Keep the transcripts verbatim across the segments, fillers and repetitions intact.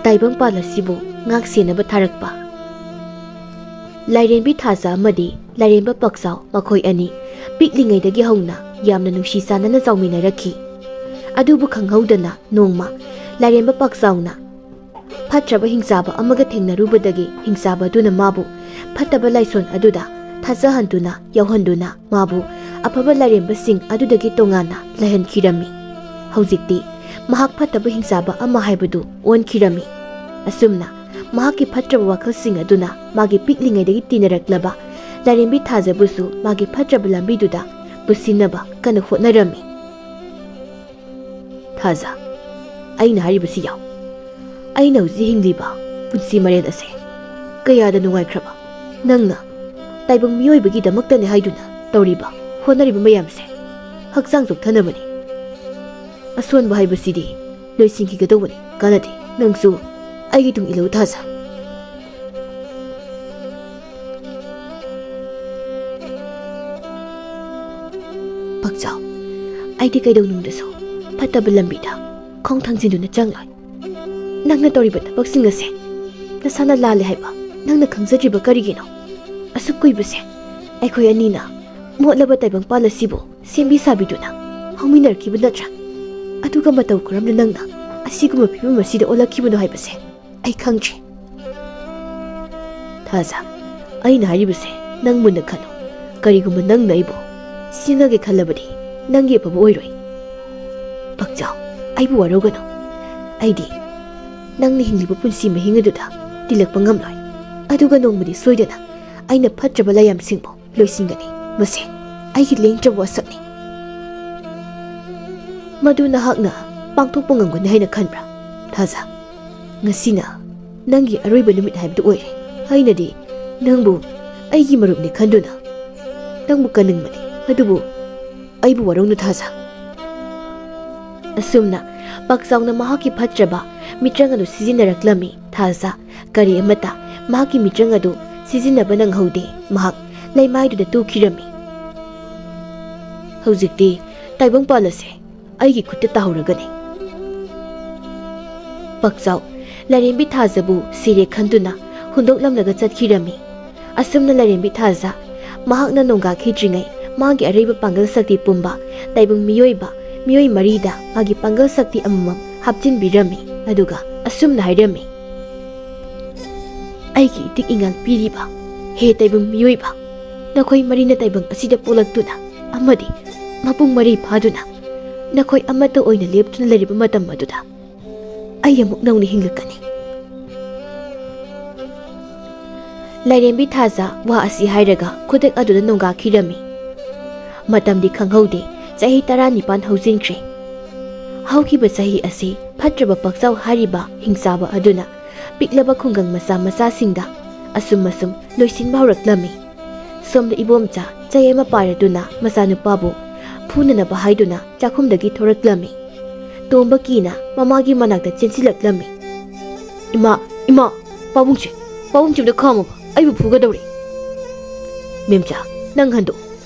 ꯇꯥꯏꯕꯪꯄꯥꯜ ꯑꯁꯤꯕꯨ ꯉꯥꯛ ꯁꯦꯟꯅꯕ ꯊꯥꯔꯛꯄ꯫ ꯂꯥꯏꯔꯦꯝꯕꯤ ꯊꯥꯖ ꯑꯃꯗꯤ ꯂꯥꯏꯔꯦꯝꯕ ꯄꯥꯛꯆꯥꯎ ꯃꯈꯣꯏ ꯑꯅꯤ ꯄꯤꯛꯂꯤꯉꯩꯗꯒꯤ ꯍꯧꯅ ꯌꯥꯝꯅ ꯅꯨꯡꯁꯤ ꯆꯥꯟꯅꯅ ꯆꯥꯎꯃꯤꯟꯅꯔꯛꯈꯤ꯫ ꯑꯗꯨꯕꯨ ꯈꯪꯍꯧꯗꯅ ꯅꯣꯡꯃ ꯂꯥꯏꯔꯦꯝꯕ ꯄꯥꯛꯆꯥꯎꯅ ꯐꯠꯇ꯭ꯔꯕ ꯍꯤꯡꯆꯥꯕ ꯑꯃꯒ ꯊꯦꯡꯅꯔꯨꯕꯗꯒꯤ ꯍꯤꯡꯆꯥꯕ ꯑꯗꯨꯅ ꯃꯥꯕꯨ ꯐꯠꯇꯕ ꯂꯥꯏꯁꯣꯟ ꯑꯗꯨꯗ ꯊꯥꯖꯍꯟꯗꯨꯅ ꯌꯥꯎꯍꯟꯗꯨꯅ ꯃꯥꯕꯨ ꯑꯐꯕ ꯂꯥꯏꯔꯦꯝꯕꯁꯤꯡ ꯑꯗꯨꯗꯒꯤ ꯇꯣꯉꯥꯟꯅ ꯂꯩꯍꯟꯈꯤꯔꯝꯃꯤ꯫ ꯍꯧꯖꯤꯛꯇꯤ ꯃꯍꯥꯛ ꯐꯠꯇꯕ ꯍꯤꯡꯆꯥꯕ ꯑꯃ ꯍꯥꯏꯕꯗꯨ ꯑꯣꯟꯈꯤꯔꯝꯃꯤ꯫ ꯑꯁꯨꯝꯅ ꯃꯍꯥꯛꯀꯤ ꯐꯠꯇ꯭ꯔꯕ ꯋꯥꯈꯜꯁꯤꯡ ꯑꯗꯨꯅ ꯃꯥꯒꯤ ꯄꯤꯛꯂꯤꯉꯩꯗꯒꯤ ꯇꯤꯟꯅꯔꯛꯂꯕ ꯂꯥꯏꯔꯦꯝꯕꯤ ꯊꯥꯖꯕꯨꯁꯨ ꯃꯥꯒꯤ ꯐꯠꯇ꯭ꯔꯕ ꯂꯝꯕꯤꯗꯨꯗ ꯄꯨꯁꯤꯟꯅꯕ ꯀꯟꯅ ꯍꯣꯠꯅꯔꯝꯃꯤ꯫ ꯊꯥꯖ, ꯑꯩꯅ ꯍꯥꯏꯔꯤꯕꯁꯤ ꯌꯥꯎ꯫ ꯑꯩꯅ ꯍꯧꯖꯤꯛ ꯍꯤꯡꯂꯤꯕ ꯄꯨꯟꯁꯤ ꯃꯔꯦꯜ ꯑꯁꯦ ꯀꯌꯥꯗ ꯅꯨꯡꯉꯥꯏꯈ꯭ꯔꯕ ꯅꯪꯅ ꯇꯥꯏꯕꯪ ꯃꯤꯑꯣꯏꯕꯒꯤꯗꯃꯛꯇꯅꯤ ꯍꯥꯏꯗꯨꯅ ꯇꯧꯔꯤꯕ ꯍꯣꯠꯅꯔꯤꯕ ꯃꯌꯥꯝꯁꯦ ꯍꯛꯆꯥꯡ ꯆꯣꯛꯊꯅꯕꯅꯤ꯫ ꯑꯁꯣꯟꯕ ꯍꯥꯏꯕꯁꯤꯗꯤ ꯂꯣꯏꯁꯤꯟꯈꯤꯒꯗꯧꯕꯅꯤ꯫ ꯀꯥꯟꯅꯗꯦ꯫ ꯅꯪꯁꯨ ꯑꯩꯒꯤ ꯇꯨꯡ ꯏꯜꯂꯨ ꯊꯥꯖ꯫ ꯄꯥꯛꯆꯥꯎ, ꯑꯩꯗꯤ ꯀꯩꯗꯧꯅꯨꯡꯗꯁꯨ ꯐꯠꯇꯕ ꯂꯝꯕꯤꯗ ꯈꯣꯡ ꯊꯥꯡꯖꯤꯟꯗꯨꯅ ꯆꯪꯂꯣꯏ꯫ ꯅꯪꯅ ꯇꯧꯔꯤꯕ ꯊꯕꯛꯁꯤꯡ ꯑꯁꯦ ꯅꯁꯥꯅ ꯂꯥꯜꯂꯦ ꯍꯥꯏꯕ ꯅꯪꯅ ꯈꯪꯖꯗ꯭ꯔꯤꯕ ꯀꯔꯤꯒꯤꯅꯣ? ꯑꯁꯨꯛ ꯀꯨꯏꯕꯁꯦ ꯑꯩꯈꯣꯏ ꯑꯅꯤꯅ ꯃꯣꯠꯂꯕ ꯇꯥꯏꯕꯪꯄꯥꯜ ꯑꯁꯤꯕꯨ ꯁꯦꯝꯕꯤ ꯁꯥꯕꯤꯗꯨꯅ ꯍꯧꯃꯤꯟꯅꯔꯛꯈꯤꯕ ꯅꯠꯇ꯭ꯔꯥ? ꯑꯗꯨꯒ ꯃꯇꯧ ꯀꯔꯝꯅ ꯅꯪꯅ ꯑꯁꯤꯒꯨꯝꯕ ꯐꯤꯕꯝ ꯑꯁꯤꯗ ꯑꯣꯜꯂꯛꯈꯤꯕꯅꯣ ꯍꯥꯏꯕꯁꯦ ꯑꯩ ꯈꯪꯗ꯭ꯔꯦ꯫ ꯊꯥꯖ, ꯑꯩꯅ ꯍꯥꯏꯔꯤꯕꯁꯦ ꯅꯪ ꯃꯨꯟꯅ ꯈꯜꯂꯨ꯫ ꯀꯔꯤꯒꯨꯝꯕ ꯅꯪꯅ ꯑꯩꯕꯨ ꯁꯤꯖꯤꯟꯅꯒꯦ ꯈꯜꯂꯕꯗꯤ ꯅꯪꯒꯤ ꯑꯐꯕ ꯑꯣꯏꯔꯣꯏ꯫ ꯄꯥꯛꯆꯥꯎ, ꯑꯩꯕꯨ ꯋꯥꯔꯧꯒꯅꯨ꯫ ꯑꯩꯗꯤ ꯅꯪꯅ ꯍꯤꯡꯂꯤꯕ ꯄꯨꯟꯁꯤ ꯃꯍꯤꯡ ꯑꯗꯨꯗ ꯇꯤꯜꯂꯛꯄ ꯉꯝꯂꯣꯏ꯫ ꯑꯗꯨꯒ ꯅꯣꯡꯃꯗꯤ ꯁꯣꯏꯗꯅ ꯑꯩꯅ ꯐꯠꯇ꯭ꯔꯕ ꯂꯥꯏꯌꯥꯝꯁꯤꯡꯕꯨ ꯂꯣꯏꯁꯤꯟꯒꯅꯤ꯫ ꯃꯁꯦ ꯑꯩꯒꯤ ꯂꯦꯡꯗ꯭ꯔꯕ ꯋꯥꯁꯛꯅꯤ꯫ ꯃꯗꯨ ꯅꯍꯥꯛꯅ ꯄꯥꯡꯊꯣꯛꯄ ꯉꯝꯒꯅꯤ ꯍꯥꯏꯅ ꯈꯟꯕ꯭ꯔꯥ, ꯊꯥꯖ? ꯉꯁꯤꯅ ꯅꯪꯒꯤ ꯑꯔꯣꯏꯕ ꯅꯨꯃꯤꯠ ꯍꯥꯏꯕꯗꯨ ꯑꯣꯏꯔꯦ꯫ ꯑꯩꯅꯗꯤ ꯅꯪꯕꯨ ꯑꯩꯒꯤ ꯃꯔꯨꯞꯅꯤ ꯈꯟꯗꯨꯅ ꯅꯪꯕꯨ ꯀꯟꯅꯤꯡꯕꯅꯤ, ꯑꯗꯨꯕꯨ ꯑꯩꯕꯨ ꯋꯥꯔꯧꯅꯨ ꯊꯥꯖ꯫ ꯑꯁꯨꯝꯅ ꯄꯥꯛꯆꯥꯎꯅ ꯃꯍꯥꯛꯀꯤ ꯐꯠꯇ꯭ꯔꯕ ꯃꯤꯇ꯭ꯔꯪ ꯑꯗꯨ ꯁꯤꯖꯤꯟꯅꯔꯛꯂꯝꯃꯤ꯫ ꯊꯥꯖ ꯀꯔꯤ ꯑꯃꯠꯇ ꯃꯍꯥꯛꯀꯤ ꯃꯤꯇ꯭ꯔꯪ ꯑꯗꯨ ꯁꯤꯖꯤꯟꯅꯕ ꯅꯪꯍꯧꯗꯦ꯫ ꯃꯍꯥꯛ ꯂꯩꯃꯥꯏꯗꯨꯗ ꯇꯨꯈꯤꯔꯝꯃꯤ꯫ ꯍꯧꯖꯤꯛꯇꯤ ꯇꯥꯏꯕꯪꯄꯥꯜ ꯑꯁꯦ ꯑꯩꯒꯤ ꯈꯨꯠꯇ ꯇꯥꯍꯧꯔꯒꯅꯤ꯫ ꯄꯥꯛꯆꯥꯎ ꯂꯥꯏꯔꯦꯝꯕꯤ ꯊꯥꯖꯕꯨ ꯁꯤꯔꯦ ꯈꯟꯗꯨꯅ ꯍꯨꯟꯗꯣꯛꯂꯝꯂꯒ ꯆꯠꯈꯤꯔꯝꯃꯤ꯫ ꯑꯁꯨꯝꯅ ꯂꯥꯏꯔꯦꯝꯕꯤ ꯊꯥꯖ ꯃꯍꯥꯛꯅ ꯅꯣꯡꯒꯥꯈꯤꯗ꯭ꯔꯤꯉꯩ ꯃꯥꯒꯤ ꯑꯔꯩꯕ ꯄꯥꯡꯒꯜ ꯁꯛꯇꯤ ꯄꯨꯝꯕ ꯇꯥꯏꯕꯪ ꯃꯤꯑꯣꯏꯕ ꯃꯤꯑꯣꯏ ꯃꯔꯤꯗ ꯃꯥꯒꯤ ꯄꯥꯡꯒꯜ ꯁꯛꯇꯤ ꯑꯃꯃꯝ ꯍꯥꯞꯆꯤꯟꯕꯤꯔꯝꯃꯤ꯫ ꯑꯗꯨꯒ ꯑꯁꯨꯝꯅ ꯍꯥꯏꯔꯝꯃꯤ, "ꯑꯩꯒꯤ ꯏꯇꯤꯛ ꯏꯉꯥꯜ ꯄꯤꯔꯤꯕ ꯍꯦ ꯇꯥꯏꯕꯪ ꯃꯤꯑꯣꯏꯕ, ꯅꯈꯣꯏ ꯃꯔꯤꯅ ꯇꯥꯏꯕꯪ ꯑꯁꯤꯗ ꯄꯣꯛꯂꯛꯇꯨꯅ ꯑꯃꯗꯤ ꯃꯄꯨꯡ ꯃꯔꯩ ꯐꯥꯗꯨꯅ ꯅꯈꯣꯏ ꯑꯃꯠꯇ ꯑꯣꯏꯅ ꯂꯦꯞꯇꯨꯅ ꯂꯩꯔꯤꯕ ꯃꯇꯝ ꯑꯗꯨꯗ ꯑꯩ ꯑꯃꯨꯛ ꯅꯧꯅ ꯍꯤꯡꯂꯛꯀꯅꯤ꯫" ꯂꯥꯏꯔꯦꯝꯕꯤ ꯊꯥꯖ ꯋꯥ ꯑꯁꯤ ꯍꯥꯏꯔꯒ ꯈꯨꯗꯛ ꯑꯗꯨꯗ ꯅꯣꯡꯒꯥꯈꯤꯔꯝꯃꯤ꯫ ꯃꯇꯝꯗꯤ ꯈꯪꯍꯧꯗꯦ, ꯆꯍꯤ ꯇꯔꯥꯅꯤꯄꯥꯟ ꯍꯧꯖꯤꯟꯈ꯭ꯔꯦ꯫ ꯍꯧꯈꯤꯕ ꯆꯍꯤ ꯑꯁꯤ ꯐꯠꯇ꯭ꯔꯕ ꯄꯥꯛꯆꯥꯎ ꯍꯥꯏꯔꯤꯕ ꯍꯤꯡꯆꯥꯕ ꯑꯗꯨꯅ ꯄꯤꯛꯂꯕ ꯈꯨꯡꯒꯪ ꯃꯆꯥ ꯃꯆꯥꯁꯤꯡꯗ ꯑꯁꯨꯝ ꯑꯁꯨꯝ ꯂꯣꯏꯁꯤꯟꯕ ꯍꯧꯔꯛꯂꯝꯃꯤ꯫ ꯁꯣꯝꯗ ꯏꯕꯣꯝꯆꯥ ꯆꯩ ꯑꯃ ꯄꯥꯏꯔꯗꯨꯅ ꯃꯆꯥꯅꯨꯄꯥꯕꯨ ꯐꯨꯅꯅꯕ ꯍꯥꯏꯗꯨꯅ ꯆꯥꯛꯈꯨꯝꯗꯒꯤ ꯊꯣꯔꯛꯂꯝꯃꯤ꯫ ꯇꯣꯝꯕ ꯀꯤꯅ ꯃꯃꯥꯒꯤ ꯃꯅꯥꯛꯇ ꯆꯦꯟꯁꯤꯜꯂꯛꯂꯝꯃꯤ꯫ "ꯏꯃꯥ, ꯏꯃꯥ, ꯄꯥꯕꯨꯡꯁꯦ, ꯄꯥꯕꯨꯡꯁꯦ ꯑꯝꯇ ꯈꯥꯝꯃꯣꯕ, ꯑꯩꯕꯨ ꯐꯨꯒꯗꯧꯔꯦ꯫" "ꯃꯦꯝꯆꯥ, ꯅꯪ ꯍꯟꯗꯣꯛ,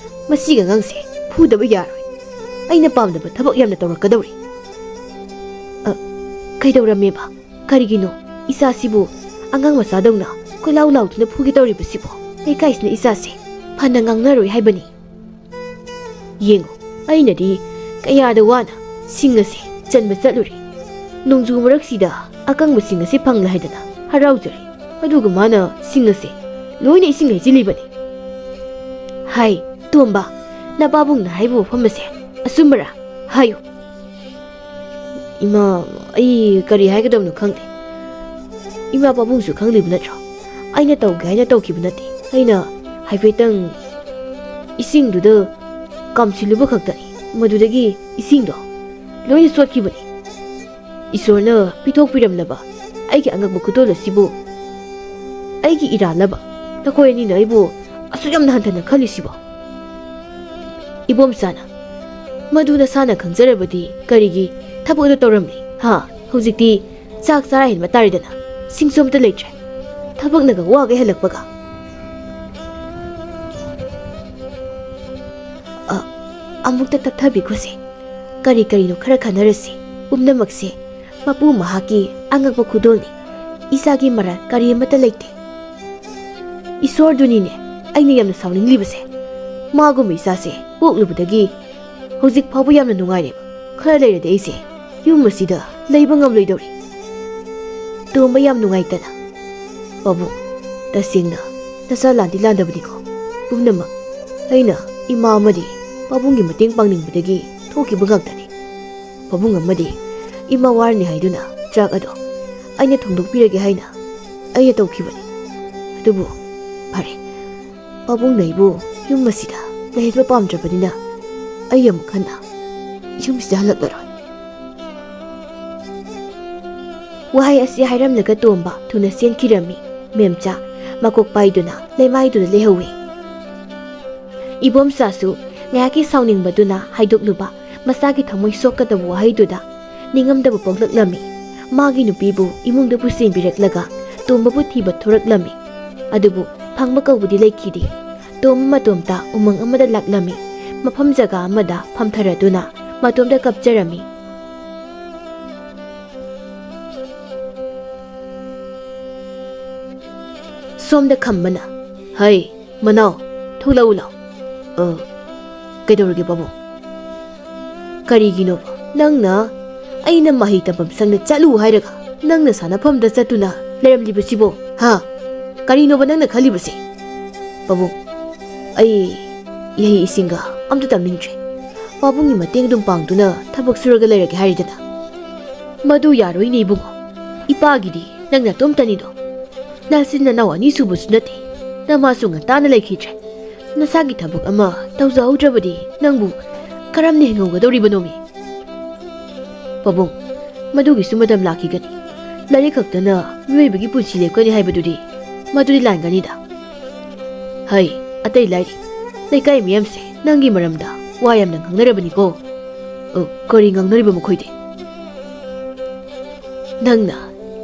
ꯃꯁꯤꯒꯤ ꯑꯉꯥꯡꯁꯦ ꯐꯨꯗꯕ ꯌꯥꯔꯣꯏ꯫ ꯑꯩꯅ ꯄꯥꯝꯗꯕ ꯊꯕꯛ ꯌꯥꯝꯅ ꯇꯧꯔꯛꯀꯗꯧꯔꯦ꯫" "ꯑ, ꯀꯩꯗꯧꯔꯝꯃꯦꯕ? ꯀꯔꯤꯒꯤꯅꯣ ꯏꯆꯥꯁꯤꯕꯨ ꯑꯉꯥꯡ ꯃꯆꯥꯗꯧꯅ ꯀꯣꯏꯂꯥꯎ ꯂꯥꯎꯗꯨꯅ ꯐꯨꯒꯦ ꯇꯧꯔꯤꯕꯁꯤꯕꯣ? ꯂꯩꯀꯥꯏꯁꯤꯅ ꯏꯆꯥꯁꯦ ꯐꯅ ꯉꯥꯡꯅꯔꯣꯏ ꯍꯥꯏꯕꯅꯤ꯫ ꯌꯦꯡꯉꯨ, ꯑꯩꯅꯗꯤ ꯀꯌꯥꯗ ꯋꯥꯅ ꯁꯤꯡ ꯑꯁꯦ ꯆꯟꯕ ꯆꯠꯂꯨꯔꯦ꯫ ꯅꯣꯡꯖꯨ ꯃꯔꯛꯁꯤꯗ ꯑꯀꯪꯕ ꯁꯤꯡ ꯑꯁꯦ ꯐꯪꯂꯦ ꯍꯥꯏꯗꯅ ꯍꯔꯥꯎꯖꯔꯦ꯫ ꯑꯗꯨꯒ ꯃꯥꯅ ꯁꯤꯡ ꯑꯁꯦ ꯂꯣꯏꯅ ꯏꯁꯤꯡ ꯍꯩꯖꯤꯜꯂꯤꯕꯅꯤ꯫" "ꯍꯥꯏ, ꯇꯣꯝꯕ, ꯅꯄꯥꯕꯨꯡꯅ ꯍꯥꯏꯕ ꯋꯥꯐꯝ ꯑꯁꯦ ꯑꯆꯨꯝꯕꯔꯥ? ꯍꯥꯏꯌꯨ꯫" "ꯏꯃꯥ, ꯑꯩ ꯀꯔꯤ ꯍꯥꯏꯒꯗꯕꯅꯣ ꯈꯪꯗꯦ꯫ ꯏꯃꯥ ꯄꯥꯕꯨꯡꯁꯨ ꯈꯪꯂꯤꯕ ꯅꯠꯇ꯭ꯔꯣ? ꯑꯩꯅ ꯇꯧꯒꯦ ꯍꯥꯏꯅ ꯇꯧꯈꯤꯕ ꯅꯠꯇꯦ꯫ ꯑꯩꯅ ꯍꯥꯏꯐꯦꯠꯇꯪ ꯏꯁꯤꯡꯗꯨꯗ ꯀꯥꯝꯁꯤꯜꯂꯨꯕ ꯈꯛꯇꯅꯤ꯫ ꯃꯗꯨꯗꯒꯤ ꯏꯁꯤꯡꯗꯣ ꯂꯣꯏꯅ ꯆꯣꯠꯈꯤꯕꯅꯤ꯫ ꯏꯁꯣꯔꯅ ꯄꯤꯊꯣꯛꯄꯤꯔꯝꯂꯕ ꯑꯩꯒꯤ ꯑꯉꯛꯄ ꯈꯨꯗꯣꯜ ꯑꯁꯤꯕꯨ ꯑꯩꯒꯤ ꯏꯔꯥꯜꯂꯕ ꯅꯈꯣꯏ ꯑꯅꯤꯅ ꯑꯩꯕꯨ ꯑꯁꯨꯛ ꯌꯥꯝꯅ ꯍꯟꯊꯅ ꯈꯜꯂꯤꯁꯤꯕꯣ?" "ꯏꯕꯣꯝꯆꯥꯅ, ꯃꯗꯨ ꯅꯁꯥꯅ ꯈꯪꯖꯔꯕꯗꯤ ꯀꯔꯤꯒꯤ ꯊꯕꯛ ꯑꯗꯨ ꯇꯧꯔꯝꯂꯤ? ꯍꯥ? ꯍꯧꯖꯤꯛꯇꯤ ꯆꯥꯛ ꯆꯔꯥ ꯍꯦꯟꯕ ꯇꯥꯔꯦꯗꯅ, ꯁꯤꯡꯁꯨ ꯑꯝꯇ ꯂꯩꯇ꯭ꯔꯦ꯫ ꯊꯕꯛꯅꯒ ꯋꯥꯒꯩ ꯍꯜꯂꯛꯄꯒ꯫" "ꯑ, ꯑꯃꯨꯛꯇ ꯇꯞꯊꯕꯤꯈꯣꯁꯦ꯫ ꯀꯔꯤ ꯀꯔꯤꯅꯣ ꯈꯔ ꯈꯟꯅꯔꯁꯤ꯫ ꯄꯨꯝꯅꯃꯛꯁꯦ ꯃꯄꯨ ꯃꯍꯥꯛꯀꯤ ꯑꯉꯛꯄ ꯈꯨꯗꯣꯜꯅꯤ꯫ ꯏꯆꯥꯒꯤ ꯃꯔꯜ ꯀꯔꯤ ꯑꯃꯠꯇ ꯂꯩꯇꯦ꯫ ꯏꯁꯣꯔꯗꯨꯅꯤꯅꯦ ꯑꯩꯅ ꯌꯥꯝꯅ ꯁꯥꯎꯅꯤꯡꯂꯤꯕꯁꯦ꯫ ꯃꯥꯒꯨꯝꯕ ꯏꯆꯥꯁꯦ ꯄꯣꯛꯂꯨꯕꯗꯒꯤ ꯍꯧꯖꯤꯛ ꯐꯥꯎꯕ ꯌꯥꯝꯅ ꯅꯨꯡꯉꯥꯏꯔꯦꯕ꯫ ꯈꯔ ꯂꯩꯔꯗꯤ ꯑꯩꯁꯦ ꯌꯨꯝ ꯑꯁꯤꯗ ꯂꯩꯕ ꯉꯝꯂꯣꯏꯗꯧꯔꯤ꯫ ꯇꯣꯝꯕ ꯌꯥꯝ ꯅꯨꯡꯉꯥꯏꯇꯅ, "ꯄꯥꯕꯨꯡ, ꯇꯁꯦꯡꯅ ꯅꯆꯥ ꯂꯥꯟꯗꯤ ꯂꯥꯟꯗꯕꯅꯤꯀꯣ꯫ ꯄꯨꯝꯅꯃꯛ ꯑꯩꯅ ꯏꯃꯥ ꯑꯃꯗꯤ ꯄꯥꯕꯨꯡꯒꯤ ꯃꯇꯦꯡ ꯄꯥꯡꯅꯤꯡꯕꯗꯒꯤ ꯊꯣꯛꯈꯤꯕ ꯉꯥꯛꯇꯅꯤ꯫ ꯄꯥꯕꯨꯡ ꯑꯃꯗꯤ ꯏꯃꯥ ꯋꯥꯔꯅꯤ ꯍꯥꯏꯗꯨꯅ ꯆꯥꯛ ꯑꯗꯣ ꯑꯩꯅ ꯊꯣꯡꯗꯣꯛꯄꯤꯔꯒꯦ ꯍꯥꯏꯅ ꯑꯩꯅ ꯇꯧꯈꯤꯕꯅꯤ꯫ ꯑꯗꯨꯕꯨ ꯐꯔꯦ, ꯄꯥꯕꯨꯡꯅ ꯑꯩꯕꯨ ꯌꯨꯝ ꯑꯁꯤꯗ ꯂꯩꯍꯟꯕ ꯄꯥꯝꯗ꯭ꯔꯕꯅꯤꯅ ꯑꯩ ꯑꯃꯨꯛ ꯍꯟꯅ ꯌꯨꯝꯁꯤꯗ ꯍꯜꯂꯛꯂꯔꯣꯏ꯫" ꯋꯥꯍꯩ ꯑꯁꯤ ꯍꯥꯏꯔꯝꯂꯒ ꯇꯣꯝꯕ ꯊꯨꯅ ꯆꯦꯟꯈꯤꯔꯝꯃꯤ꯫ ꯃꯦꯝꯆꯥ ꯃꯀꯣꯛ ꯄꯥꯏꯗꯨꯅ ꯂꯩꯃꯥꯏꯗꯨꯗ ꯂꯩꯍꯧꯏ꯫ ꯏꯕꯣꯝꯆꯥꯁꯨ ꯉꯥꯏꯍꯥꯛꯀꯤ ꯁꯥꯎꯅꯤꯡꯕꯗꯨꯅ ꯍꯥꯏꯗꯣꯛꯂꯨꯕ ꯃꯆꯥꯒꯤ ꯊꯃꯣꯏ ꯁꯣꯛꯀꯗꯕ ꯋꯥꯍꯩꯗꯨꯗ ꯅꯤꯡꯉꯝꯗꯕ ꯄꯣꯛꯂꯛꯂꯝꯃꯤ꯫ ꯃꯥꯒꯤ ꯅꯨꯄꯤꯕꯨ ꯏꯃꯨꯡꯗ ꯄꯨꯁꯤꯟꯕꯤꯔꯛꯂꯒ ꯇꯣꯝꯕꯕꯨ ꯊꯤꯕ ꯊꯣꯔꯛꯂꯝꯃꯤ꯫ ꯑꯗꯨꯕꯨ ꯐꯪꯕ ꯀꯧꯕꯗꯤ ꯂꯩꯈꯤꯗꯦ꯫ ꯇꯣꯝꯕ ꯃꯇꯣꯝꯇ ꯎꯃꯪ ꯑꯃꯗ ꯂꯥꯛꯂꯝꯃꯤ꯫ ꯃꯐꯝ ꯖꯒꯥ ꯑꯃꯗ ꯐꯝꯊꯔꯗꯨꯅ ꯃꯇꯣꯝꯇ ꯀꯞꯆꯔꯝꯃꯤ꯫ ꯁꯣꯝꯗ ꯈꯝꯕꯅ, "ꯍꯩ, ꯃꯅꯥꯎ, ꯊꯣꯛꯂꯛꯎ ꯂꯥꯎ꯫" "ꯑ, ꯀꯩꯗꯧꯔꯒꯦ ꯄꯥꯕꯨꯡ?" "ꯀꯔꯤꯒꯤꯅꯣ ꯅꯪꯅ ꯑꯩꯅ ꯃꯍꯩ ꯇꯝꯐꯝ ꯁꯪꯗ ꯆꯠꯂꯨ ꯍꯥꯏꯔꯒ ꯅꯪꯅ ꯁꯥꯟꯅꯐꯝꯗ ꯆꯠꯇꯨꯅ ꯂꯩꯔꯝꯂꯤꯕꯁꯤꯕꯣ? ꯍꯥ? ꯀꯔꯤꯅꯣꯕ ꯅꯪꯅ ꯈꯜꯂꯤꯕꯁꯦ?" "ꯄꯥꯕꯨꯡ, ꯑꯩ ꯏꯍꯩ ꯏꯁꯤꯡꯒ ꯑꯝꯇ ꯇꯝꯅꯤꯡꯗ꯭ꯔꯦ꯫ ꯄꯥꯕꯨꯡꯒꯤ ꯃꯇꯦꯡ ꯑꯗꯨꯝ ꯄꯥꯡꯗꯨꯅ ꯊꯕꯛ ꯁꯨꯔꯒ ꯂꯩꯔꯒꯦ ꯍꯥꯏꯔꯤꯗꯅ꯫" "ꯃꯗꯨ ꯌꯥꯔꯣꯏꯅꯦ ꯏꯕꯨꯡꯉꯣ꯫ ꯏꯄꯥꯒꯤꯗꯤ ꯅꯪ ꯅꯇꯣꯝꯇꯅꯤꯗꯣ꯫ ꯅꯆꯤꯟ ꯅꯅꯥꯎ ꯑꯅꯤ ꯁꯨꯕꯁꯨ ꯅꯠꯇꯦ꯫ ꯅꯃꯥꯁꯨ ꯉꯟꯇꯥꯅ ꯂꯩꯈꯤꯗ꯭ꯔꯦ꯫ ꯅꯁꯥꯒꯤ ꯊꯕꯛ ꯑꯃ ꯇꯧꯖꯍꯧꯗ꯭ꯔꯕꯗꯤ ꯅꯪꯕꯨ ꯀꯔꯝꯅ ꯍꯤꯡꯍꯧꯒꯗꯧꯔꯤꯕꯅꯣꯃꯤ?" "ꯄꯥꯕꯨꯡ, ꯃꯗꯨꯒꯤꯁꯨ ꯃꯇꯝ ꯂꯥꯛꯈꯤꯒꯅꯤ꯫ ꯂꯥꯏꯔꯤꯛ ꯈꯛꯇꯅ ꯃꯤꯑꯣꯏꯕꯒꯤ ꯄꯨꯟꯁꯤ ꯂꯦꯞꯀꯅꯤ ꯍꯥꯏꯕꯗꯨꯗꯤ ꯃꯗꯨꯗꯤ ꯂꯥꯟꯒꯅꯤꯗ꯫ ꯍꯩ, ꯑꯇꯩ ꯂꯥꯏꯔꯤ, ꯂꯩꯀꯥꯏ ꯃꯤꯌꯥꯝꯁꯦ ꯅꯪꯒꯤ ꯃꯔꯝꯗ ꯋꯥ ꯌꯥꯝꯅ ꯉꯥꯡꯅꯔꯕꯅꯤꯀꯣ꯫" "ꯑ, ꯀꯔꯤ ꯉꯥꯡꯅꯔꯤꯕ ꯃꯈꯣꯏꯗꯤ?" "ꯅꯪꯅ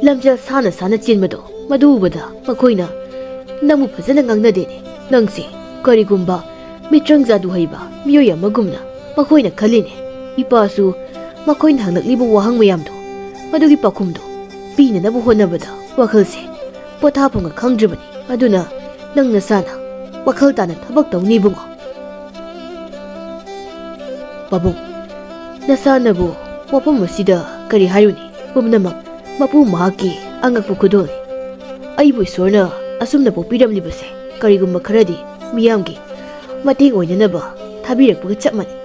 ꯂꯝꯖꯦꯜ ꯁꯥꯟꯅ ꯁꯥꯟꯅ ꯆꯦꯟꯕꯗꯣ ꯃꯗꯨ ꯎꯕꯗ ꯃꯈꯣꯏꯅ ꯅꯪꯕꯨ ꯐꯖꯅ ꯉꯥꯡꯅꯗꯦꯅꯦ꯫ ꯅꯪꯁꯦ ꯀꯔꯤꯒꯨꯝꯕ ꯃꯤꯇ꯭ꯔꯪ ꯖꯥꯗꯨ ꯍꯩꯕ ꯃꯤꯑꯣꯏ ꯑꯃꯒꯨꯝꯅ ꯃꯈꯣꯏꯅ ꯈꯜꯂꯤꯅꯦ꯫ ꯏꯄꯥꯁꯨ ꯃꯈꯣꯏꯅ ꯍꯪꯂꯛꯂꯤꯕ ꯋꯥꯍꯪ ꯃꯌꯥꯝꯗꯣ ꯃꯗꯨꯒꯤ ꯄꯥꯎꯈꯨꯝꯗꯨ ꯄꯤꯅꯅꯕ ꯍꯣꯠꯅꯕꯗ ꯋꯥꯈꯜꯁꯦ ꯄꯣꯊꯥꯐꯝꯒ ꯈꯪꯗ꯭ꯔꯤꯕꯅꯤ꯫ ꯑꯗꯨꯅ ꯅꯪ ꯅꯁꯥꯅ ꯋꯥꯈꯜ ꯇꯥꯅ ꯊꯕꯛ ꯇꯧꯅꯤ, ꯏꯕꯨꯡꯉꯣ꯫ ꯄꯥꯕꯨꯡ, ꯅꯁꯥꯅꯕꯨ ꯋꯥꯐꯝ ꯑꯁꯤꯗ ꯀꯔꯤ ꯍꯥꯏꯔꯨꯅꯤ? ꯄꯨꯝꯅꯃꯛ ꯃꯄꯨ ꯃꯍꯥꯛꯀꯤ ꯑꯉꯛꯄ ꯈꯨꯗꯣꯜꯅꯤ꯫ ꯑꯩꯕꯨ ꯏꯁꯣꯔꯅ ꯑꯁꯨꯝꯅ ꯄꯣꯛꯄꯤꯔꯝꯂꯤꯕꯁꯦ ꯀꯔꯤꯒꯨꯝꯕ ꯈꯔꯗꯤ ꯃꯤꯌꯥꯝꯒꯤ ꯃꯇꯦꯡ ꯑꯣꯏꯅꯅꯕ ꯊꯥꯕꯤꯔꯛꯄꯒ ꯆꯞ ꯃꯥꯟꯅꯩ꯫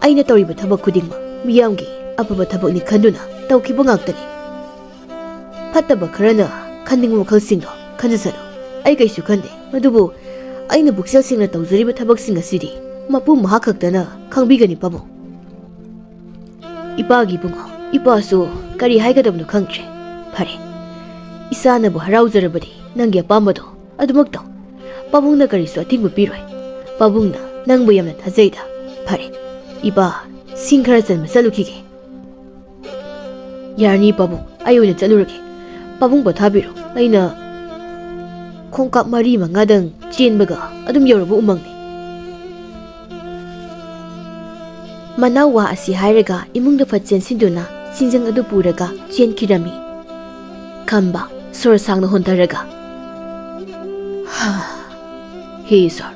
ꯑꯩꯅ ꯇꯧꯔꯤꯕ ꯊꯕꯛ ꯈꯨꯗꯤꯡꯃꯛ ꯃꯤꯌꯥꯝꯒꯤ ꯑꯐꯕ ꯊꯕꯛꯅꯤ ꯈꯟꯗꯨꯅ ꯇꯧꯈꯤꯕ ꯉꯥꯛꯇꯅꯤ꯫ ꯐꯠꯇꯕ ꯈꯔꯅ ꯈꯟꯅꯤꯡꯕ ꯋꯥꯈꯜꯁꯤꯡꯗꯣ ꯈꯟꯖꯁꯅꯨ, ꯑꯩ ꯀꯩꯁꯨ ꯈꯟꯗꯦ꯫ ꯑꯗꯨꯕꯨ ꯑꯩꯅ ꯄꯨꯛꯆꯦꯜ ꯁꯦꯡꯅ ꯇꯧꯖꯔꯤꯕ ꯊꯕꯛꯁꯤꯡ ꯑꯁꯤꯗꯤ ꯃꯄꯨ ꯃꯍꯥꯛ ꯈꯛꯇꯅ ꯈꯪꯕꯤꯒꯅꯤ, ꯄꯥꯕꯨꯡ꯫ ꯏꯄꯥꯒꯤ ꯏꯕꯨꯡꯉꯣ, ꯏꯄꯥꯁꯨ ꯀꯔꯤ ꯍꯥꯏꯒꯗꯕꯅꯣ ꯈꯪꯗ꯭ꯔꯦ꯫ ꯐꯔꯦ, ꯏꯆꯥꯅꯕꯨ ꯍꯔꯥꯎꯖꯔꯕꯗꯤ ꯅꯪꯒꯤ ꯑꯄꯥꯝꯕꯗꯣ ꯑꯗꯨꯃꯛ ꯇꯧ꯫ ꯄꯥꯕꯨꯡꯅ ꯀꯔꯤꯁꯨ ꯑꯊꯤꯡꯕ ꯄꯤꯔꯣꯏ꯫ ꯄꯥꯕꯨꯡꯅ ꯅꯪꯕꯨ ꯌꯥꯝꯅ ꯊꯥꯖꯩꯗ꯫ ꯐꯔꯦ, ꯏꯄꯥ, ꯁꯤꯡ ꯈꯔ ꯆꯟꯕ ꯆꯠꯂꯨꯈꯤꯒꯦ꯫ ꯌꯥꯔꯅꯤ ꯄꯥꯕꯨꯡ, ꯑꯩ ꯑꯣꯏꯅ ꯆꯠꯂꯨꯔꯒꯦ꯫ ꯄꯥꯕꯨꯡ ꯄꯣꯊꯥꯕꯤꯔꯣ, ꯑꯩꯅ ꯈꯣꯡꯀꯥꯞ ꯃꯔꯤ ꯃꯉꯥꯗꯪ ꯆꯦꯟꯕꯒ ꯑꯗꯨꯝ ꯌꯧꯔꯕ ꯎꯃꯪꯅꯤ꯫ ꯃꯅꯥꯎ ꯋꯥ ꯑꯁꯤ ꯍꯥꯏꯔꯒ ꯏꯃꯨꯡꯗ ꯐꯠ ꯆꯦꯟꯁꯤꯟꯗꯨꯅ ꯁꯤꯡꯖꯪ ꯑꯗꯨ ꯄꯨꯔꯒ ꯆꯦꯟꯈꯤꯔꯝꯃꯤ꯫ ꯈꯝꯕ ꯁꯣꯔ ꯁꯥꯡꯅ ꯍꯣꯟꯊꯔꯒ, "ꯍꯥ, ꯍꯦ ꯏꯁꯣꯔ,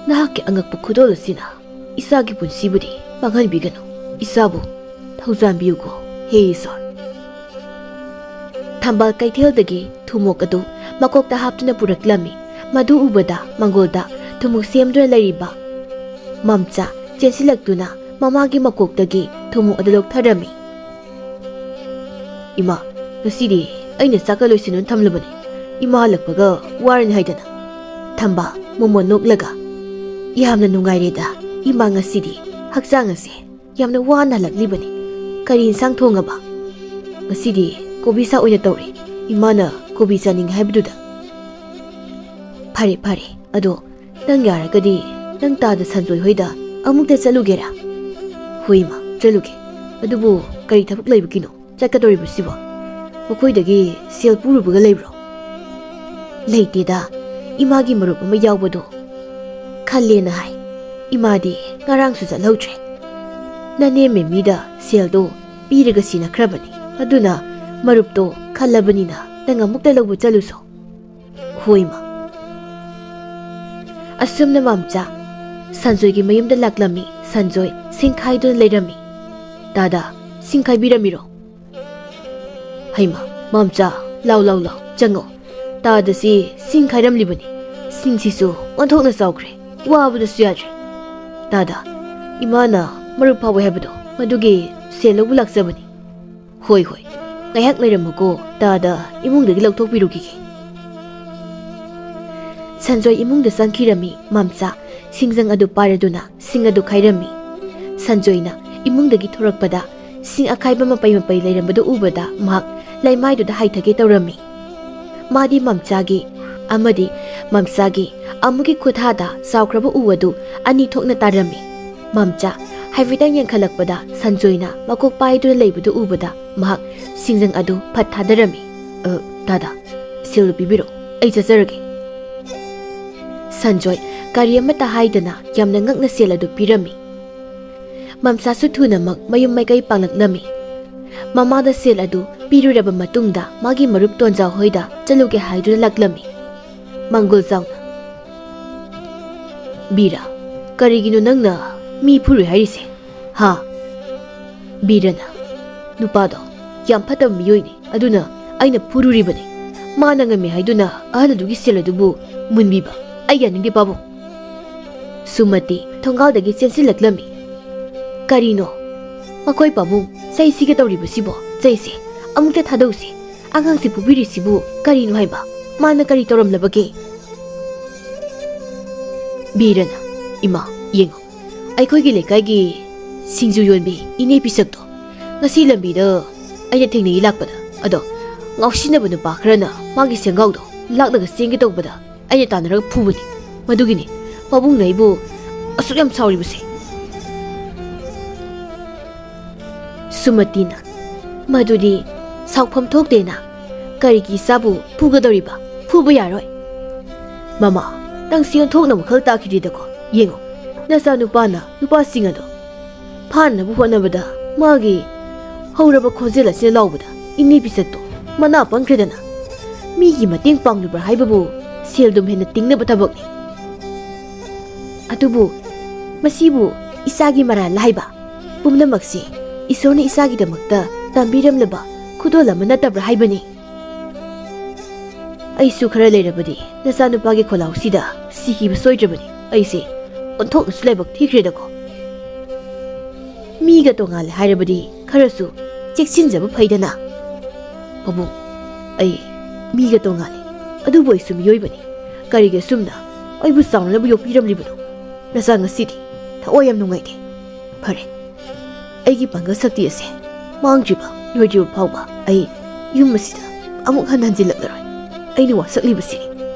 ꯅꯍꯥꯛꯀꯤ ꯑꯉꯛꯄ ꯈꯨꯗꯣꯜ ꯑꯁꯤꯅ ꯏꯆꯥꯒꯤ ꯄꯨꯟꯁꯤꯕꯨꯗꯤ ꯃꯥꯡꯍꯟꯕꯤꯒꯅꯨ꯫ ꯏꯆꯥꯕꯨ ꯊꯧꯖꯥꯟꯕꯤꯌꯨꯀꯣ, ꯍꯦ ꯏꯁꯣꯔ꯫" ꯊꯝꯕꯥꯜ ꯀꯩꯊꯦꯜꯗꯒꯤ ꯊꯨꯝꯃꯣꯛ ꯑꯗꯨ ꯃꯀꯣꯛꯇ ꯍꯥꯞꯇꯨꯅ ꯄꯨꯔꯛꯂꯝꯃꯤ꯫ ꯃꯗꯨ ꯎꯕꯗ ꯃꯪꯒꯣꯜꯗ ꯊꯨꯝꯃꯣꯛ ꯁꯦꯝꯗꯨꯅ ꯂꯩꯔꯤꯕ ꯃꯝꯆꯥ ꯆꯦꯟꯁꯤꯜꯂꯛꯇꯨꯅ ꯃꯃꯥꯒꯤ ꯃꯀꯣꯛꯇꯒꯤ ꯊꯨꯝꯃꯣꯛ ꯑꯗꯨ ꯂꯧꯊꯔꯝꯃꯤ꯫ "ꯏꯃꯥ, ꯉꯁꯤꯗꯤ ꯑꯩꯅ ꯆꯥꯛꯀ ꯂꯣꯏꯁꯤꯟꯗꯨꯅ ꯊꯝꯂꯕꯅꯤ꯫ ꯏꯃꯥ ꯍꯜꯂꯛꯄꯒ ꯋꯥꯔꯅꯤ ꯍꯥꯏꯗꯅ꯫" ꯊꯝꯕꯥꯜ ꯃꯣꯃꯣꯟ ꯅꯣꯛꯂꯒ, "ꯌꯥꯝꯅ ꯅꯨꯡꯉꯥꯏꯔꯦꯗ꯫ ꯏꯃꯥ ꯉꯁꯤꯗꯤ ꯍꯛꯆꯥꯡ ꯑꯁꯦ ꯌꯥꯝꯅ ꯋꯥꯅ ꯍꯜꯂꯛꯂꯤꯕꯅꯤ꯫ ꯀꯔꯤ ꯏꯟꯁꯥꯡ ꯊꯣꯡꯉꯕ?" "ꯉꯁꯤꯗꯤ ꯀꯣꯕꯤ ꯁꯥꯛ ꯑꯣꯏꯅ ꯇꯧꯔꯦ꯫ ꯏꯃꯥꯅ ꯀꯣꯕꯤ ꯆꯥꯅꯤꯡꯉꯦ ꯍꯥꯏꯕꯗꯨꯗ꯫" "ꯐꯔꯦ, ꯐꯔꯦ꯫ ꯑꯗꯣ ꯅꯪ ꯌꯥꯔꯒꯗꯤ ꯅꯪ ꯇꯥꯗ ꯁꯟꯖꯣꯏ ꯍꯣꯏꯗ ꯑꯃꯨꯛꯇ ꯆꯠꯂꯨꯒꯦꯔꯥ?" "ꯍꯣꯏ ꯏꯃꯥ, ꯆꯠꯂꯨꯒꯦ꯫ ꯑꯗꯨꯕꯨ ꯀꯔꯤ ꯊꯕꯛ ꯂꯩꯕꯒꯤꯅꯣ ꯆꯠꯀꯗꯧꯔꯤꯕꯁꯤꯕꯣ? ꯃꯈꯣꯏꯗꯒꯤ ꯁꯦꯜ ꯄꯨꯔꯨꯕꯒ ꯂꯩꯕ꯭ꯔꯣ?" "ꯂꯩꯇꯦꯗ, ꯏꯃꯥꯒꯤ ꯃꯔꯨꯞ ꯑꯃ ꯌꯥꯎꯕꯗꯣ ꯈꯜꯂꯦꯅ ꯍꯥꯏ꯫ ꯏꯃꯥꯗꯤ ꯉꯔꯥꯡꯁꯨ ꯆꯠꯍꯧꯗ꯭ꯔꯦ꯫ ꯅꯅꯦ ꯃꯦꯃꯤꯗ ꯁꯦꯜꯗꯣ ꯄꯤꯔꯒ ꯁꯤꯟꯅꯈ꯭ꯔꯕꯅꯤ꯫ ꯑꯗꯨꯅ ꯃꯔꯨꯞꯇꯣ ꯈꯜꯂꯕꯅꯤꯅ ꯅꯪ ꯑꯃꯨꯛꯇ ꯂꯧꯕ ꯆꯠꯂꯨꯁꯣ꯫ ꯍꯣꯏ, ꯃꯥ꯫ ꯑꯁꯨꯝꯅ ꯃꯥꯝꯆꯥ ꯁꯟꯖꯣꯏꯒꯤ ꯃꯌꯨꯝꯗ ꯂꯥꯛꯂꯝꯃꯤ꯫ ꯁꯟꯖꯣꯏ ꯁꯤꯡ ꯈꯥꯏꯗꯨꯅ ꯂꯩꯔꯝꯃꯤ꯫ "ꯗꯥꯗꯥ, ꯁꯤꯡ ꯈꯥꯏꯕꯤꯔꯝꯃꯤꯔꯣ?" "ꯍꯩꯃꯥ, ꯃꯥꯝꯆꯥ, ꯂꯥꯎ, ꯂꯥꯎ, ꯂꯥꯎ, ꯆꯪꯉꯣ꯫ ꯗꯥꯗꯥꯁꯤ ꯁꯤꯡ ꯈꯥꯏꯔꯝꯂꯤꯕꯅꯤ꯫ ꯁꯤꯡꯁꯤꯁꯨ ꯑꯣꯟꯊꯣꯛꯅ ꯆꯥꯎꯈ꯭ꯔꯦ꯫ ꯋꯥꯕꯗꯁꯨ ꯌꯥꯗ꯭ꯔꯦ꯫ ꯗꯥꯗꯥ, ꯏꯃꯥꯅ ꯃꯔꯨꯞ ꯐꯥꯎꯋꯦ ꯍꯥꯏꯕꯗꯣ, ꯃꯗꯨꯒꯤ ꯁꯦꯜ ꯂꯧꯕ ꯂꯥꯛꯆꯕꯅꯤ꯫" "ꯍꯣꯏ, ꯍꯣꯏ, ꯉꯥꯏꯍꯥꯛ ꯂꯩꯔꯝꯃꯨꯀꯣ, ꯗꯥꯗꯥ ꯏꯃꯨꯡꯗꯒꯤ ꯂꯧꯊꯣꯛꯄꯤꯔꯨꯈꯤꯒꯦ꯫" ꯁꯟꯖꯣꯏ ꯏꯃꯨꯡꯗ ꯆꯪꯈꯤꯔꯝꯃꯤ꯫ ꯃꯥꯝꯆꯥ ꯁꯤꯡꯖꯪ ꯑꯗꯨ ꯄꯥꯏꯔꯗꯨꯅ ꯁꯤꯡ ꯑꯗꯨ ꯈꯥꯏꯔꯝꯃꯤ꯫ ꯁꯟꯖꯣꯏꯅ ꯏꯃꯨꯡꯗꯒꯤ ꯊꯣꯔꯛꯄꯗ ꯁꯤꯡ ꯑꯈꯥꯏꯕ ꯃꯄꯩ ꯃꯄꯩ ꯂꯩꯔꯝꯕꯗꯨ ꯎꯕꯗ ꯃꯍꯥꯛ ꯂꯩꯃꯥꯏꯗꯨꯗ ꯍꯥꯏꯊꯒꯦ ꯇꯧꯔꯝꯃꯤ꯫ ꯃꯥꯗꯤ ꯃꯥꯝꯆꯥꯒꯤ ꯑꯃꯗꯤ ꯃꯥꯝꯆꯥꯒꯤ ꯑꯃꯨꯛꯀꯤ ꯈꯨꯠꯊꯥꯗ ꯆꯥꯎꯈ꯭ꯔꯕ ꯎ ꯑꯗꯨ ꯑꯅꯤ ꯊꯣꯛꯅ ꯇꯥꯔꯝꯃꯤ꯫ ꯃꯥꯝꯆꯥ ꯍꯥꯏꯐꯦꯠꯇꯪ ꯌꯦꯡꯈꯠꯂꯛꯄꯗ ꯁꯟꯖꯣꯏꯅ ꯃꯀꯣꯛ ꯄꯥꯏꯗꯨꯅ ꯂꯩꯕꯗꯨ ꯎꯕꯗ ꯃꯍꯥꯛ ꯁꯤꯡꯖꯪ ꯑꯗꯨ ꯐꯠ ꯊꯥꯗꯔꯝꯃꯤ꯫ "ꯑ, ꯗꯥꯗꯥ, ꯁꯦꯜꯗꯨ ꯄꯤꯕꯤꯔꯣ, ꯑꯩ ꯆꯠꯆꯔꯒꯦ꯫" ꯁꯟꯖꯣꯏ ꯀꯔꯤ ꯑꯃꯠꯇ ꯍꯥꯏꯗꯅ ꯌꯥꯝꯅ ꯉꯛꯅ ꯁꯦꯜ ꯑꯗꯨ ꯄꯤꯔꯝꯃꯤ꯫ ꯃꯥꯝꯆꯥꯁꯨ ꯊꯨꯅꯃꯛ ꯃꯌꯨꯝ ꯃꯥꯏꯀꯩ ꯄꯥꯡꯂꯛꯂꯝꯃꯤ꯫ ꯃꯃꯥꯗ ꯁꯦꯜ ꯑꯗꯨ ꯄꯤꯔꯨꯔꯕ ꯃꯇꯨꯡꯗ ꯃꯥꯒꯤ ꯃꯔꯨꯞ ꯇꯣꯟꯖꯥꯎ ꯍꯣꯏꯗ ꯆꯠꯂꯨꯒꯦ ꯍꯥꯏꯗꯨꯅ ꯂꯥꯛꯂꯝꯃꯤ꯫ ꯃꯪꯒꯣꯜ ꯆꯥꯎꯅ, "ꯕꯤꯔꯥ, ꯀꯔꯤꯒꯤꯅꯣ ꯅꯪꯅ ꯃꯤ ꯐꯨꯔꯨꯏ ꯍꯥꯏꯔꯤꯁꯦ? ꯍꯥ?" ꯕꯤꯔꯅ, "ꯅꯨꯄꯥꯗꯣ ꯌꯥꯝ ꯐꯠꯇꯕ ꯃꯤꯑꯣꯏꯅꯤ, ꯑꯗꯨꯅ ꯑꯩꯅ ꯐꯨꯔꯨꯔꯤꯕꯅꯤ꯫ ꯃꯥꯅ ꯉꯝꯃꯤ ꯍꯥꯏꯗꯨꯅ ꯑꯍꯜ ꯑꯗꯨꯒꯤ ꯁꯦꯜ ꯑꯗꯨꯕꯨ ꯃꯨꯟꯕꯤꯕ ꯑꯩ ꯌꯥꯅꯤꯡꯗꯦ, ꯄꯥꯕꯨꯡ꯫" ꯁꯨꯃꯇꯤ ꯊꯣꯡꯒꯥꯜꯗꯒꯤ ꯆꯦꯟꯁꯤꯜꯂꯛꯂꯝꯃꯤ꯫ "ꯀꯔꯤꯅꯣ? ꯃꯈꯣꯏ ꯄꯥꯕꯨꯡ ꯆꯩ ꯁꯤꯒꯦ ꯇꯧꯔꯤꯕꯁꯤꯕꯣ? ꯆꯩꯁꯦ ꯑꯃꯨꯛꯇ ꯊꯥꯗꯧꯁꯤ꯫ ꯑꯉꯥꯡꯁꯤ ꯐꯨꯕꯤꯔꯤꯁꯤꯕꯨ ꯀꯔꯤꯅꯣ ꯍꯥꯏꯕ? ꯃꯥꯅ ꯀꯔꯤ ꯇꯧꯔꯝꯂꯕꯒꯦ?" ꯕꯤꯔꯅ, "ꯏꯃꯥ, ꯌꯦꯡꯉꯨ, ꯑꯩꯈꯣꯏꯒꯤ ꯂꯩꯀꯥꯏꯒꯤ ꯁꯤꯡꯖꯨ ꯌꯣꯟꯕꯤ ꯏꯅꯦ ꯄꯤꯁꯛꯇꯣ ꯉꯁꯤ ꯂꯝꯕꯤꯗ ꯑꯩꯅ ꯊꯦꯡꯅꯩ ꯂꯥꯛꯄꯗ꯫ ꯑꯗꯣ ꯉꯥꯎꯁꯤꯟꯅꯕ ꯅꯨꯄꯥ ꯈꯔꯅ ꯃꯥꯒꯤ ꯁꯦꯡꯒꯥꯎꯗꯣ ꯂꯥꯛꯂꯒ ꯆꯦꯟꯒꯦ ꯇꯧꯕꯗ ꯑꯩꯅ ꯇꯥꯟꯅꯔꯒ ꯐꯨꯕꯅꯤ꯫ ꯃꯗꯨꯒꯤꯅꯤ ꯄꯥꯕꯨꯡꯅ ꯑꯩꯕꯨ ꯑꯁꯨꯛ ꯌꯥꯝ ꯁꯥꯎꯔꯤꯕꯁꯦ꯫" ꯁꯨꯃꯇꯤꯅ, "ꯃꯗꯨꯗꯤ ꯁꯥꯎꯐꯝ ꯊꯣꯛꯇꯦꯅ꯫ ꯀꯔꯤꯒꯤ ꯏꯆꯥꯕꯨ ꯐꯨꯒꯗꯧꯔꯤꯕ? ꯐꯨꯕ ꯌꯥꯔꯣꯏ꯫" "ꯃꯃꯥ, ꯅꯪꯁꯤ ꯑꯣꯟꯊꯣꯛꯅ ꯋꯥꯈꯜ ꯇꯥꯈꯤꯗꯦꯗꯀꯣ꯫ ꯌꯦꯡꯉꯣ, ꯅꯆꯥꯅꯨꯄꯥꯅ ꯅꯨꯄꯥꯁꯤꯡ ꯑꯗꯣ ꯐꯥꯅꯅꯕ ꯍꯣꯠꯅꯕꯗ ꯃꯥꯒꯤ ꯍꯧꯔꯕ ꯈꯣꯟꯖꯦꯜ ꯑꯁꯤꯅ ꯂꯥꯎꯕꯗ ꯏꯅꯦ ꯄꯤꯆꯠꯇꯨ ꯃꯅꯥ ꯄꯪꯈ꯭ꯔꯦꯗꯅ꯫ ꯃꯤꯒꯤ ꯃꯇꯦꯡ ꯄꯥꯡꯂꯨꯕ꯭ꯔꯥ ꯍꯥꯏꯕꯕꯨ ꯁꯦꯜꯗꯨꯝ ꯍꯦꯟꯅ ꯇꯤꯡꯅꯕ ꯊꯕꯛꯅꯤ꯫ ꯑꯗꯨꯕꯨ ꯃꯁꯤꯕꯨ ꯏꯆꯥꯒꯤ ꯃꯔꯥꯜ ꯍꯥꯏꯕ? ꯄꯨꯝꯅꯃꯛꯁꯤ ꯏꯁꯣꯔꯅ ꯏꯆꯥꯒꯤꯗꯃꯛꯇ ꯇꯝꯕꯤꯔꯝꯂꯕ ꯈꯨꯗꯣꯜ ꯑꯃ ꯅꯠꯇꯕ꯭ꯔꯥ ꯍꯥꯏꯕꯅꯤ꯫ ꯑꯩꯁꯨ ꯈꯔ ꯂꯩꯔꯕꯗꯤ ꯅꯆꯥꯅꯨꯄꯥꯒꯤ ꯈꯣꯜꯂꯥꯎꯁꯤꯗ ꯁꯤꯈꯤꯕ ꯁꯣꯏꯗ꯭ꯔꯕꯅꯤ꯫ ꯑꯩꯁꯦ ꯑꯣꯟꯊꯣꯛꯅꯁꯨ ꯂꯥꯏꯕꯛ ꯊꯤꯈ꯭ꯔꯦꯗꯀꯣ꯫ ꯃꯤꯒ ꯇꯣꯉꯥꯜꯂꯦ ꯍꯥꯏꯔꯕꯗꯤ ꯈꯔꯁꯨ ꯆꯦꯛꯁꯤꯟꯖꯕ ꯐꯩꯗꯅ꯫ ꯄꯥꯕꯨꯡ, ꯑꯩ ꯃꯤꯒ ꯇꯣꯉꯥꯜꯂꯤ, ꯑꯗꯨꯕꯨ ꯑꯩꯁꯨ ꯃꯤꯑꯣꯏꯕꯅꯤ꯫ ꯀꯔꯤꯒꯤ ꯑꯁꯨꯝꯅ ꯑꯩꯕꯨ ꯆꯥꯎꯅꯅꯕ ꯌꯣꯛꯄꯤꯔꯝꯂꯤꯕꯅꯣ? ꯅꯆꯥ ꯉꯁꯤꯗꯤ ꯊꯋꯥꯏ ꯌꯥꯝ ꯅꯨꯡꯉꯥꯏꯇꯦ꯫ ꯐꯔꯦ, ꯑꯩꯒꯤ ꯄꯥꯡꯒꯜ ꯁꯛꯇꯤ ꯑꯁꯦ ꯃꯥꯡꯗ꯭ꯔꯤꯕ ꯂꯣꯏꯗ꯭ꯔꯤꯕ ꯐꯥꯎꯕ ꯑꯩ ꯌꯨꯝ ꯑꯁꯤꯗ ꯑꯃꯨꯛ ꯍꯟꯅ ꯍꯟꯖꯤꯜꯂꯛꯂꯔꯣꯏ꯫ ꯑꯩꯅ ꯋꯥꯁꯛꯂꯤꯕꯁꯤꯅꯤ꯫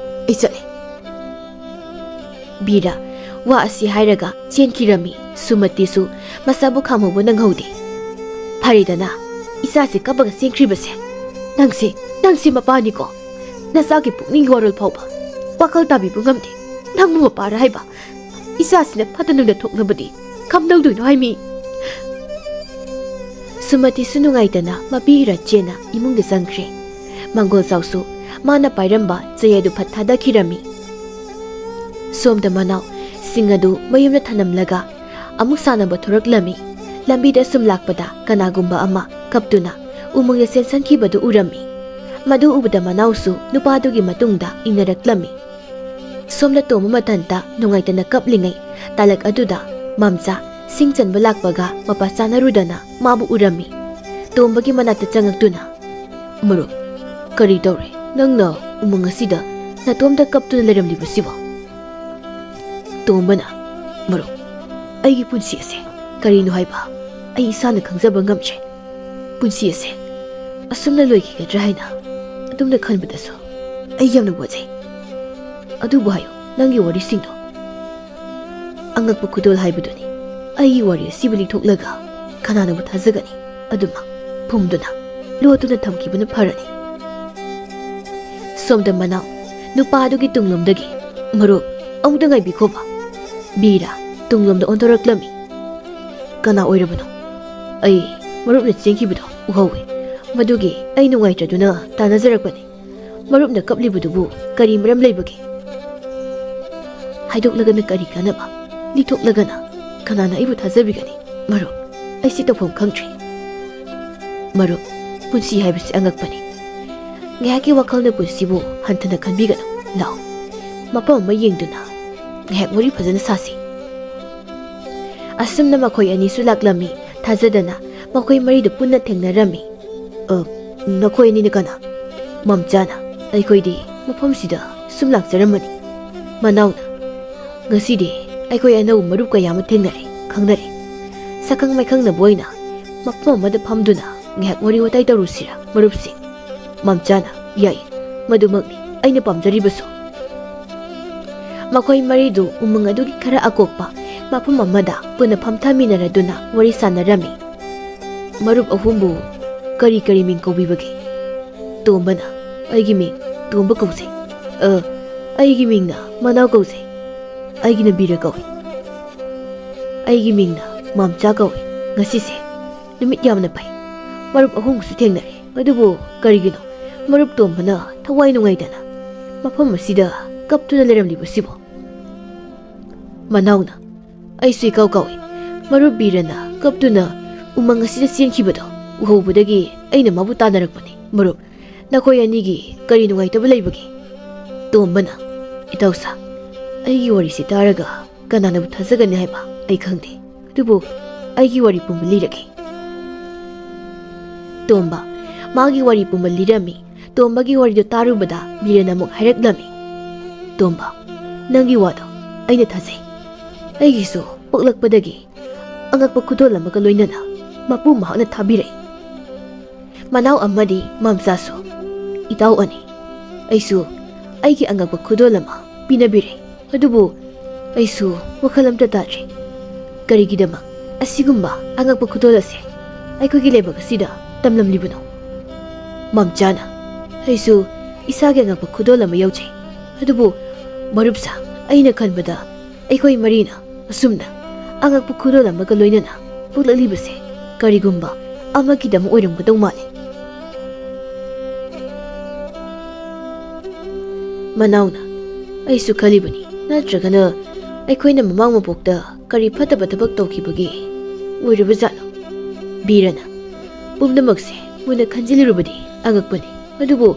ꯑꯩ ꯆꯠꯂꯦ꯫ ꯕꯤꯔꯥ ꯋꯥ ꯑꯁꯤ ꯍꯥꯏꯔꯒ ꯆꯦꯟꯈꯤꯔꯝꯃꯤ꯫ ꯁꯨꯃꯇꯤꯁꯨ ꯃꯁꯥꯕꯨ ꯈꯥꯝꯍꯧꯕ ꯅꯪꯍꯧꯗꯦ꯫ ꯐꯔꯦꯗꯅ, ꯏꯆꯥꯁꯦ ꯀꯞꯄꯒ ꯆꯦꯟꯈ꯭ꯔꯤꯕꯁꯦ꯫ ꯅꯪꯁꯦ, ꯅꯪꯁꯦ ꯃꯄꯥꯅꯤꯀꯣ꯫ ꯅꯆꯥꯒꯤ ꯄꯨꯛꯅꯤꯡꯒꯤ ꯋꯥꯔꯣꯜ ꯐꯥꯎꯕ ꯋꯥꯈꯜ ꯇꯥꯕꯤꯕ ꯉꯝꯗꯦ꯫ ꯅꯪꯕꯨ ꯃꯄꯥꯔ ꯍꯥꯏꯕ? ꯏꯆꯥꯁꯤꯅ ꯐꯠꯇ ꯅꯨꯡꯗ ꯊꯣꯛꯅꯕꯗꯤ ꯀꯝꯗꯧꯗꯣꯏꯅꯣ ꯍꯥꯏꯃꯤ? ꯁꯨꯃꯇꯤꯁꯨ ꯅꯨꯡꯉꯥꯏꯇꯅ ꯃꯄꯤ ꯏꯔꯥ ꯆꯦꯟꯅ ꯏꯃꯨꯡꯗ ꯆꯪꯈ꯭ꯔꯦ꯫ ꯃꯪꯒꯣꯜ ꯆꯥꯎꯁꯨ ꯃꯥꯅ ꯄꯥꯏꯔꯝꯕ ꯆꯩ ꯑꯗꯨ ꯐꯠ ꯊꯥꯗꯈꯤꯔꯝꯃꯤ꯫ ꯁꯣꯝꯗ ꯃꯅꯥꯎ ꯁꯤꯡ ꯑꯗꯨ ꯃꯌꯨꯝꯗ ꯊꯅꯝꯂꯒ ꯑꯃꯨꯛ ꯁꯥꯟꯅꯕ ꯊꯣꯔꯛꯂꯝꯃꯤ꯫ ꯂꯝꯕꯤꯗ ꯁꯨꯝ ꯂꯥꯛꯄꯗ ꯀꯅꯥꯒꯨꯝꯕ ꯑꯃ ꯀꯞꯇꯨꯅ ꯎꯃꯪꯗ ꯆꯦꯟꯁꯟꯈꯤꯕꯗꯨ ꯎꯔꯝꯃꯤ꯫ ꯃꯗꯨ ꯎꯕꯗ ꯃꯅꯥꯎꯁꯨ ꯅꯨꯄꯥꯗꯨꯒꯤ ꯃꯇꯨꯡꯗ ꯏꯟꯅꯔꯛꯂꯝꯃꯤ꯫ ꯁꯣꯝꯗ ꯇꯣꯝꯕ ꯃꯊꯟꯇ ꯅꯨꯡꯉꯥꯏꯇꯅ ꯀꯞꯂꯤꯉꯩ ꯇꯥꯂꯛ ꯑꯗꯨꯗ ꯃꯝꯆꯥ ꯁꯤꯡ ꯆꯟꯕ ꯂꯥꯛꯄꯒ ꯃꯄꯥ ꯆꯥꯅꯔꯨꯗꯅ ꯃꯥꯕꯨ ꯎꯔꯝꯃꯤ꯫ ꯇꯣꯝꯕꯒꯤ ꯃꯅꯥꯛꯇ ꯆꯪꯉꯛꯇꯨꯅ, "ꯃꯔꯨꯞ, ꯀꯔꯤ ꯇꯧꯔꯦ? ꯅꯪꯅ ꯎꯃꯪ ꯑꯁꯤꯗ ꯅꯇꯣꯝꯇ ꯀꯞꯇꯨꯅ ꯂꯩꯔꯝꯂꯤꯕꯁꯤꯕꯣ?" ꯇꯣꯝꯕꯅ, "ꯃꯔꯨꯞ, ꯑꯩꯒꯤ ꯄꯨꯟꯁꯤ ꯑꯁꯦ ꯀꯔꯤꯅꯣ ꯍꯥꯏꯕ ꯑꯩ ꯏꯁꯥꯅ ꯈꯪꯖꯕ ꯉꯝꯗ꯭ꯔꯦ꯫ ꯄꯨꯟꯁꯤ ꯑꯁꯦ ꯑꯁꯨꯝꯅ ꯂꯣꯏꯈꯤꯒꯗ꯭ꯔꯥ ꯍꯥꯏꯅ ꯑꯗꯨꯝꯅ ꯈꯟꯕꯗꯁꯨ ꯑꯩ ꯌꯥꯝꯅ ꯋꯥꯖꯩ꯫ ꯑꯗꯨꯕꯨ ꯍꯥꯏꯌꯨ, ꯅꯪꯒꯤ ꯋꯥꯔꯤꯁꯤꯡꯗꯣ꯫ ꯑꯉꯛꯄ ꯈꯨꯗꯣꯜ ꯍꯥꯏꯕꯗꯨꯅꯤ꯫ ꯑꯩꯒꯤ ꯋꯥꯔꯤ ꯑꯁꯤꯕꯨ ꯂꯤꯊꯣꯛꯂꯒ ꯀꯅꯥꯅꯕꯨ ꯊꯥꯖꯒꯅꯤ? ꯑꯗꯨꯃꯛ ꯐꯨꯝꯗꯨꯅ ꯂꯣꯠꯇꯨꯅ ꯊꯝꯈꯤꯕꯅ ꯐꯔꯅꯤ꯫" ꯁꯣꯝꯗ ꯃꯅꯥꯎ ꯅꯨꯄꯥ ꯑꯗꯨꯒꯤ ꯇꯨꯡꯂꯣꯝꯗꯒꯤ, "ꯃꯔꯨꯞ, ꯑꯃꯨꯛꯇ ꯉꯥꯏꯕꯤꯈꯣꯕ꯫" ꯕꯤꯔꯥ ꯇꯨꯡꯂꯣꯝꯗ ꯑꯣꯟꯊꯣꯔꯛꯂꯝꯃꯤ꯫ "ꯀꯅꯥ ꯑꯣꯏꯔꯕꯅꯣ?" "ꯑꯩ ꯃꯔꯨꯞꯅ ꯆꯦꯟꯈꯤꯕꯗꯣ ꯎꯍꯧꯋꯦ꯫ ꯃꯗꯨꯒꯤ ꯑꯩ ꯅꯨꯡꯉꯥꯏꯇ꯭ꯔꯗꯨꯅ ꯇꯥꯟꯅꯖꯔꯛꯄꯅꯤ꯫ ꯃꯔꯨꯞꯅ ꯀꯞꯂꯤꯕꯗꯨꯕꯨ ꯀꯔꯤ ꯃꯔꯝ ꯂꯩꯕꯒꯦ? ꯍꯥꯏꯗꯣꯛꯂꯒꯅ ꯀꯔꯤ ꯀꯥꯟꯅꯕ? ꯂꯤꯊꯣꯛꯂꯒꯅ ꯀꯅꯥꯅ ꯑꯩꯕꯨ ꯊꯥꯖꯕꯤꯒꯅꯤ? ꯃꯔꯨꯞ, ꯑꯩꯁꯤ ꯇꯧꯐꯝ ꯈꯪꯗ꯭ꯔꯦ꯫ ꯃꯔꯨꯞ, ꯄꯨꯟꯁꯤ ꯍꯥꯏꯕꯁꯤ ꯑꯉꯛꯄꯅꯤ꯫ ꯉꯥꯏꯍꯥꯛꯀꯤ ꯋꯥꯈꯜꯅ ꯄꯨꯟꯁꯤꯕꯨ ꯍꯟꯊꯅ ꯈꯟꯕꯤꯒꯅꯨ꯫ ꯂꯥꯛꯑꯣ, ꯃꯐꯝ ꯑꯃ ꯌꯦꯡꯗꯨꯅ ꯉꯥꯏꯍꯥꯛ ꯋꯥꯔꯤ ꯐꯖꯅ ꯁꯥꯁꯤ꯫ ꯑꯁꯨꯝꯅ ꯃꯈꯣꯏ ꯑꯅꯤꯁꯨ ꯂꯥꯛꯂꯝꯃꯤ꯫ ꯊꯥꯖꯗꯅ ꯃꯈꯣꯏ ꯃꯔꯤꯗꯨ ꯄꯨꯟꯅ ꯊꯦꯡꯅꯔꯝꯃꯤ꯫ "ꯑ, ꯅꯈꯣꯏ ꯑꯅꯤꯅ ꯀꯅꯥ?" ꯃꯝꯆꯥꯅ, "ꯑꯩꯈꯣꯏꯗꯤ ꯃꯐꯝꯁꯤꯗ ꯁꯨꯝ ꯂꯥꯛꯆꯔꯝꯕꯅꯤ꯫ ꯃꯅꯥꯎꯅ, ꯉꯁꯤꯗꯤ ꯑꯩꯈꯣꯏ ꯑꯅꯧꯕ ꯃꯔꯨꯞ ꯀꯌꯥ ꯑꯃ ꯊꯦꯡꯅꯔꯦ, ꯈꯪꯅꯔꯦ꯫ ꯁꯛꯈꯪ ꯃꯥꯏꯈꯪꯅꯕ ꯑꯣꯏꯅ ꯃꯐꯝ ꯑꯃꯗ ꯐꯝꯗꯨꯅ ꯉꯥꯏꯍꯥꯛ ꯋꯥꯔꯤ ꯋꯥꯇꯥꯏ ꯇꯧꯔꯨꯁꯤꯔꯥ, ꯃꯔꯨꯞꯁꯤꯡ?" ꯃꯝꯆꯥꯅ, "ꯌꯥꯏ, ꯃꯗꯨꯃꯛꯅꯤ ꯑꯩꯅ ꯄꯥꯝꯖꯔꯤꯕꯁꯨ꯫" ꯃꯈꯣꯏ ꯃꯔꯤꯗꯨ ꯎꯃꯪ ꯑꯗꯨꯒꯤ ꯈꯔ ꯑꯀꯣꯛꯄ ꯃꯐꯝ ꯑꯃꯗ ꯄꯨꯟꯅ ꯐꯝꯊꯃꯤꯟꯅꯔꯗꯨꯅ ꯋꯥꯔꯤ ꯁꯥꯟꯅꯔꯝꯃꯤ꯫ "ꯃꯔꯨꯞ ꯑꯍꯨꯝꯕꯨ ꯀꯔꯤ ꯀꯔꯤ ꯃꯤꯡ ꯀꯧꯕꯤꯕꯒꯦ?" ꯇꯣꯝꯕꯅ, "ꯑꯩꯒꯤ ꯃꯤꯡ ꯇꯣꯝꯕ ꯀꯧꯖꯩ꯫ ꯑ, ꯑꯩꯒꯤ ꯃꯤꯡꯅ ꯃꯅꯥꯎ ꯀꯧꯖꯩ꯫ ꯑꯩꯒꯤꯅ ꯕꯤꯔ ꯀꯧꯏ꯫ ꯑꯩꯒꯤ ꯃꯤꯡꯅ ꯃꯥꯝꯆꯥ ꯀꯧꯏ꯫ ꯉꯁꯤꯁꯦ ꯅꯨꯃꯤꯠ ꯌꯥꯝꯅ ꯐꯩ꯫ ꯃꯔꯨꯞ ꯑꯍꯨꯝꯁꯨ ꯊꯦꯡꯅꯔꯦ꯫ ꯑꯗꯨꯕꯨ ꯀꯔꯤꯒꯤꯅꯣ ꯃꯔꯨꯞ ꯇꯣꯝꯕꯅ ꯊꯋꯥꯏ ꯅꯨꯡꯉꯥꯏꯇꯅ ꯃꯐꯝ ꯑꯁꯤꯗ ꯀꯞꯇꯨꯅ ꯂꯩꯔꯝꯂꯤꯕꯁꯤꯕꯣ?" ꯃꯅꯥꯎꯅ, "ꯑꯩꯁꯨ ꯏꯀꯥꯎ ꯀꯥꯎꯏ꯫ ꯃꯔꯨꯞ ꯕꯤꯔꯅ ꯀꯞꯇꯨꯅ ꯎꯃꯪ ꯑꯁꯤꯗ ꯆꯦꯟꯈꯤꯕꯗꯣ ꯎꯍꯧꯕꯗꯒꯤ ꯑꯩꯅ ꯃꯥꯕꯨ ꯇꯥꯟꯅꯔꯛꯄꯅꯤ꯫ ꯃꯔꯨꯞ, ꯅꯈꯣꯏ ꯑꯅꯤꯒꯤ ꯀꯔꯤ ꯅꯨꯡꯉꯥꯏꯇꯕ ꯂꯩꯕꯒꯦ?" ꯇꯣꯝꯕꯅ, "ꯏꯇꯥꯎꯁꯥ, ꯑꯩꯒꯤ ꯋꯥꯔꯤꯁꯤ ꯇꯥꯔꯒ ꯀꯅꯥꯅꯕꯨ ꯊꯥꯖꯒꯅꯤ ꯍꯥꯏꯕ ꯑꯩ ꯈꯪꯗꯦ꯫ ꯑꯗꯨꯕꯨ ꯑꯩꯒꯤ ꯋꯥꯔꯤ ꯄꯨꯝꯕ ꯂꯤꯔꯒꯦ꯫" ꯇꯣꯝꯕ ꯃꯥꯒꯤ ꯋꯥꯔꯤ ꯄꯨꯝꯕ ꯂꯤꯔꯝꯃꯤ꯫ ꯇꯣꯝꯕꯒꯤ ꯋꯥꯔꯤꯗꯨ ꯇꯥꯔꯨꯕꯗ ꯕꯤꯔꯦꯟ ꯑꯃꯨꯛ ꯍꯥꯏꯔꯛꯂꯝꯃꯤ꯫ "ꯇꯣꯝꯕ, ꯅꯪꯒꯤ ꯋꯥꯗꯣ ꯑꯩꯅ ꯊꯥꯖꯩ꯫ ꯑꯩꯒꯤꯁꯨ ꯄꯣꯛꯂꯛꯄꯗꯒꯤ ꯑꯉꯛꯄ ꯈꯨꯗꯣꯜ ꯑꯃꯒ ꯂꯣꯏꯅꯅ ꯃꯄꯨ ꯃꯍꯥꯛꯅ ꯊꯥꯕꯤꯔꯛꯏ꯫ ꯃꯅꯥꯎ ꯑꯃꯗꯤ ꯃꯝꯆꯥꯁꯨ, ꯏꯇꯥꯎ ꯑꯅꯤ, ꯑꯩꯁꯨ ꯑꯩꯒꯤ ꯑꯉꯛꯄ ꯈꯨꯗꯣꯜ ꯑꯃ ꯄꯤꯅꯕꯤꯔꯦ꯫ ꯑꯗꯨꯕꯨ ꯑꯩꯁꯨ ꯋꯥꯈꯜ ꯑꯝꯇ ꯇꯥꯗ꯭ꯔꯦ꯫ ꯀꯔꯤꯒꯤꯗꯃꯛ ꯑꯁꯤꯒꯨꯝꯕ ꯑꯉꯛꯄ ꯈꯨꯗꯣꯜ ꯑꯁꯦ ꯑꯩꯈꯣꯏꯒꯤ ꯂꯩꯕꯥꯛ ꯑꯁꯤꯗ ꯇꯝꯂꯝꯂꯤꯕꯅꯣ?" ꯃꯝꯆꯥꯅ, "ꯑꯩꯁꯨ ꯏꯁꯥꯒꯤ ꯑꯉꯛꯄ ꯈꯨꯗꯣꯜ ꯑꯃ ꯌꯥꯎꯖꯩ꯫ ꯑꯗꯨꯕꯨ ꯃꯔꯨꯞꯁꯥ, ꯑꯩꯅ ꯈꯟꯕꯗ ꯑꯩꯈꯣꯏ ꯃꯔꯤꯅ ꯑꯁꯨꯝꯅ ꯑꯉꯛꯄ ꯈꯨꯗꯣꯜ ꯑꯃꯒ ꯂꯣꯏꯅꯅ ꯄꯣꯛꯂꯛꯂꯤꯕꯁꯦ ꯀꯔꯤꯒꯨꯝꯕ ꯑꯃꯒꯤꯗꯃꯛ ꯑꯣꯏꯔꯝꯒꯗꯧ ꯃꯥꯜꯂꯦ꯫ ꯃꯅꯥꯎꯅ, ꯑꯩꯁꯨ ꯈꯜꯂꯤꯕꯅꯤ, ꯅꯠꯇ꯭ꯔꯒꯅ ꯑꯩꯈꯣꯏꯅ ꯃꯃꯥꯡ ꯃꯄꯣꯛꯇ ꯀꯔꯤ ꯐꯠꯇꯕ ꯊꯕꯛ ꯇꯧꯈꯤꯕꯒꯤ ꯑꯣꯏꯔꯕꯖꯥꯠꯅꯣ? ꯕꯤꯔꯅ, ꯄꯨꯝꯅꯃꯛꯁꯦ ꯃꯨꯟꯅ ꯈꯟꯖꯤꯜꯂꯨꯔꯕꯗꯤ ꯑꯉꯛꯄꯅꯤ꯫ ꯑꯗꯨꯕꯨ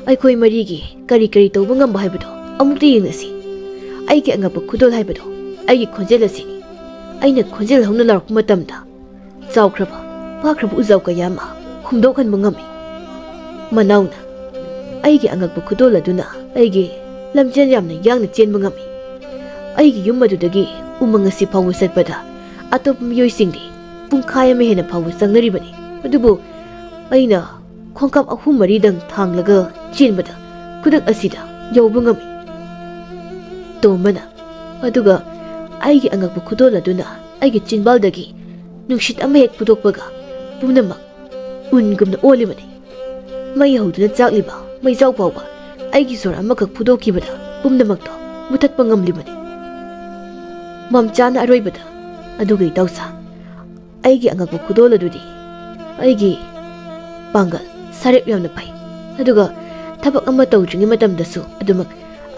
ꯑꯩꯈꯣꯏ ꯃꯔꯤꯒꯤ ꯀꯔꯤ ꯀꯔꯤ ꯇꯧꯕ ꯉꯝꯕ ꯍꯥꯏꯕꯗꯣ ꯑꯃꯨꯛꯇ ꯌꯦꯡꯅꯁꯤ꯫ ꯑꯩꯒꯤ ꯑꯉꯛꯄ ꯈꯨꯗꯣꯜ ꯍꯥꯏꯕꯗꯣ ꯑꯩꯒꯤ ꯈꯣꯟꯖꯦꯜ ꯑꯁꯤꯅꯤ꯫ ꯑꯩꯅ ꯈꯣꯟꯖꯦꯜ ꯍꯧꯅ ꯂꯥꯎꯔꯛꯄ ꯃꯇꯝꯗ ꯆꯥꯎꯈ꯭ꯔꯕ, ꯄꯥꯈ꯭ꯔꯕ ꯎꯖꯥꯎ ꯀꯌꯥ ꯑꯃ ꯍꯨꯝꯗꯣꯛꯍꯟꯕ ꯉꯝꯃꯤ꯫ ꯃꯅꯥꯎꯅ, ꯑꯩꯒꯤ ꯑꯉꯛꯄ ꯈꯨꯗꯣꯜ ꯑꯗꯨꯅ ꯑꯩꯒꯤ ꯂꯝꯖꯦꯜ ꯌꯥꯝꯅ ꯌꯥꯡꯅ ꯆꯦꯟꯕ ꯉꯝꯃꯤ꯫ ꯑꯩꯒꯤ ꯌꯨꯝ ꯑꯗꯨꯗꯒꯤ ꯎꯃꯪ ꯑꯁꯤ ꯐꯥꯎꯕ ꯆꯠꯄꯗ ꯑꯇꯣꯞꯄ ꯃꯤꯑꯣꯏꯁꯤꯡꯗꯤ ꯄꯨꯡꯈꯥꯏ ꯑꯃ ꯍꯦꯟꯅ ꯐꯥꯎꯕ ꯆꯪꯅꯔꯤꯕꯅꯤ꯫ ꯑꯗꯨꯕꯨ ꯑꯩꯅ ꯈꯣꯡꯀꯥꯞ ꯑꯍꯨꯝ ꯃꯔꯤꯗꯪ ꯊꯥꯡꯂꯒ ꯆꯦꯟꯕꯗ ꯈꯨꯗꯛ ꯑꯁꯤꯗ ꯌꯧꯕ ꯉꯝꯃꯤ꯫ ꯇꯣꯝꯕꯅ, ꯑꯗꯨꯒ ꯑꯩꯒꯤ ꯑꯉꯛꯄ ꯈꯨꯗꯣꯜ ꯑꯗꯨꯅ ꯑꯩꯒꯤ ꯆꯤꯟꯕꯥꯜꯗꯒꯤ ꯅꯨꯡꯁꯤꯠ ꯑꯃ ꯍꯦꯛ ꯐꯨꯗꯣꯛꯄꯒ ꯄꯨꯝꯅꯃꯛ ꯎꯟꯒꯨꯝꯅ ꯑꯣꯜꯂꯤꯕꯅꯤ꯫ ꯃꯩ ꯍꯧꯗꯨꯅ ꯆꯥꯛꯂꯤꯕ ꯃꯩꯖꯥꯎ ꯐꯥꯎꯕ ꯑꯩꯒꯤ ꯁꯣꯔ ꯑꯃꯈꯛ ꯐꯨꯗꯣꯛꯈꯤꯕꯗ ꯄꯨꯝꯅꯃꯛꯇꯣ ꯃꯨꯊꯠꯄ ꯉꯝꯂꯤꯕꯅꯤ꯫ ꯃꯝꯆꯥꯅ ꯑꯔꯣꯏꯕꯗ, ꯑꯗꯨꯒ ꯏꯇꯥꯎꯁꯥ, ꯑꯩꯒꯤ ꯑꯉꯛꯄ ꯈꯨꯗꯣꯜ ꯑꯗꯨꯗꯤ ꯑꯩꯒꯤ ꯄꯥꯡꯒꯜ, ꯁꯔꯦꯞ ꯌꯥꯝꯅ ꯐꯩ꯫ ꯑꯗꯨꯒ ꯊꯕꯛ ꯑꯃ ꯇꯧꯗ꯭ꯔꯤꯉꯩ ꯃꯇꯝꯗꯁꯨ ꯑꯗꯨꯃꯛ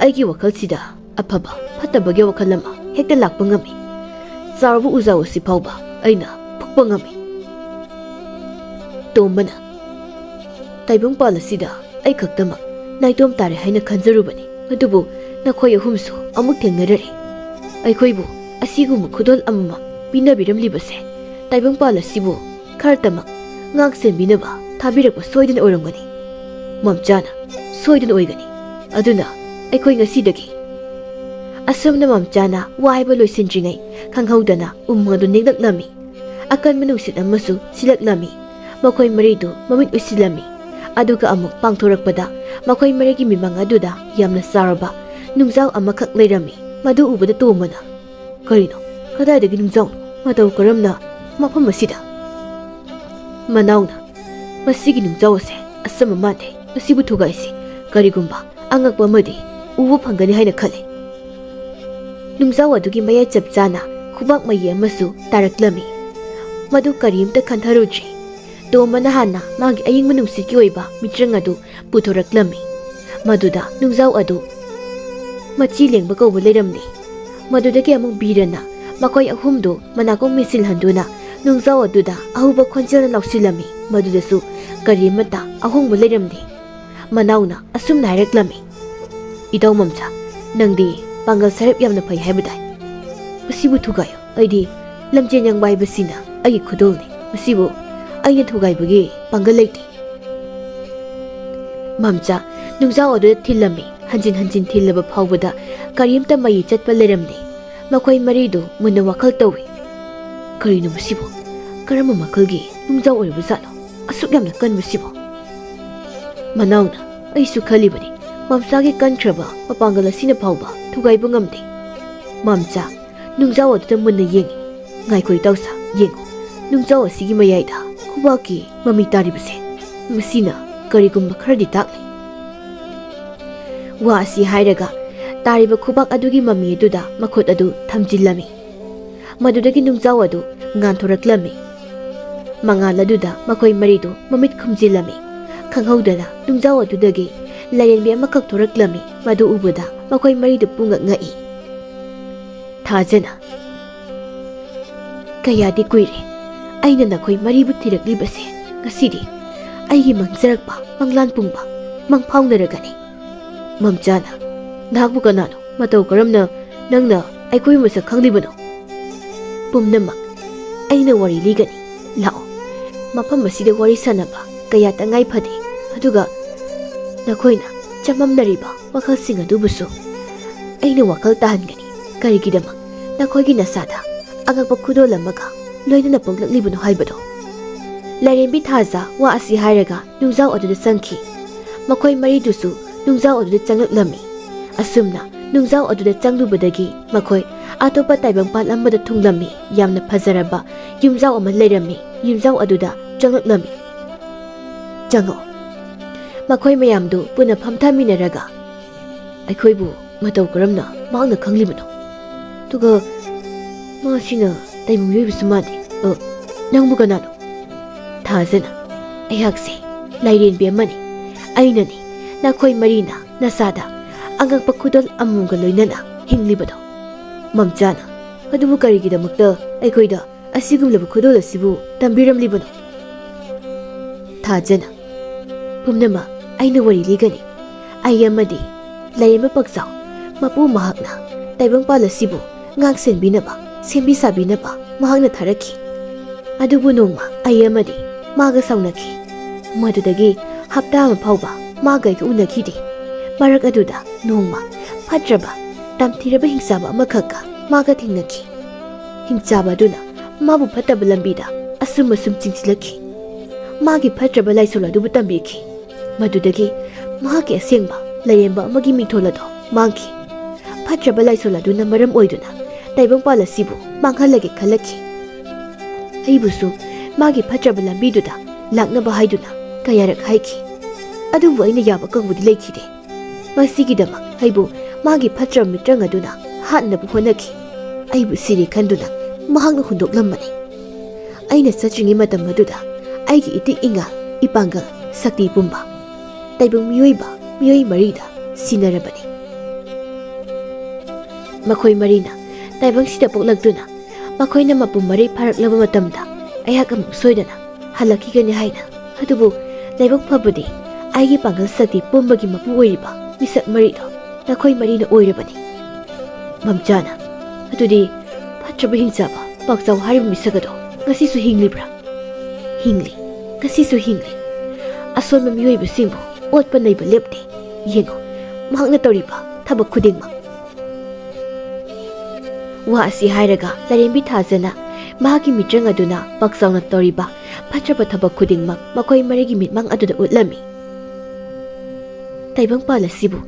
ꯑꯩꯒꯤ ꯋꯥꯈꯜꯁꯤꯗ ꯑꯐꯕ ꯐꯠꯇꯕꯒꯤ ꯋꯥꯈꯜ ꯑꯃ ꯍꯦꯛꯇ ꯂꯥꯛꯄ ꯉꯝꯃꯤ꯫ ꯆꯥꯎꯔꯕ ꯎꯖꯥꯎ ꯑꯁꯤ ꯐꯥꯎꯕ ꯑꯩꯅ ꯐꯨꯛꯄ ꯉꯝꯃꯤ꯫ ꯇꯣꯝꯕꯅ, ꯇꯥꯏꯕꯪꯄꯥꯜ ꯑꯁꯤꯗ ꯑꯩ ꯈꯛꯇꯃꯛ ꯅꯥꯏꯇꯣꯝ ꯇꯥꯔꯦ ꯍꯥꯏꯅ ꯈꯟꯖꯔꯨꯕꯅꯤ, ꯑꯗꯨꯕꯨ ꯅꯈꯣꯏ ꯑꯍꯨꯝꯁꯨ ꯑꯃꯨꯛ ꯊꯦꯡꯅꯔꯔꯦ꯫ ꯑꯩꯈꯣꯏꯕꯨ ꯑꯁꯤꯒꯨꯝꯕ ꯈꯨꯗꯣꯜ ꯑꯃꯃꯝ ꯄꯤꯅꯕꯤꯔꯝꯂꯤꯕꯁꯦ ꯇꯥꯏꯕꯪꯄꯥꯜ ꯑꯁꯤꯕꯨ ꯈꯔꯇꯃꯛ ꯉꯥꯛ ꯁꯦꯟꯕꯤꯅꯕ ꯊꯥꯕꯤꯔꯛꯄ ꯁꯣꯏꯗꯅ ꯑꯣꯏꯔꯝꯒꯅꯤ꯫ ꯃꯝꯆꯥꯅ, ꯁꯣꯏꯗꯅ ꯑꯣꯏꯒꯅꯤ꯫ ꯑꯗꯨꯅ ꯑꯩꯈꯣꯏ ꯉꯁꯤꯗꯒꯤ꯫ ꯑꯁꯨꯝꯅ ꯃꯝꯆꯥꯅ ꯋꯥ ꯍꯥꯏꯕ ꯂꯣꯏꯁꯤꯟꯗ꯭ꯔꯤꯉꯩ ꯈꯪꯍꯧꯗꯅ ꯎꯃꯪ ꯑꯗꯨ ꯅꯤꯛꯂꯛꯂꯝꯃꯤ꯫ ꯑꯀꯟꯕ ꯅꯨꯡꯁꯤꯠ ꯑꯃꯁꯨ ꯁꯤꯜꯂꯛꯂꯝꯃꯤ꯫ ꯃꯈꯣꯏ ꯃꯔꯤꯗꯨ ꯃꯃꯤꯠ ꯎꯏꯁꯤꯜꯂꯝꯃꯤ꯫ ꯑꯗꯨꯒ ꯑꯃꯨꯛ ꯄꯥꯡꯊꯣꯔꯛꯄꯗ ꯃꯈꯣꯏ ꯃꯔꯤꯒꯤ ꯃꯤꯃꯥꯡ ꯑꯗꯨꯗ ꯌꯥꯝꯅ ꯆꯥꯎꯔꯕ ꯅꯨꯡꯖꯥꯎ ꯑꯃꯈꯛ ꯂꯩꯔꯝꯃꯤ꯫ ꯃꯗꯨ ꯎꯕꯗ ꯇꯣꯝꯕꯅ, "ꯀꯔꯤꯅꯣ? ꯀꯗꯥꯏꯗꯒꯤ ꯅꯨꯡꯖꯥꯎꯅꯣ? ꯃꯇꯧ ꯀꯔꯝꯅ ꯃꯐꯝ ꯑꯁꯤꯗ?" ꯃꯅꯥꯎꯅ, "ꯃꯁꯤꯒꯤ ꯅꯨꯡꯖꯥꯎ ꯑꯁꯦ ꯑꯆꯝꯕ ꯃꯥꯟꯗꯦ꯫ ꯃꯁꯤꯕꯨ ꯊꯨꯒꯥꯏꯁꯤ꯫ ꯀꯔꯤꯒꯨꯝꯕ ꯑꯉꯛꯄ ꯑꯃꯗꯤ ꯎꯕ ꯐꯪꯒꯅꯤ ꯍꯥꯏꯅ ꯈꯜꯂꯤ꯫" ꯅꯨꯡꯖꯥꯎ ꯑꯗꯨꯒꯤ ꯃꯌꯥꯏ ꯆꯞ ꯆꯥꯅ ꯈꯨꯕꯥꯛ ꯃꯌꯤ ꯑꯃꯁꯨ ꯇꯥꯔꯛꯂꯝꯃꯤ꯫ ꯃꯗꯨ ꯀꯔꯤꯝꯇ ꯈꯟꯊꯔꯨꯗ꯭ꯔꯤ꯫ ꯇꯣꯝꯕꯅ ꯍꯥꯟꯅ ꯃꯥꯒꯤ ꯑꯌꯤꯡꯕ ꯅꯨꯡꯁꯤꯠꯀꯤ ꯑꯣꯏꯕ ꯃꯤꯇ꯭ꯔꯪ ꯑꯗꯨ ꯄꯨꯊꯣꯔꯛꯂꯝꯃꯤ꯫ ꯃꯗꯨꯗ ꯅꯨꯡꯖꯥꯎ ꯑꯗꯨ ꯃꯆꯤ ꯂꯦꯡꯕ ꯀꯧꯕ ꯂꯩꯔꯝꯂꯦ꯫ ꯃꯗꯨꯗꯒꯤ ꯑꯃꯨꯛ ꯕꯤꯔꯅ ꯃꯈꯣꯏ ꯑꯍꯨꯝꯗꯨ ꯃꯅꯥꯀꯣꯡ ꯃꯦꯟꯁꯤꯜꯍꯟꯗꯨꯅ ꯅꯨꯡꯖꯥꯎ ꯑꯗꯨꯗ ꯑꯍꯧꯕ ꯈꯣꯟꯖꯦꯜꯅ ꯂꯥꯎꯁꯤꯜꯂꯝꯃꯤ꯫ ꯃꯗꯨꯗꯁꯨ ꯀꯔꯤꯃꯠꯇ ꯑꯍꯣꯡꯕ ꯂꯩꯔꯝꯗꯦ꯫ ꯃꯅꯥꯎꯅ ꯑꯁꯨꯝꯅ ꯍꯥꯏꯔꯛꯂꯝꯃꯤ, "ꯏꯇꯥꯎ ꯃꯝꯆꯥ, ꯅꯪꯗꯤ ꯄꯥꯡꯒꯜ ꯁꯔꯦꯞ ꯌꯥꯝꯅ ꯐꯩ ꯍꯥꯏꯕ ꯇꯥꯏ꯫ ꯃꯁꯤꯕꯨ ꯊꯨꯒꯥꯏꯌꯨ꯫ ꯑꯩꯗꯤ ꯂꯝꯖꯦꯟ ꯌꯥꯡꯕ ꯍꯥꯏꯕꯁꯤꯅ ꯑꯩꯒꯤ ꯈꯨꯗꯣꯜꯅꯤ꯫ ꯃꯁꯤꯕꯨ ꯑꯩꯅ ꯊꯨꯒꯥꯏꯕꯒꯤ ꯄꯥꯡꯒꯜ ꯂꯩꯇꯦ꯫" ꯃꯝꯆꯥ ꯅꯨꯡꯖꯥꯎ ꯑꯗꯨꯗ ꯊꯤꯜꯂꯝꯃꯤ꯫ ꯍꯟꯖꯤꯟ ꯍꯟꯖꯤꯟ ꯊꯤꯜꯂꯕ ꯐꯥꯎꯕꯗ ꯀꯔꯤꯝꯇ ꯃꯌꯤ ꯆꯠꯄ ꯂꯩꯔꯝꯗꯦ꯫ ꯃꯈꯣꯏ ꯃꯔꯤꯗꯨ ꯃꯨꯟꯅ ꯋꯥꯈꯜ ꯇꯧꯏ꯫ "ꯀꯔꯤꯅꯣ ꯃꯁꯤꯕꯨ? ꯀꯔꯝꯕ ꯃꯈꯜꯒꯤ ꯅꯨꯡꯖꯥꯎ ꯑꯣꯏꯔꯕꯖꯥꯠꯅꯣ? ꯑꯁꯨꯛ ꯌꯥꯝꯅ ꯀꯟꯕꯁꯤꯕꯨ?" ꯃꯅꯥꯎꯅ, "ꯑꯩꯁꯨ ꯈꯜꯂꯤꯕꯅꯤ, ꯃꯝꯆꯥꯒꯤ ꯀꯟꯈ꯭ꯔꯕ ꯃꯄꯥꯡꯒꯜ ꯑꯁꯤꯅ ꯐꯥꯎꯕ ꯊꯨꯒꯥꯏꯕ ꯉꯝꯗꯦ꯫" ꯃꯝꯆꯥ ꯅꯨꯡꯖꯥꯎ ꯑꯗꯨꯗ ꯃꯨꯟꯅ ꯌꯦꯡꯏ꯫ "ꯉꯥꯏꯈꯣ ꯏꯇꯥꯎꯁꯥ, ꯌꯦꯡꯉꯨ, ꯅꯨꯡꯖꯥꯎ ꯑꯁꯤꯒꯤ ꯃꯌꯥꯏꯗ ꯈꯨꯕꯥꯛꯀꯤ ꯃꯃꯤ ꯇꯥꯔꯤꯕꯁꯦ, ꯃꯁꯤꯅ ꯀꯔꯤꯒꯨꯝꯕ ꯈꯔꯗꯤ ꯇꯥꯛꯂꯤ꯫" ꯋꯥ ꯑꯁꯤ ꯍꯥꯏꯔꯒ ꯇꯥꯔꯤꯕ ꯈꯨꯕꯥꯛ ꯑꯗꯨꯒꯤ ꯃꯃꯤ ꯑꯗꯨꯗ ꯃꯈꯨꯠ ꯑꯗꯨ ꯊꯝꯖꯤꯜꯂꯝꯃꯤ꯫ ꯃꯗꯨꯗꯒꯤ ꯅꯨꯡꯖꯥꯎ ꯑꯗꯨ ꯉꯥꯟꯊꯣꯔꯛꯂꯝꯃꯤ꯫ ꯃꯉꯥꯜ ꯑꯗꯨꯗ ꯃꯈꯣꯏ ꯃꯔꯤꯗꯨ ꯃꯃꯤꯠ ꯈꯨꯝꯖꯤꯜꯂꯝꯃꯤ꯫ ꯈꯪꯍꯧꯗꯅ ꯅꯨꯡꯖꯥꯎ ꯑꯗꯨꯗꯒꯤ ꯂꯥꯏꯔꯦꯟꯕꯤ ꯑꯃꯈꯛ ꯊꯣꯔꯛꯂꯝꯃꯤ꯫ ꯃꯗꯨ ꯎꯕꯗ ꯃꯈꯣꯏ ꯃꯔꯤꯗꯨ ꯄꯨꯡꯉꯛ ꯉꯛꯏ꯫ ꯊꯥꯖꯅ, "ꯀꯌꯥꯗꯤ ꯀꯨꯏꯔꯦ ꯑꯩꯅ ꯅꯈꯣꯏ ꯃꯔꯤꯕꯨ ꯊꯤꯔꯛꯂꯤꯕꯁꯦ꯫ ꯉꯁꯤꯗꯤ ꯑꯩꯒꯤ ꯃꯪꯖꯔꯛꯄ ꯃꯪꯂꯥꯟ ꯄꯨꯝꯕ ꯃꯪꯐꯥꯎꯅꯔꯒꯅꯤ꯫" ꯃꯝꯆꯥꯅ, "ꯅꯍꯥꯛꯄꯨ ꯀꯅꯥꯅꯣ? ꯃꯇꯧ ꯀꯔꯝꯅ ꯅꯪꯅ ꯑꯩꯈꯣꯏꯕꯨ ꯃꯁꯛ ꯈꯪꯂꯤꯕꯅꯣ?" "ꯄꯨꯝꯅꯃꯛ ꯑꯩꯅ ꯋꯥꯔꯤ ꯂꯤꯒꯅꯤ꯫ ꯂꯥꯛꯑꯣ, ꯃꯐꯝ ꯑꯁꯤꯗ ꯋꯥꯔꯤ ꯁꯥꯟꯅꯕ ꯀꯌꯥ ꯇꯉꯥꯏ ꯐꯗꯦ꯫ ꯑꯗꯨꯒ ꯅꯈꯣꯏꯅ ꯆꯃꯝꯅꯔꯤꯕ ꯋꯥꯈꯜꯁꯤꯡ ꯑꯗꯨꯕꯨꯁꯨ ꯑꯩꯅ ꯋꯥꯈꯜ ꯇꯥꯍꯟꯒꯅꯤ꯫ ꯀꯔꯤꯒꯤꯗꯃꯛ ꯅꯈꯣꯏꯒꯤ ꯅꯁꯥꯗ ꯑꯉꯛꯄ ꯈꯨꯗꯣꯜ ꯑꯃꯒ ꯂꯣꯏꯅꯅ ꯄꯣꯛꯂꯛꯂꯤꯕꯅꯣ ꯍꯥꯏꯕꯗꯣ?" ꯂꯥꯏꯔꯦꯝꯕꯤ ꯊꯥꯖ ꯋꯥ ꯑꯁꯤ ꯍꯥꯏꯔꯒ ꯅꯨꯡꯖꯥꯎ ꯑꯗꯨꯗ ꯆꯪꯈꯤ꯫ ꯃꯈꯣꯏ ꯃꯔꯤꯗꯨꯁꯨ ꯅꯨꯡꯖꯥꯎ ꯑꯗꯨꯗ ꯆꯪꯂꯛꯂꯝꯃꯤ꯫ ꯑꯁꯨꯝꯅ ꯅꯨꯡꯖꯥꯎ ꯑꯗꯨꯗ ꯆꯪꯂꯨꯕꯗꯒꯤ ꯃꯈꯣꯏ ꯑꯇꯣꯞꯄ ꯇꯥꯏꯕꯪꯄꯥꯟ ꯑꯃꯗ ꯊꯨꯡꯂꯝꯃꯤ꯫ ꯌꯥꯝꯅ ꯐꯖꯔꯕ ꯌꯨꯝꯖꯥꯎ ꯑꯃ ꯂꯩꯔꯝꯃꯤ꯫ ꯌꯨꯝꯖꯥꯎ ꯑꯗꯨꯗ ꯆꯪꯂꯛꯂꯝꯃꯤ꯫ "ꯆꯪꯉꯛꯑꯣ꯫" ꯃꯈꯣꯏ ꯃꯌꯥꯝꯗꯨ ꯄꯨꯟꯅ ꯐꯝꯊꯃꯤꯟꯅꯔꯒ, "ꯑꯩꯈꯣꯏꯕꯨ ꯃꯇꯧ ꯀꯔꯝꯅ ꯃꯍꯥꯛꯅ ꯈꯪꯂꯤꯕꯅꯣ? ꯑꯗꯨꯒ ꯃꯥꯁꯤꯅ ꯇꯥꯏꯕꯪ ꯃꯤꯑꯣꯏꯕꯁꯨ ꯃꯥꯟꯗꯦ꯫ ꯑ, ꯅꯪꯕꯨ ꯀꯅꯥꯅꯣ?" ꯊꯥꯖꯅ, ꯑꯩꯍꯥꯛꯁꯦ ꯂꯥꯏꯔꯦꯝꯕꯤ ꯑꯃꯅꯤ꯫ ꯑꯩꯅꯅꯤ ꯅꯈꯣꯏ ꯃꯔꯤꯅ ꯅꯁꯥꯗ ꯑꯉꯛꯄ ꯈꯨꯗꯣꯜ ꯑꯃꯃꯝꯒ ꯂꯣꯏꯅꯅ ꯍꯤꯡꯂꯤꯕꯗꯣ꯫ ꯃꯝꯆꯥꯅ, ꯑꯗꯨꯕꯨ ꯀꯔꯤꯒꯤꯗꯃꯛꯇ ꯑꯩꯈꯣꯏꯗ ꯑꯁꯤꯒꯨꯝꯂꯕ ꯈꯨꯗꯣꯜ ꯑꯁꯤꯕꯨ ꯇꯝꯕꯤꯔꯝꯂꯤꯕꯅꯣ? ꯊꯥꯖꯅ, ꯄꯨꯝꯅꯃꯛ ꯑꯩꯅ ꯋꯥꯔꯤ ꯂꯤꯒꯅꯤ꯫ ꯑꯩ ꯑꯃꯗꯤ ꯂꯥꯏꯔꯦꯝꯕ ꯄꯥꯛꯆꯥꯎ ꯃꯄꯨ ꯃꯍꯥꯛꯅ ꯇꯥꯏꯕꯪꯄꯥꯜ ꯑꯁꯤꯕꯨ ꯉꯥꯛ ꯁꯦꯟꯕꯤꯅꯕ, ꯁꯦꯝꯕꯤ ꯁꯥꯕꯤꯅꯕ ꯃꯍꯥꯛꯅ ꯊꯥꯔꯛꯈꯤ꯫ ꯑꯗꯨꯕꯨ ꯅꯣꯡꯃ ꯑꯩ ꯑꯃꯗꯤ ꯃꯥꯒ ꯁꯥꯎꯅꯈꯤ꯫ ꯃꯗꯨꯗꯒꯤ ꯍꯞꯇꯥ ꯑꯃ ꯐꯥꯎꯕ ꯃꯥꯒ ꯑꯩꯒ ꯎꯅꯈꯤꯗꯦ꯫ ꯃꯔꯛ ꯑꯗꯨꯗ ꯅꯣꯡꯃ ꯐꯠꯇ꯭ꯔꯕ, ꯇꯝꯊꯤꯔꯕ ꯍꯤꯡꯆꯥꯕ ꯑꯃꯈꯛꯀ ꯃꯥꯒ ꯊꯦꯡꯅꯈꯤ꯫ ꯍꯤꯡꯆꯥꯕ ꯑꯗꯨꯅ ꯃꯥꯕꯨ ꯐꯠꯇꯕ ꯂꯝꯕꯤꯗ ꯑꯁꯨꯝ ꯑꯁꯨꯝ ꯆꯤꯡꯁꯤꯜꯂꯛꯈꯤ꯫ ꯃꯥꯒꯤ ꯐꯠꯇ꯭ꯔꯕ ꯂꯥꯏꯁꯣꯟ ꯑꯗꯨꯕꯨ ꯇꯝꯕꯤꯈꯤ꯫ ꯃꯗꯨꯗꯒꯤ ꯃꯍꯥꯛꯀꯤ ꯑꯁꯦꯡꯕ ꯂꯥꯏꯔꯦꯝꯕ ꯑꯃꯒꯤ ꯃꯤꯡꯊꯣꯜ ꯑꯗꯨ ꯃꯥꯡꯈꯤ꯫ ꯐꯠꯇ꯭ꯔꯕ ꯂꯥꯏꯁꯣꯟ ꯑꯗꯨꯅ ꯃꯔꯝ ꯑꯣꯏꯗꯨꯅ ꯇꯥꯏꯕꯪꯄꯥꯜ ꯑꯁꯤꯕꯨ ꯃꯥꯡꯍꯜꯂꯒꯦ ꯈꯜꯂꯛꯈꯤ꯫ ꯑꯩꯕꯨꯁꯨ ꯃꯥꯒꯤ ꯐꯠꯇ꯭ꯔꯕ ꯂꯝꯕꯤꯗꯨꯗ ꯂꯥꯛꯅꯕ ꯍꯥꯏꯗꯨꯅ ꯀꯌꯥꯔꯛ ꯍꯥꯏꯈꯤ꯫ ꯑꯗꯨꯕꯨ ꯑꯩꯅ ꯌꯥꯕ ꯀꯧꯕꯗꯤ ꯂꯩꯈꯤꯗꯦ꯫ ꯃꯁꯤꯒꯤꯗꯃꯛ ꯑꯩꯕꯨ ꯃꯥꯒꯤ ꯐꯠꯇ꯭ꯔꯕ ꯃꯤꯇ꯭ꯔꯪ ꯑꯗꯨꯅ ꯍꯥꯠꯅꯕ ꯍꯣꯠꯅꯈꯤ꯫ ꯑꯩꯕꯨ ꯁꯤꯔꯦ ꯈꯟꯗꯨꯅ ꯃꯍꯥꯛꯅ ꯍꯨꯟꯗꯣꯛꯂꯝꯕꯅꯤ꯫ ꯑꯩꯅ ꯆꯠꯇ꯭ꯔꯤꯉꯩ ꯃꯇꯝ ꯑꯗꯨꯗ ꯑꯩꯒꯤ ꯏꯇꯤꯛ ꯏꯉꯥ, ꯏꯄꯥꯡꯒꯜ, ꯁꯛꯇꯤ ꯄꯨꯝꯕ ꯇꯥꯏꯕꯪ ꯃꯤꯑꯣꯏꯕ ꯃꯤꯑꯣꯏ ꯃꯔꯤꯗ ꯁꯤꯟꯅꯔꯕꯅꯤ꯫ ꯃꯈꯣꯏ ꯃꯔꯤꯅ ꯇꯥꯏꯕꯪꯁꯤꯗ ꯄꯣꯛꯂꯛꯇꯨꯅ ꯃꯈꯣꯏꯅ ꯃꯄꯨꯡ ꯃꯔꯩ ꯐꯥꯔꯛꯂꯕ ꯃꯇꯝꯗ ꯑꯩꯍꯥꯛ ꯑꯃꯨꯛ ꯁꯣꯏꯗꯅ ꯍꯜꯂꯛꯈꯤꯒꯅꯤ ꯍꯥꯏꯅ꯫ ꯑꯗꯨꯕꯨ ꯂꯥꯏꯕꯛ ꯐꯕꯗꯤ ꯑꯩꯒꯤ ꯄꯥꯡꯒꯜ ꯁꯛꯇꯤ ꯄꯨꯝꯕꯒꯤ ꯃꯄꯨ ꯑꯣꯏꯔꯤꯕ ꯃꯤꯁꯛ ꯃꯔꯤꯗꯣ ꯅꯈꯣꯏ ꯃꯔꯤꯅ ꯑꯣꯏꯔꯕꯅꯤ꯫ ꯃꯝꯆꯥꯅ, ꯑꯗꯨꯗꯤ ꯐꯠꯇ꯭ꯔꯕ ꯍꯤꯡꯆꯥꯕ ꯄꯥꯛꯆꯥꯎ ꯍꯥꯏꯔꯤꯕ ꯃꯤꯁꯛ ꯑꯗꯣ ꯉꯁꯤꯁꯨ ꯍꯤꯡꯂꯤꯕ꯭ꯔꯥ? ꯍꯤꯡꯂꯤ, ꯉꯁꯤꯁꯨ ꯍꯤꯡꯂꯤ꯫ ꯑꯁꯣꯟꯕ ꯃꯤꯑꯣꯏꯕꯁꯤꯡꯕꯨ ꯑꯣꯠꯄ ꯅꯩꯕ ꯂꯦꯞꯇꯦ꯫ ꯌꯦꯡꯉꯨ, ꯃꯍꯥꯛꯅ ꯇꯧꯔꯤꯕ ꯊꯕꯛ ꯈꯨꯗꯤꯡꯃꯛ꯫ ꯋꯥ ꯑꯁꯤ ꯍꯥꯏꯔꯒ ꯂꯥꯏꯔꯦꯝꯕꯤ ꯊꯥꯖꯅ ꯃꯍꯥꯛꯀꯤ ꯃꯤꯇ꯭ꯔꯪ ꯑꯗꯨꯅ ꯄꯥꯛꯆꯥꯎꯅ ꯇꯧꯔꯤꯕ ꯐꯠꯇ꯭ꯔꯕ ꯊꯕꯛ ꯈꯨꯗꯤꯡꯃꯛ ꯃꯈꯣꯏ ꯃꯔꯤꯒꯤ ꯃꯤꯠꯃꯥꯡ ꯑꯗꯨꯗ ꯎꯠꯂꯝꯃꯤ꯫ ꯇꯥꯏꯕꯪꯄꯥꯜ ꯑꯁꯤꯕꯨ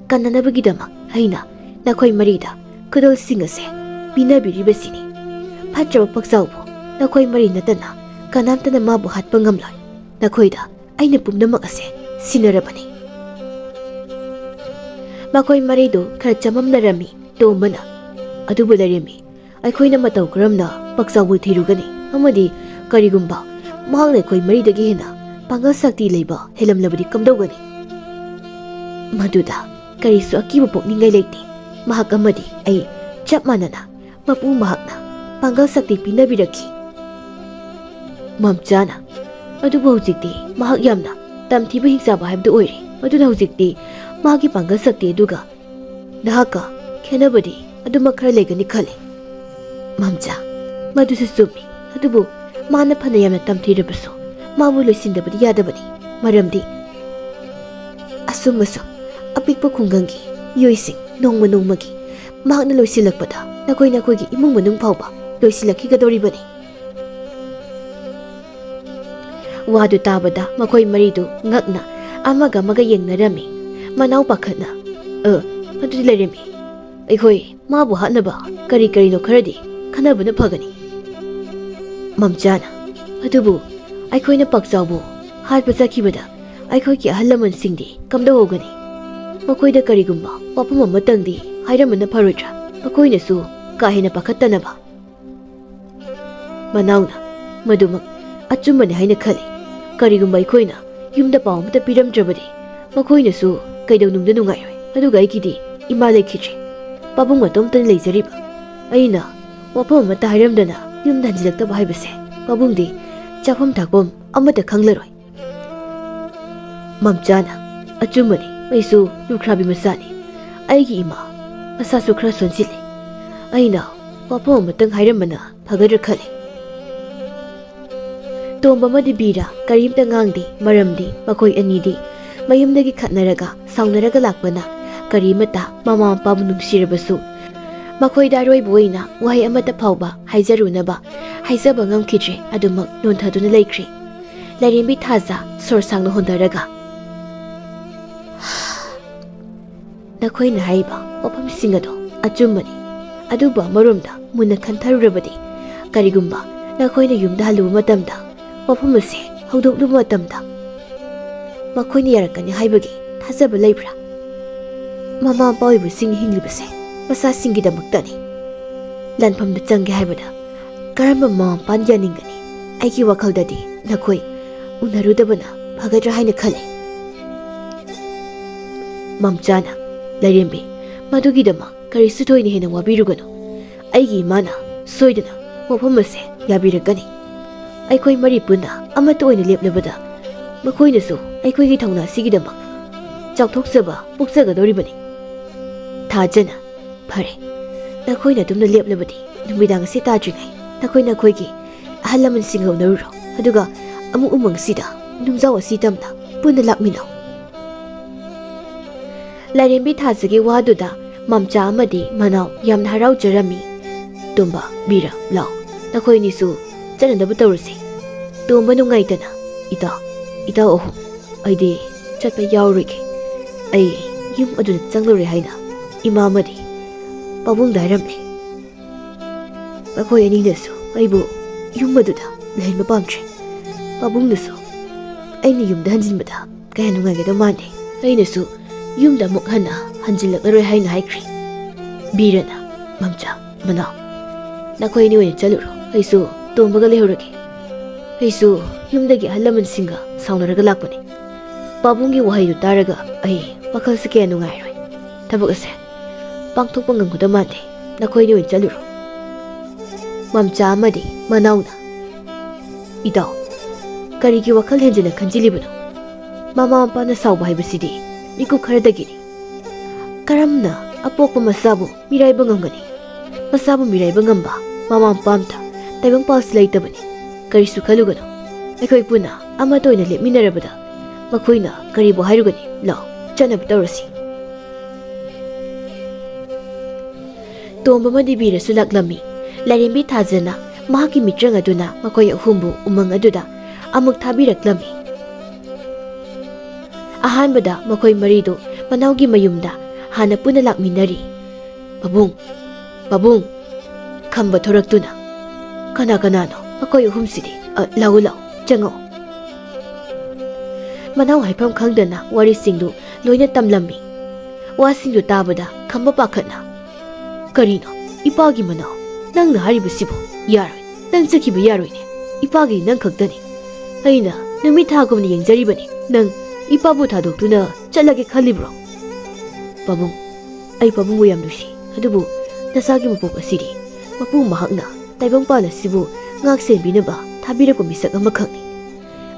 ꯀꯟꯅꯅꯕꯒꯤꯗꯃꯛ ꯑꯩꯅ ꯅꯈꯣꯏ ꯃꯔꯤꯗ ꯈꯨꯗꯣꯜꯁꯤꯡ ꯑꯁꯦ ꯄꯤꯅꯕꯤꯔꯤꯕꯁꯤꯅꯤ꯫ ꯐꯠꯇ꯭ꯔꯕ ꯄꯥꯛꯆꯥꯎꯕꯨ ꯅꯈꯣꯏ ꯃꯔꯤ ꯅꯠꯇꯅ ꯀꯅꯥꯝꯇꯅ ꯃꯥꯕꯨ ꯍꯥꯠꯄ ꯉꯝꯂꯣꯏ꯫ ꯅꯈꯣꯏꯗ ꯑꯩꯅ ꯄꯨꯝꯅꯃꯛ ꯑꯁꯦ ꯁꯤꯟꯅꯔꯕꯅꯤ꯫ ꯃꯈꯣꯏ ꯃꯔꯤꯗꯨ ꯈꯔ ꯆꯃꯝꯅꯔꯝꯃꯤ꯫ ꯇꯣꯝꯕꯅ, ꯑꯗꯨꯕꯨ ꯂꯥꯏꯔꯦꯝꯕꯤ, ꯑꯩꯈꯣꯏꯅ ꯃꯇꯧ ꯀꯔꯝꯅ ꯄꯥꯛꯆꯥꯎꯕꯨ ꯊꯤꯔꯨꯒꯅꯤ? ꯑꯃꯗꯤ ꯀꯔꯤꯒꯨꯝꯕ ꯃꯍꯥꯛꯅ ꯑꯩꯈꯣꯏ ꯃꯔꯤꯗꯒꯤ ꯍꯦꯟꯅ ꯄꯥꯡꯒꯜ ꯁꯛꯇꯤ ꯂꯩꯕ ꯍꯦꯜꯂꯝꯂꯕꯗꯤ ꯀꯝꯗꯧꯒꯅꯤ? ꯃꯗꯨꯗ ꯀꯔꯤꯁꯨ ꯑꯀꯤꯕ ꯄꯣꯛꯅꯤꯡꯉꯥꯏ ꯂꯩꯇꯦ꯫ ꯃꯍꯥꯛ ꯑꯃꯗꯤ ꯑꯩ ꯆꯞ ꯃꯥꯟꯅꯅ ꯃꯄꯨ ꯃꯍꯥꯛꯅ ꯄꯥꯡꯒꯜ ꯁꯛꯇꯤ ꯄꯤꯅꯕꯤꯔꯛꯈꯤ꯫ ꯃꯝꯆꯥꯅ, ꯑꯗꯨꯕꯨ ꯍꯧꯖꯤꯛꯇꯤ ꯃꯍꯥꯛ ꯌꯥꯝꯅ ꯇꯝꯊꯤꯕ ꯍꯤꯡꯆꯥꯕ ꯍꯥꯏꯕꯗꯨ ꯑꯣꯏꯔꯦ꯫ ꯑꯗꯨꯅ ꯍꯧꯖꯤꯛꯇꯤ ꯃꯥꯒꯤ ꯄꯥꯡꯒꯜ ꯁꯛꯇꯤ ꯑꯗꯨꯒ ꯅꯍꯥꯛꯀ ꯈꯦꯠꯅꯕꯗꯤ ꯑꯗꯨꯃꯛ ꯈꯔ ꯂꯩꯒꯅꯤ ꯈꯜꯂꯤ꯫ ꯃꯝꯆꯥ, ꯃꯗꯨꯁꯨ ꯆꯨꯝꯃꯤ꯫ ꯑꯗꯨꯕꯨ ꯃꯥꯅ ꯐꯅ ꯌꯥꯝꯅ ꯇꯝꯊꯤꯔꯕꯁꯨ ꯃꯥꯕꯨ ꯂꯣꯏꯁꯤꯟꯗꯕꯗꯤ ꯌꯥꯗꯕꯅꯤ꯫ ꯃꯔꯝꯗꯤ ꯑꯁꯨꯝ ꯑꯁꯨꯝ ꯑꯄꯤꯛꯄ ꯈꯨꯡꯒꯪꯒꯤ ꯃꯤꯑꯣꯏꯁꯤꯡ ꯅꯣꯡꯃ ꯅꯣꯡꯃꯒꯤ ꯃꯍꯥꯛꯅ ꯂꯣꯏꯁꯤꯜꯂꯛꯄꯗ ꯅꯈꯣꯏ ꯅꯈꯣꯏꯒꯤ ꯏꯃꯨꯡ ꯃꯅꯨꯡ ꯐꯥꯎꯕ ꯂꯣꯏꯁꯤꯜꯂꯛꯈꯤꯒꯗꯧꯔꯤꯕꯅꯤ꯫ ꯋꯥꯗꯨ ꯇꯥꯕꯗ ꯃꯈꯣꯏ ꯃꯔꯤꯗꯨ ꯉꯛꯅ ꯑꯃꯒ ꯑꯃꯒ ꯌꯦꯡꯅꯔꯝꯃꯤ꯫ ꯃꯅꯥꯎ ꯄꯥꯈꯠꯅ, "ꯑ, ꯑꯗꯨꯗꯤ ꯂꯩꯔꯝꯃꯤ꯫ ꯑꯩꯈꯣꯏ ꯃꯥꯕꯨ ꯍꯥꯠꯅꯕ ꯀꯔꯤ ꯀꯔꯤꯅꯣ ꯈꯔꯗꯤ ꯈꯟꯅꯕꯅ ꯐꯒꯅꯤ꯫" ꯃꯝꯆꯥꯅ, "ꯑꯗꯨꯕꯨ ꯑꯩꯈꯣꯏꯅ ꯄꯥꯛꯆꯥꯎꯕꯨ ꯍꯥꯠꯄ ꯆꯠꯈꯤꯕꯗ ꯑꯩꯈꯣꯏꯒꯤ ꯑꯍꯜ ꯂꯃꯟꯁꯤꯡꯗꯤ ꯀꯝꯗꯧꯍꯧꯒꯅꯤ? ꯃꯈꯣꯏꯗ ꯀꯔꯤꯒꯨꯝꯕ ꯋꯥꯐꯝ ꯑꯃꯇꯪꯗꯤ ꯍꯥꯏꯔꯝꯕꯅ ꯐꯔꯣꯏꯗ꯭ꯔꯥ? ꯃꯈꯣꯏꯅꯁꯨ ꯀꯥ ꯍꯦꯟꯅ ꯄꯥꯈꯠꯇꯅꯕ꯫" ꯃꯅꯥꯎꯅ, "ꯃꯗꯨꯃꯛ ꯑꯆꯨꯝꯕꯅꯤ ꯍꯥꯏꯅ ꯈꯜꯂꯤ꯫ ꯀꯔꯤꯒꯨꯝꯕ ꯑꯩꯈꯣꯏꯅ ꯌꯨꯝꯗ ꯄꯥꯎ ꯑꯃꯠꯇ ꯄꯤꯔꯝꯗ꯭ꯔꯕꯗꯤ ꯃꯈꯣꯏꯅꯁꯨ ꯀꯩꯗꯧꯅꯨꯡꯗ ꯅꯨꯡꯉꯥꯏꯔꯣꯏ꯫ ꯑꯗꯨꯒ ꯑꯩꯒꯤꯗꯤ ꯏꯃꯥ ꯂꯩꯈꯤꯗ꯭ꯔꯦ꯫ ꯄꯥꯕꯨꯡ ꯃꯇꯣꯝꯇꯅ ꯂꯩꯖꯔꯤꯕ꯫ ꯑꯩꯅ ꯋꯥꯐꯝ ꯑꯃꯠꯇ ꯍꯥꯏꯔꯝꯗꯅ ꯌꯨꯝꯗ ꯍꯟꯖꯤꯜꯂꯛꯇꯕ ꯍꯥꯏꯕꯁꯦ ꯄꯥꯕꯨꯡꯗꯤ ꯆꯥꯐꯝ ꯊꯛꯐꯝ ꯑꯃꯠꯇ ꯈꯪꯂꯔꯣꯏ꯫" ꯃꯝꯆꯥꯅ, "ꯑꯆꯨꯝꯕꯅꯤ, ꯑꯩꯁꯨ ꯂꯨꯈ꯭ꯔꯥꯕꯤ ꯃꯆꯥꯅꯤ꯫ ꯑꯩꯒꯤ ꯏꯃꯥ ꯃꯁꯥꯁꯨ ꯈꯔ ꯁꯣꯟꯁꯤꯜꯂꯤ꯫ ꯑꯩꯅ ꯋꯥꯐꯝ ꯑꯃꯇꯪ ꯍꯥꯏꯔꯝꯕꯅ ꯐꯒꯗ꯭ꯔꯥ ꯈꯜꯂꯤ꯫" ꯇꯣꯝꯕ ꯑꯃꯗꯤ ꯕꯤꯔ ꯀꯔꯤꯝꯇ ꯉꯥꯡꯗꯦ, ꯃꯔꯝꯗꯤ ꯃꯈꯣꯏ ꯑꯅꯤꯗꯤ ꯃꯌꯨꯝꯗꯒꯤ ꯈꯠꯅꯔꯒ ꯁꯥꯎꯅꯔꯒ ꯂꯥꯛꯄꯅ ꯀꯔꯤꯃꯠꯇ ꯃꯃꯥ ꯃꯄꯥꯕꯨ ꯅꯨꯡꯁꯤꯔꯕꯁꯨ ꯃꯈꯣꯏꯗ ꯑꯔꯣꯏꯕ ꯑꯣꯏꯅ ꯋꯥꯍꯩ ꯑꯃꯠꯇ ꯐꯥꯎꯕ ꯍꯥꯏꯖꯔꯨꯅꯕ ꯍꯥꯏꯖꯕ ꯉꯝꯈꯤꯗ꯭ꯔꯦ꯫ ꯑꯗꯨꯃꯛ ꯅꯣꯟꯊꯗꯨꯅ ꯂꯩꯈ꯭ꯔꯦ꯫ ꯂꯥꯏꯔꯦꯝꯕꯤ ꯊꯥꯖ ꯁꯣꯔ ꯁꯥꯡꯅ ꯍꯣꯟꯊꯔꯒ, "ꯅꯈꯣꯏꯅ ꯍꯥꯏꯔꯤꯕ ꯋꯥꯐꯝꯁꯤꯡ ꯑꯗꯣ ꯑꯆꯨꯝꯕꯅꯤ, ꯑꯗꯨꯕꯨ ꯑꯃꯔꯣꯝꯗ ꯃꯨꯟꯅ ꯈꯟꯊꯔꯨꯔꯕꯗꯤ, ꯀꯔꯤꯒꯨꯝꯕ ꯅꯈꯣꯏꯅ ꯌꯨꯝꯗ ꯍꯜꯂꯨꯕ ꯃꯇꯝꯗ ꯋꯥꯐꯝ ꯑꯁꯦ ꯍꯧꯗꯣꯛꯂꯨꯕ ꯃꯇꯝꯗ ꯃꯈꯣꯏꯅ ꯌꯥꯔꯛꯀꯅꯤ ꯍꯥꯏꯕꯒꯤ ꯊꯥꯖꯕ ꯂꯩꯕ꯭ꯔꯥ? ꯃꯃꯥ ꯃꯄꯥ ꯑꯣꯏꯕꯁꯤꯡꯅ ꯍꯤꯡꯂꯤꯕꯁꯦ ꯃꯆꯥꯁꯤꯡꯒꯤꯗꯃꯛꯇꯅꯤ꯫ ꯂꯥꯟꯐꯝꯗ ꯆꯪꯒꯦ ꯍꯥꯏꯕꯗ ꯀꯔꯝꯕ ꯃꯃꯥ ꯃꯄꯥꯅ ꯌꯥꯅꯤꯡꯒꯅꯤ? ꯑꯩꯒꯤ ꯋꯥꯈꯜꯗꯗꯤ ꯅꯈꯣꯏ ꯎꯅꯔꯨꯗꯕꯅ ꯐꯒꯗ꯭ꯔꯥ ꯍꯥꯏꯅ ꯈꯜꯂꯤ꯫ ꯃꯝꯆꯥꯅ, "ꯂꯥꯏꯔꯦꯝꯕꯤ, ꯃꯗꯨꯒꯤꯗꯃꯛ ꯀꯔꯤꯁꯨ ꯊꯣꯏꯅ ꯍꯦꯟꯅ ꯋꯥꯕꯤꯔꯨꯒꯅꯨ꯫ ꯑꯩꯒꯤ ꯏꯃꯥꯅ ꯁꯣꯏꯗꯅ ꯋꯥꯐꯝ ꯑꯁꯦ ꯌꯥꯕꯤꯔꯛꯀꯅꯤ꯫ ꯑꯩꯈꯣꯏ ꯃꯔꯤ ꯄꯨꯟꯅ ꯑꯃꯠꯇ ꯑꯣꯏꯅ ꯂꯦꯞꯂꯕꯗ ꯃꯈꯣꯏꯅꯁꯨ ꯑꯩꯈꯣꯏꯒꯤ ꯊꯧꯅꯥ ꯑꯁꯤꯒꯤꯗꯃꯛ ꯆꯥꯎꯊꯣꯛꯆꯕ ꯄꯣꯛꯆꯒꯗꯧꯔꯤꯕꯅꯤ꯫" ꯊꯥꯖꯅ, "ꯐꯔꯦ, ꯅꯈꯣꯏꯅ ꯑꯗꯨꯝꯅ ꯂꯦꯞꯂꯕꯗꯤ ꯅꯨꯃꯤꯗꯥꯡ ꯑꯁꯤ ꯇꯥꯗ꯭ꯔꯤꯉꯩ ꯅꯈꯣꯏ ꯅꯈꯣꯏꯒꯤ ꯑꯍꯜ ꯂꯃꯟꯁꯤꯡꯒ ꯎꯅꯔꯨꯔꯣ, ꯑꯗꯨꯒ ꯑꯃꯨꯛ ꯎꯃꯪꯁꯤꯗ ꯅꯨꯡꯖꯥꯎ ꯑꯁꯤ ꯇꯝꯅ ꯄꯨꯟꯅ ꯂꯥꯛꯃꯤꯟꯅꯧ꯫" ꯂꯥꯏꯔꯦꯝꯕꯤ ꯊꯥꯖꯒꯤ ꯋꯥꯗꯨꯗ ꯃꯝꯆꯥ ꯑꯃꯗꯤ ꯃꯅꯥꯎ ꯌꯥꯝꯅ ꯍꯔꯥꯎꯖꯔꯝꯃꯤ꯫ "ꯇꯣꯝꯕ, ꯕꯤꯔ, ꯂꯥꯎ, ꯅꯈꯣꯏ ꯑꯅꯤꯁꯨ ꯆꯠꯅꯅꯕ ꯇꯧꯔꯁꯤ꯫" ꯇꯣꯝꯕ ꯅꯨꯡꯉꯥꯏꯇꯅ, "ꯏꯇꯥꯎ, ꯏꯇꯥꯎ ꯑꯍꯨꯝ, ꯑꯩꯗꯤ ꯆꯠꯄ ꯌꯥꯎꯔꯣꯏꯒꯦ꯫ ꯑꯩ ꯌꯨꯝ ꯑꯗꯨꯗ ꯆꯪꯂꯔꯣꯏ ꯍꯥꯏꯅ ꯏꯃꯥ ꯑꯃꯗꯤ ꯄꯥꯕꯨꯡꯗ ꯍꯥꯏꯔꯝꯂꯦ꯫ ꯃꯈꯣꯏ ꯑꯅꯤꯅꯁꯨ ꯑꯩꯕꯨ ꯌꯨꯝ ꯑꯗꯨꯗ ꯂꯩꯍꯟꯕ ꯄꯥꯝꯗ꯭ꯔꯦ꯫ ꯄꯥꯕꯨꯡꯅꯁꯨ ꯑꯩꯅ ꯌꯨꯝꯗ ꯍꯟꯖꯤꯟꯕꯗ ꯀꯌꯥ ꯅꯨꯡꯉꯥꯏꯒꯗꯧ ꯃꯥꯟꯗꯦ꯫ ꯑꯩꯅꯁꯨ ꯌꯨꯝꯗ ꯑꯃꯨꯛ ꯍꯟꯅ ꯍꯟꯖꯤꯜꯂꯛꯂꯔꯣꯏ ꯍꯥꯏꯅ ꯍꯥꯏꯈ꯭ꯔꯦ꯫" ꯕꯤꯔꯅ, "ꯃꯝꯆꯥ, ꯃꯅꯥꯎ, ꯅꯈꯣꯏ ꯑꯅꯤ ꯑꯣꯏꯅ ꯆꯠꯂꯨꯔꯣ꯫ ꯑꯩꯁꯨ ꯇꯣꯝꯕꯒ ꯂꯩꯍꯧꯔꯒꯦ꯫ ꯑꯩꯁꯨ ꯌꯨꯝꯗꯒꯤ ꯑꯍꯜ ꯂꯃꯟꯁꯤꯡꯒ ꯁꯥꯎꯅꯔꯒ ꯂꯥꯛꯄꯅꯤ꯫ ꯄꯥꯕꯨꯡꯒꯤ ꯋꯥꯍꯩꯗꯨ ꯇꯥꯔꯒ ꯑꯩ ꯋꯥꯈꯜꯁꯦ ꯀꯌꯥ ꯅꯨꯡꯉꯥꯏꯔꯣꯏ꯫ ꯊꯕꯛ ꯑꯁꯦ ꯄꯥꯡꯊꯣꯛꯄ ꯉꯝꯒꯗꯕ ꯃꯥꯟꯗꯦ꯫ ꯅꯈꯣꯏ ꯑꯅꯤ ꯑꯣꯏꯅ ꯆꯠꯂꯨꯔꯣ꯫" ꯃꯝꯆꯥ ꯑꯃꯗꯤ ꯃꯅꯥꯎꯅ, "ꯏꯇꯥꯎ, ꯀꯔꯤꯒꯤ ꯋꯥꯈꯜ ꯍꯦꯟꯖꯤꯟꯅ ꯈꯟꯖꯤꯜꯂꯤꯕꯅꯣ? ꯃꯃꯥ ꯃꯄꯥꯅ ꯁꯥꯎꯕ ꯍꯥꯏꯕꯁꯤꯗꯤ ꯃꯤꯀꯨꯞ ꯈꯔꯗꯒꯤꯅꯤ꯫ ꯀꯔꯝꯅ ꯑꯄꯣꯛꯄ ꯃꯆꯥꯕꯨ ꯃꯤꯔꯥꯏꯕ ꯉꯝꯒꯅꯤ? ꯃꯆꯥꯕꯨ ꯃꯤꯔꯥꯏꯕ ꯉꯝꯕ ꯃꯃꯥ ꯃꯄꯥ ꯑꯝꯇ ꯇꯥꯏꯕꯪꯄꯥꯜꯁꯤ ꯂꯩꯇꯕꯅꯤ꯫ ꯀꯔꯤꯁꯨ ꯈꯜꯂꯨꯒꯅꯨ꯫ ꯑꯩꯈꯣꯏ ꯄꯨꯟꯅ ꯑꯃꯠꯇ ꯑꯣꯏꯅ ꯂꯦꯞꯃꯤꯟꯅꯔꯕꯗ ꯃꯈꯣꯏꯅ ꯀꯔꯤꯕꯨ ꯍꯥꯏꯔꯨꯒꯅꯤ? ꯂꯥꯎ, ꯆꯠꯅꯕ ꯇꯧꯔꯁꯤ꯫" ꯇꯣꯝꯕ ꯑꯃꯗꯤ ꯕꯤꯔꯁꯨ ꯂꯥꯛꯂꯝꯃꯤ꯫ ꯂꯥꯏꯔꯦꯝꯕꯤ ꯊꯥꯖꯅ ꯃꯍꯥꯛꯀꯤ ꯃꯤꯇ꯭ꯔꯪ ꯑꯗꯨꯅ ꯃꯈꯣꯏ ꯑꯍꯨꯝꯕꯨ ꯎꯃꯪ ꯑꯗꯨꯗ ꯑꯃꯨꯛ ꯊꯥꯕꯤꯔꯛꯂꯝꯃꯤ꯫ ꯑꯍꯥꯟꯕꯗ ꯃꯈꯣꯏ ꯃꯔꯤꯗꯨ ꯃꯅꯥꯎꯒꯤ ꯃꯌꯨꯝꯗ ꯍꯥꯟꯅ ꯄꯨꯟꯅ ꯂꯥꯛꯃꯤꯟꯅꯔꯤ꯫ "ꯄꯥꯕꯨꯡ, ꯄꯥꯕꯨꯡ!" ꯈꯝꯕ ꯊꯣꯔꯛꯇꯨꯅ, "ꯀꯅꯥ ꯀꯅꯥꯅꯣ ꯃꯈꯣꯏ ꯑꯍꯨꯝꯁꯤꯗꯤ? ꯑ, ꯂꯥꯛꯎ, ꯂꯥꯛꯎ, ꯆꯪꯉꯛꯎ꯫" ꯃꯅꯥꯎ ꯍꯥꯏꯐꯝ ꯈꯪꯗꯅ ꯋꯥꯔꯤꯁꯤꯡꯗꯨ ꯂꯣꯏꯅ ꯇꯝꯂꯝꯃꯤ꯫ ꯋꯥꯁꯤꯡꯗꯨ ꯇꯥꯕꯗ ꯈꯝꯕ ꯄꯥꯈꯠꯅ, "ꯀꯔꯤꯅꯣ, ꯏꯄꯥꯒꯤ ꯃꯅꯥꯎ, ꯅꯪꯅ ꯍꯥꯏꯔꯤꯕꯁꯤꯕꯨ? ꯌꯥꯔꯣꯏ, ꯅꯪ ꯆꯠꯈꯤꯕ ꯌꯥꯔꯣꯏꯅꯦ꯫ ꯏꯄꯥꯒꯤ ꯅꯪ ꯈꯛꯇꯅꯤ꯫ ꯑꯩꯅ ꯅꯨꯃꯤꯠ ꯊꯥꯒꯨꯝꯅ ꯌꯦꯡꯖꯔꯤꯕꯅꯤ꯫ ꯅꯪ ꯏꯄꯥꯕꯨ ꯊꯥꯗꯣꯛꯇꯨꯅ ꯆꯠꯂꯒꯦ ꯈꯜꯂꯤꯕ꯭ꯔꯣ? ꯄꯥꯕꯨꯡ, ꯑꯩ ꯄꯥꯕꯨꯡꯕꯨ ꯌꯥꯝ ꯅꯨꯡꯁꯤ, ꯑꯗꯨꯕꯨ ꯅꯆꯥꯒꯤ ꯃꯄꯣꯛ ꯑꯁꯤꯗꯤ ꯃꯄꯨ ꯃꯍꯥꯛꯅ ꯇꯥꯏꯕꯪꯄꯥꯜ ꯑꯁꯤꯕꯨ ꯉꯥꯛ ꯁꯦꯟꯕꯤꯅꯕ ꯊꯥꯕꯤꯔꯛꯄ ꯃꯤꯁꯛ ꯑꯃꯈꯛꯅꯤ꯫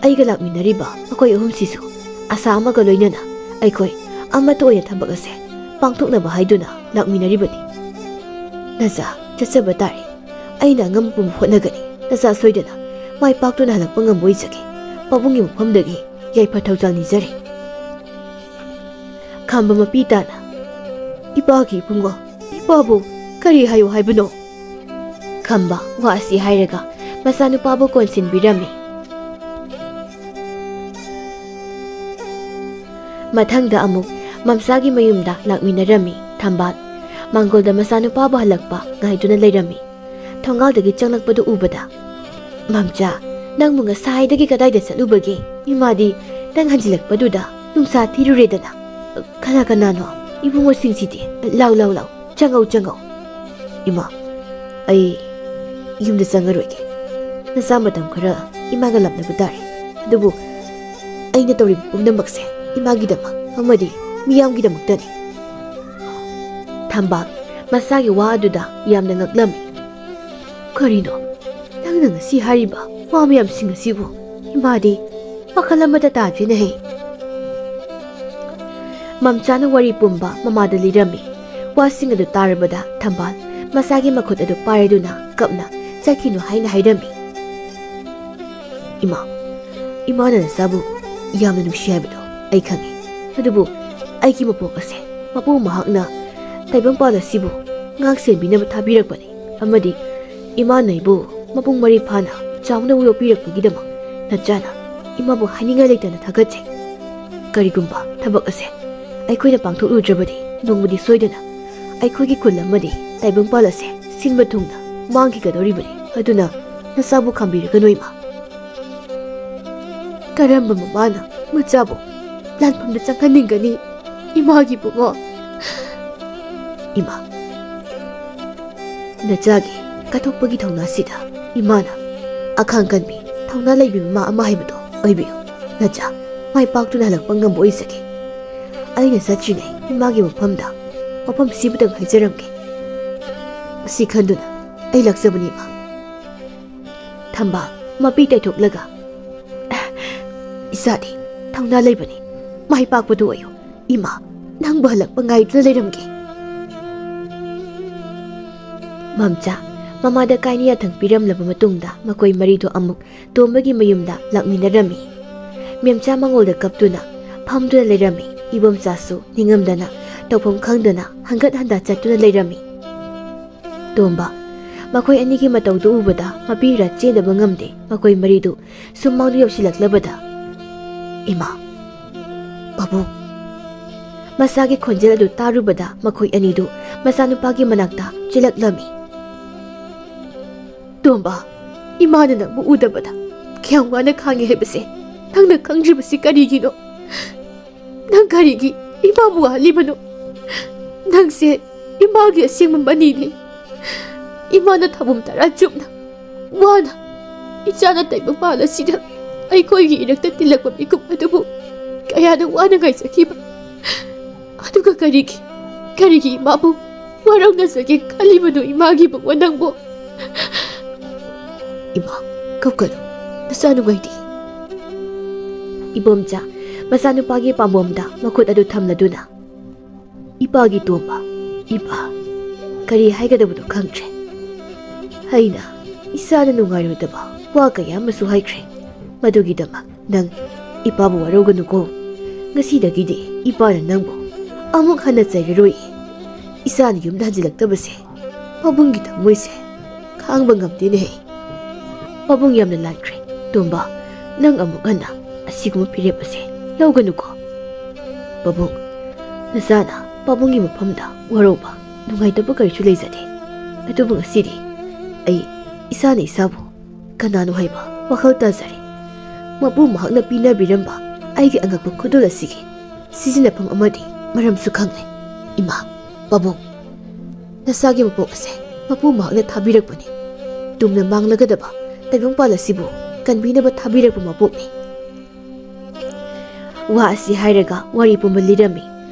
ꯑꯩꯒ ꯂꯥꯛꯃꯤꯟꯅꯔꯤꯕ ꯃꯈꯣꯏ ꯑꯍꯨꯝꯁꯤꯁꯨ ꯑꯁꯥ ꯑꯃꯒ ꯂꯣꯏꯅꯅ ꯑꯩꯈꯣꯏ ꯑꯃꯠꯇ ꯑꯣꯏꯅ ꯊꯕꯛ ꯑꯁꯦ ꯄꯥꯡꯊꯣꯛꯅꯕ ꯍꯥꯏꯗꯨꯅ ꯂꯥꯛꯃꯤꯟꯅꯔꯤꯕꯅꯤ꯫ ꯅꯆꯥ, ꯆꯠꯆꯕ ꯇꯥꯔꯦ꯫ ꯑꯩꯅ ꯑꯉꯝꯕ ꯄꯨꯝꯕ ꯍꯣꯠꯅꯒꯅꯤ꯫ ꯅꯆꯥ ꯁꯣꯏꯗꯅ ꯃꯥꯏ ꯄꯥꯛꯇꯨꯅ ꯍꯜꯂꯛꯄ ꯉꯝꯕ ꯑꯣꯏꯖꯒꯦ꯫ ꯄꯥꯕꯨꯡꯒꯤ ꯃꯐꯝꯗꯒꯤ ꯌꯥꯏꯐ ꯊꯧꯖꯥꯜ ꯅꯤꯖꯔꯤ꯫ ꯈꯝꯕ ꯃꯄꯤ ꯇꯥꯅ, "ꯏꯄꯥꯒꯤ ꯏꯕꯨꯡꯉꯣ, ꯏꯄꯥꯕꯨ ꯀꯔꯤ ꯍꯥꯏꯌꯨ ꯍꯥꯏꯕꯅꯣ?" ꯈꯝꯕ ꯋꯥ ꯑꯁꯤ ꯍꯥꯏꯔꯒ ꯃꯆꯥꯅꯨꯄꯥꯕꯨ ꯀꯣꯟꯁꯤꯟꯕꯤꯔꯝꯃꯤ꯫ ꯃꯊꯪꯗ ꯑꯃꯨꯛ ꯃꯝꯆꯥꯒꯤ ꯃꯌꯨꯝꯗ ꯂꯥꯛꯃꯤꯟꯅꯔꯝꯃꯤ ꯊꯝꯕꯥꯜ꯫ ꯃꯥꯡꯒꯣꯜꯗ ꯃꯆꯥꯅꯨꯄꯥꯕꯨ ꯍꯜꯂꯛꯄ ꯉꯥꯏꯗꯨꯅ ꯂꯩꯔꯝꯃꯤ꯫ ꯊꯣꯡꯒꯥꯜꯗꯒꯤ ꯆꯪꯂꯛꯄꯗꯨ ꯎꯕꯗ, "ꯃꯝꯆꯥ, ꯅꯪꯕꯨ ꯉꯁꯥꯏꯗꯒꯤ ꯀꯗꯥꯏꯗ ꯆꯠꯂꯨꯕꯒꯦ? ꯏꯃꯥꯗꯤ ꯅꯪ ꯍꯟꯖꯤꯜꯂꯛꯄꯗꯨꯗ ꯅꯨꯡꯁꯥ ꯊꯤꯔꯨꯔꯦꯗꯅ꯫ ꯀꯅꯥ ꯀꯅꯥꯅꯣ ꯏꯕꯨꯡꯉꯣꯁꯤꯡꯁꯤꯗꯤ? ꯂꯥꯎ, ꯂꯥꯎ, ꯂꯥꯎ, ꯆꯪꯉꯧ, ꯆꯪꯉꯧ꯫" "ꯏꯃꯥ, ꯑꯩ ꯌꯨꯝꯗ ꯆꯪꯉꯔꯣꯏꯒꯦ꯫ ꯅꯆꯥ ꯃꯇꯝ ꯈꯔ ꯏꯃꯥꯒ ꯂꯥꯞꯅꯕ ꯇꯥꯔꯦ꯫ ꯑꯗꯨꯕꯨ ꯑꯩꯅ ꯇꯧꯔꯤꯕ ꯄꯨꯝꯅꯃꯛꯁꯦ ꯏꯃꯥꯒꯤꯗꯃꯛ ꯑꯃꯗꯤ ꯃꯤꯌꯥꯝꯒꯤꯗꯃꯛꯇꯅꯤ꯫" ꯊꯝꯕꯥꯜ ꯃꯆꯥꯒꯤ ꯋꯥ ꯑꯗꯨꯗ ꯌꯥꯝꯅ ꯉꯛꯂꯝꯃꯤ꯫ "ꯀꯔꯤꯅꯣ ꯅꯪꯅ ꯉꯁꯤ ꯍꯥꯏꯔꯤꯕ ꯋꯥ ꯃꯌꯥꯝꯁꯤꯡ ꯑꯁꯤꯕꯨ? ꯏꯃꯥꯗꯤ ꯋꯥꯈꯜ ꯑꯃꯠꯇ ꯇꯥꯗ꯭ꯔꯤꯅꯦꯍꯦ꯫" ꯃꯝꯆꯥꯅ ꯋꯥꯔꯤ ꯄꯨꯝꯕ ꯃꯃꯥꯗ ꯂꯤꯔꯝꯃꯤ꯫ ꯋꯥꯁꯤꯡ ꯑꯗꯨ ꯇꯥꯔꯕꯗ ꯊꯝꯕꯥꯜ ꯃꯆꯥꯒꯤ ꯃꯈꯨꯠ ꯑꯗꯨ ꯄꯥꯏꯔꯗꯨꯅ ꯀꯞꯅ ꯆꯠꯈꯤꯅꯨ ꯍꯥꯏꯅ ꯍꯥꯏꯔꯝꯃꯤ꯫ "ꯏꯃꯥ, ꯏꯃꯥꯅ ꯅꯆꯥꯕꯨ ꯌꯥꯝꯅ ꯅꯨꯡꯁꯤ ꯍꯥꯏꯕꯗꯣ ꯑꯩ ꯈꯪꯉꯤ꯫ ꯑꯗꯨꯕꯨ ꯑꯩꯒꯤ ꯃꯄꯣꯛ ꯑꯁꯦ ꯃꯄꯨ ꯃꯍꯥꯛꯅ ꯇꯥꯏꯕꯪꯄꯥꯜ ꯑꯁꯤꯕꯨ ꯉꯥꯛ ꯁꯦꯟꯕꯤꯅꯕ ꯊꯥꯕꯤꯔꯛꯄꯅꯤ꯫ ꯑꯃꯗꯤ ꯏꯃꯥꯅ ꯑꯩꯕꯨ ꯃꯄꯨꯡ ꯃꯔꯩ ꯐꯥꯅ ꯆꯥꯎꯅ ꯌꯣꯛꯄꯤꯔꯛꯄꯒꯤꯗꯃꯛ ꯅꯆꯥꯅ ꯏꯃꯥꯕꯨ ꯍꯥꯏꯅꯤꯡꯉꯥꯏ ꯂꯩꯇꯅ ꯊꯥꯒꯠꯆꯩ꯫ ꯀꯔꯤꯒꯨꯝꯕ ꯊꯕꯛ ꯑꯁꯦ ꯑꯩꯈꯣꯏꯅ ꯄꯥꯡꯊꯣꯛꯂꯨꯗ꯭ꯔꯕꯗꯤ ꯅꯣꯡꯃꯗꯤ ꯁꯣꯏꯗꯅ ꯑꯩꯈꯣꯏꯒꯤ ꯈꯨꯜ ꯑꯃꯗꯤ ꯇꯥꯏꯕꯪꯄꯥꯜ ꯑꯁꯦ ꯁꯤꯟꯕ ꯊꯨꯡꯅ ꯃꯥꯡꯈꯤꯒꯗꯧꯔꯤꯕꯅꯤ꯫ ꯑꯗꯨꯅ ꯅꯆꯥꯕꯨ ꯈꯥꯝꯕꯤꯔꯒꯅꯨ, ꯏꯃꯥ꯫" ꯀꯔꯝꯕ ꯃꯃꯥꯅ ꯃꯆꯥꯕꯨ ꯂꯥꯟꯐꯝꯗ ꯆꯪꯍꯟꯅꯤꯡꯒꯅꯤ? ꯏꯃꯥꯒꯤ ꯄꯨꯡꯉꯣ꯫ ꯏꯃꯥ, ꯅꯆꯥꯒꯤ ꯀꯠꯊꯣꯛꯄꯒꯤ ꯊꯧꯅꯥꯁꯤꯗ ꯏꯃꯥꯅ ꯑꯈꯥꯡ ꯀꯟꯕꯤ, ꯊꯧꯅꯥ ꯂꯩꯕꯤ ꯃꯃꯥ ꯑꯃ ꯍꯥꯏꯕꯗꯣ ꯑꯣꯏꯕꯤꯌꯨ꯫ ꯅꯆꯥ ꯃꯥꯏ ꯄꯥꯛꯇꯨꯅ ꯍꯜꯂꯛꯄ ꯉꯝꯕ ꯑꯣꯏꯖꯒꯦ꯫ ꯑꯩꯅ ꯆꯠꯇ꯭ꯔꯤꯉꯩ ꯏꯃꯥꯒꯤ ꯃꯐꯝꯗ ꯋꯥꯐꯝ ꯁꯤꯕꯨꯇꯪ ꯍꯥꯏꯖꯔꯝꯒꯦ꯫ ꯃꯁꯤ ꯈꯟꯗꯨꯅ ꯑꯩ ꯂꯥꯛꯆꯕꯅꯤ, ꯏꯃꯥ꯫ ꯊꯝꯕꯥꯜ ꯃꯄꯤ ꯇꯩꯊꯣꯛꯂꯒ, "ꯏꯆꯥꯗꯤ ꯊꯧꯅꯥ ꯂꯩꯕꯅꯤ, ꯃꯥꯏ ꯄꯥꯛꯄꯗꯨ ꯑꯣꯏꯌꯨ꯫ ꯏꯃꯥ, ꯅꯪꯕꯨ ꯍꯜꯂꯛꯄ ꯉꯥꯏꯗꯨꯅ ꯂꯩꯔꯝꯒꯦ꯫" ꯃꯝꯆꯥ ꯃꯃꯥꯗ ꯀꯥꯏꯅ ꯌꯥꯊꯪ ꯄꯤꯔꯝꯂꯕ ꯃꯇꯨꯡꯗ ꯃꯈꯣꯏ ꯃꯔꯤꯗꯨ ꯑꯃꯨꯛ ꯇꯣꯝꯕꯒꯤ ꯃꯌꯨꯝꯗ ꯂꯥꯛꯃꯤꯟꯅꯔꯝꯃꯤ꯫ ꯃꯦꯝꯆꯥ ꯃꯉꯣꯜꯗ ꯀꯞꯇꯨꯅ ꯐꯝꯗꯨꯅ ꯂꯩꯔꯝꯃꯤ꯫ ꯏꯕꯣꯝꯆꯥꯁꯨ ꯅꯤꯡꯉꯝꯗꯅ ꯇꯧꯐꯝ ꯈꯪꯗꯅ ꯍꯪꯒꯠ ꯍꯟꯗꯥ ꯆꯠꯇꯨꯅ ꯂꯩꯔꯝꯃꯤ꯫ ꯇꯣꯝꯕ ꯃꯈꯣꯏ ꯑꯅꯤꯒꯤ ꯃꯇꯧꯗꯨ ꯎꯕꯗ ꯃꯄꯤ ꯔꯥ ꯆꯦꯟꯗꯕ ꯉꯝꯗꯦ꯫ ꯃꯈꯣꯏ ꯃꯔꯤꯗꯨ ꯁꯨꯝꯃꯥꯡꯗꯨ ꯌꯧꯁꯤꯜꯂꯛꯂꯕꯗ, "ꯏꯃꯥ, ꯄꯥꯕꯨꯡ!" ꯃꯆꯥꯒꯤ ꯈꯣꯟꯖꯦꯜ ꯑꯗꯨ ꯇꯥꯔꯨꯕꯗ ꯃꯈꯣꯏ ꯑꯅꯤꯗꯨ ꯃꯆꯥꯅꯨꯄꯥꯒꯤ ꯃꯅꯥꯛꯇ ꯆꯦꯜꯂꯛꯂꯝꯃꯤ꯫ "ꯇꯣꯝꯕ, ꯏꯃꯥꯅ ꯅꯪꯕꯨ ꯎꯗꯕꯗ ꯀꯌꯥꯝ ꯋꯥꯅ ꯈꯥꯡꯉꯤ ꯍꯥꯏꯕꯁꯦ ꯅꯪꯅ ꯈꯪꯗ꯭ꯔꯤꯕꯁꯤ ꯀꯔꯤꯒꯤꯅꯣ? ꯅꯪ ꯀꯔꯤꯒꯤ ꯏꯃꯥꯕꯨ ꯋꯥꯍꯜꯂꯤꯕꯅꯣ? ꯅꯪꯁꯦ ꯏꯃꯥꯒꯤ ꯑꯁꯦꯡꯕ ꯃꯅꯤꯅꯤ꯫ ꯏꯃꯥꯅ ꯊꯥꯕꯨꯝ ꯇꯔꯥ ꯆꯨꯞꯅ ꯋꯥꯅ ꯏꯆꯥꯅ ꯇꯩꯕ ꯄꯥꯜ ꯑꯁꯤꯗ ꯑꯩꯈꯣꯏꯒꯤ ꯏꯔꯛꯇ ꯇꯤꯜꯂꯛꯄ ꯃꯤꯀꯨꯞ ꯑꯗꯨꯕꯨ ꯀꯌꯥꯗ ꯋꯥꯅ ꯉꯥꯏꯖꯈꯤꯕ꯫ ꯑꯗꯨꯒ ꯀꯔꯤꯒꯤ, ꯀꯔꯤꯒꯤ ꯏꯃꯥꯕꯨ ꯋꯥꯔꯧꯅꯖꯒꯦ ꯈꯜꯂꯤꯕꯅꯣ ꯏꯃꯥꯒꯤ ꯏꯕꯨꯡꯉꯣ ꯅꯪꯕꯨ?" "ꯏꯃꯥ, ꯀꯞꯀꯅꯨ, ꯅꯆꯥ ꯅꯨꯡꯉꯥꯏꯇꯦ꯫" ꯏꯕꯣꯝꯆꯥ ꯃꯆꯥꯅꯨꯄꯥꯒꯤ ꯄꯥꯝꯕꯣꯝꯗ ꯃꯈꯨꯠ ꯑꯗꯨ ꯊꯝꯂꯗꯨꯅ, "ꯏꯄꯥꯒꯤ ꯇꯣꯝꯕ, ꯏꯄꯥ, ꯀꯔꯤ ꯍꯥꯏꯒꯗꯕꯅꯣ ꯈꯪꯗ꯭ꯔꯦ꯫ ꯑꯩꯅ ꯏꯆꯥꯅ ꯅꯨꯡꯉꯥꯏꯔꯣꯏꯗꯕ ꯋꯥ ꯀꯌꯥ ꯑꯃꯁꯨ ꯍꯥꯏꯈ꯭ꯔꯦ꯫ ꯃꯗꯨꯒꯤꯗꯃꯛ ꯅꯪ ꯏꯄꯥꯕꯨ ꯋꯥꯔꯧꯒꯅꯨꯀꯣ꯫ ꯉꯁꯤꯗꯒꯤꯗꯤ ꯏꯄꯥꯅ ꯅꯪꯕꯨ ꯑꯃꯨꯛ ꯍꯟꯅ ꯆꯩꯔꯔꯣꯏ꯫ ꯏꯆꯥꯅ ꯌꯨꯝꯗ ꯍꯟꯖꯤꯜꯂꯛꯇꯕꯁꯦ ꯄꯥꯕꯨꯡꯒꯤ ꯊꯃꯣꯏꯁꯦ ꯈꯥꯡꯕ ꯉꯝꯗꯦꯅꯦꯍꯦ꯫ ꯄꯥꯕꯨꯡ ꯌꯥꯝꯅ ꯂꯥꯟꯈ꯭ꯔꯦ꯫ ꯇꯣꯝꯕ, ꯅꯪ ꯑꯃꯨꯛ ꯍꯟꯅ ꯑꯁꯤꯒꯨꯝꯕ ꯐꯤꯔꯦꯞ ꯑꯁꯦ ꯂꯧꯒꯅꯨꯀꯣ꯫ ꯄꯥꯕꯨꯡ, ꯅꯆꯥꯅ ꯄꯥꯕꯨꯡꯒꯤ ꯃꯐꯝꯗ ꯋꯥꯔꯧꯕ ꯅꯨꯡꯉꯥꯏꯇꯕ ꯀꯔꯤꯁꯨ ꯂꯩꯖꯗꯦ꯫ ꯑꯗꯨꯕꯨ ꯉꯁꯤꯗꯤ ꯑꯩ ꯏꯁꯥꯅ ꯏꯁꯥꯕꯨ ꯀꯅꯥꯅꯣ ꯍꯥꯏꯕ ꯋꯥꯈꯜ ꯇꯥꯖꯔꯦ꯫ ꯃꯄꯨ ꯃꯍꯥꯛꯅ ꯄꯤꯅꯕꯤꯔꯝꯕ ꯑꯩꯒꯤ ꯑꯉꯛꯄ ꯈꯨꯗꯣꯜ ꯑꯁꯤꯒꯤ ꯁꯤꯖꯤꯟꯅꯐꯝ ꯑꯃꯗꯤ ꯃꯔꯝꯁꯨ ꯈꯪꯂꯦ꯫ ꯏꯃꯥ, ꯄꯥꯕꯨꯡ, ꯅꯆꯥꯒꯤ ꯃꯄꯣꯛ ꯑꯁꯦ ꯃꯄꯨ ꯃꯍꯥꯛꯅ ꯊꯥꯕꯤꯔꯛꯄꯅꯤ꯫ ꯇꯨꯝꯅ ꯃꯥꯡꯂꯒꯗꯕ ꯇꯥꯏꯕꯪꯄꯥꯜ ꯑꯁꯤꯕꯨ ꯀꯟꯕꯤꯅꯕ ꯊꯥꯕꯤꯔꯛꯄ ꯃꯄꯣꯛꯅꯤ꯫ ꯋꯥ ꯑꯁꯤ ꯍꯥꯏꯔꯒ ꯋꯥꯔꯤ ꯄꯨꯝꯕ ꯂꯤꯔꯝꯃꯤ꯫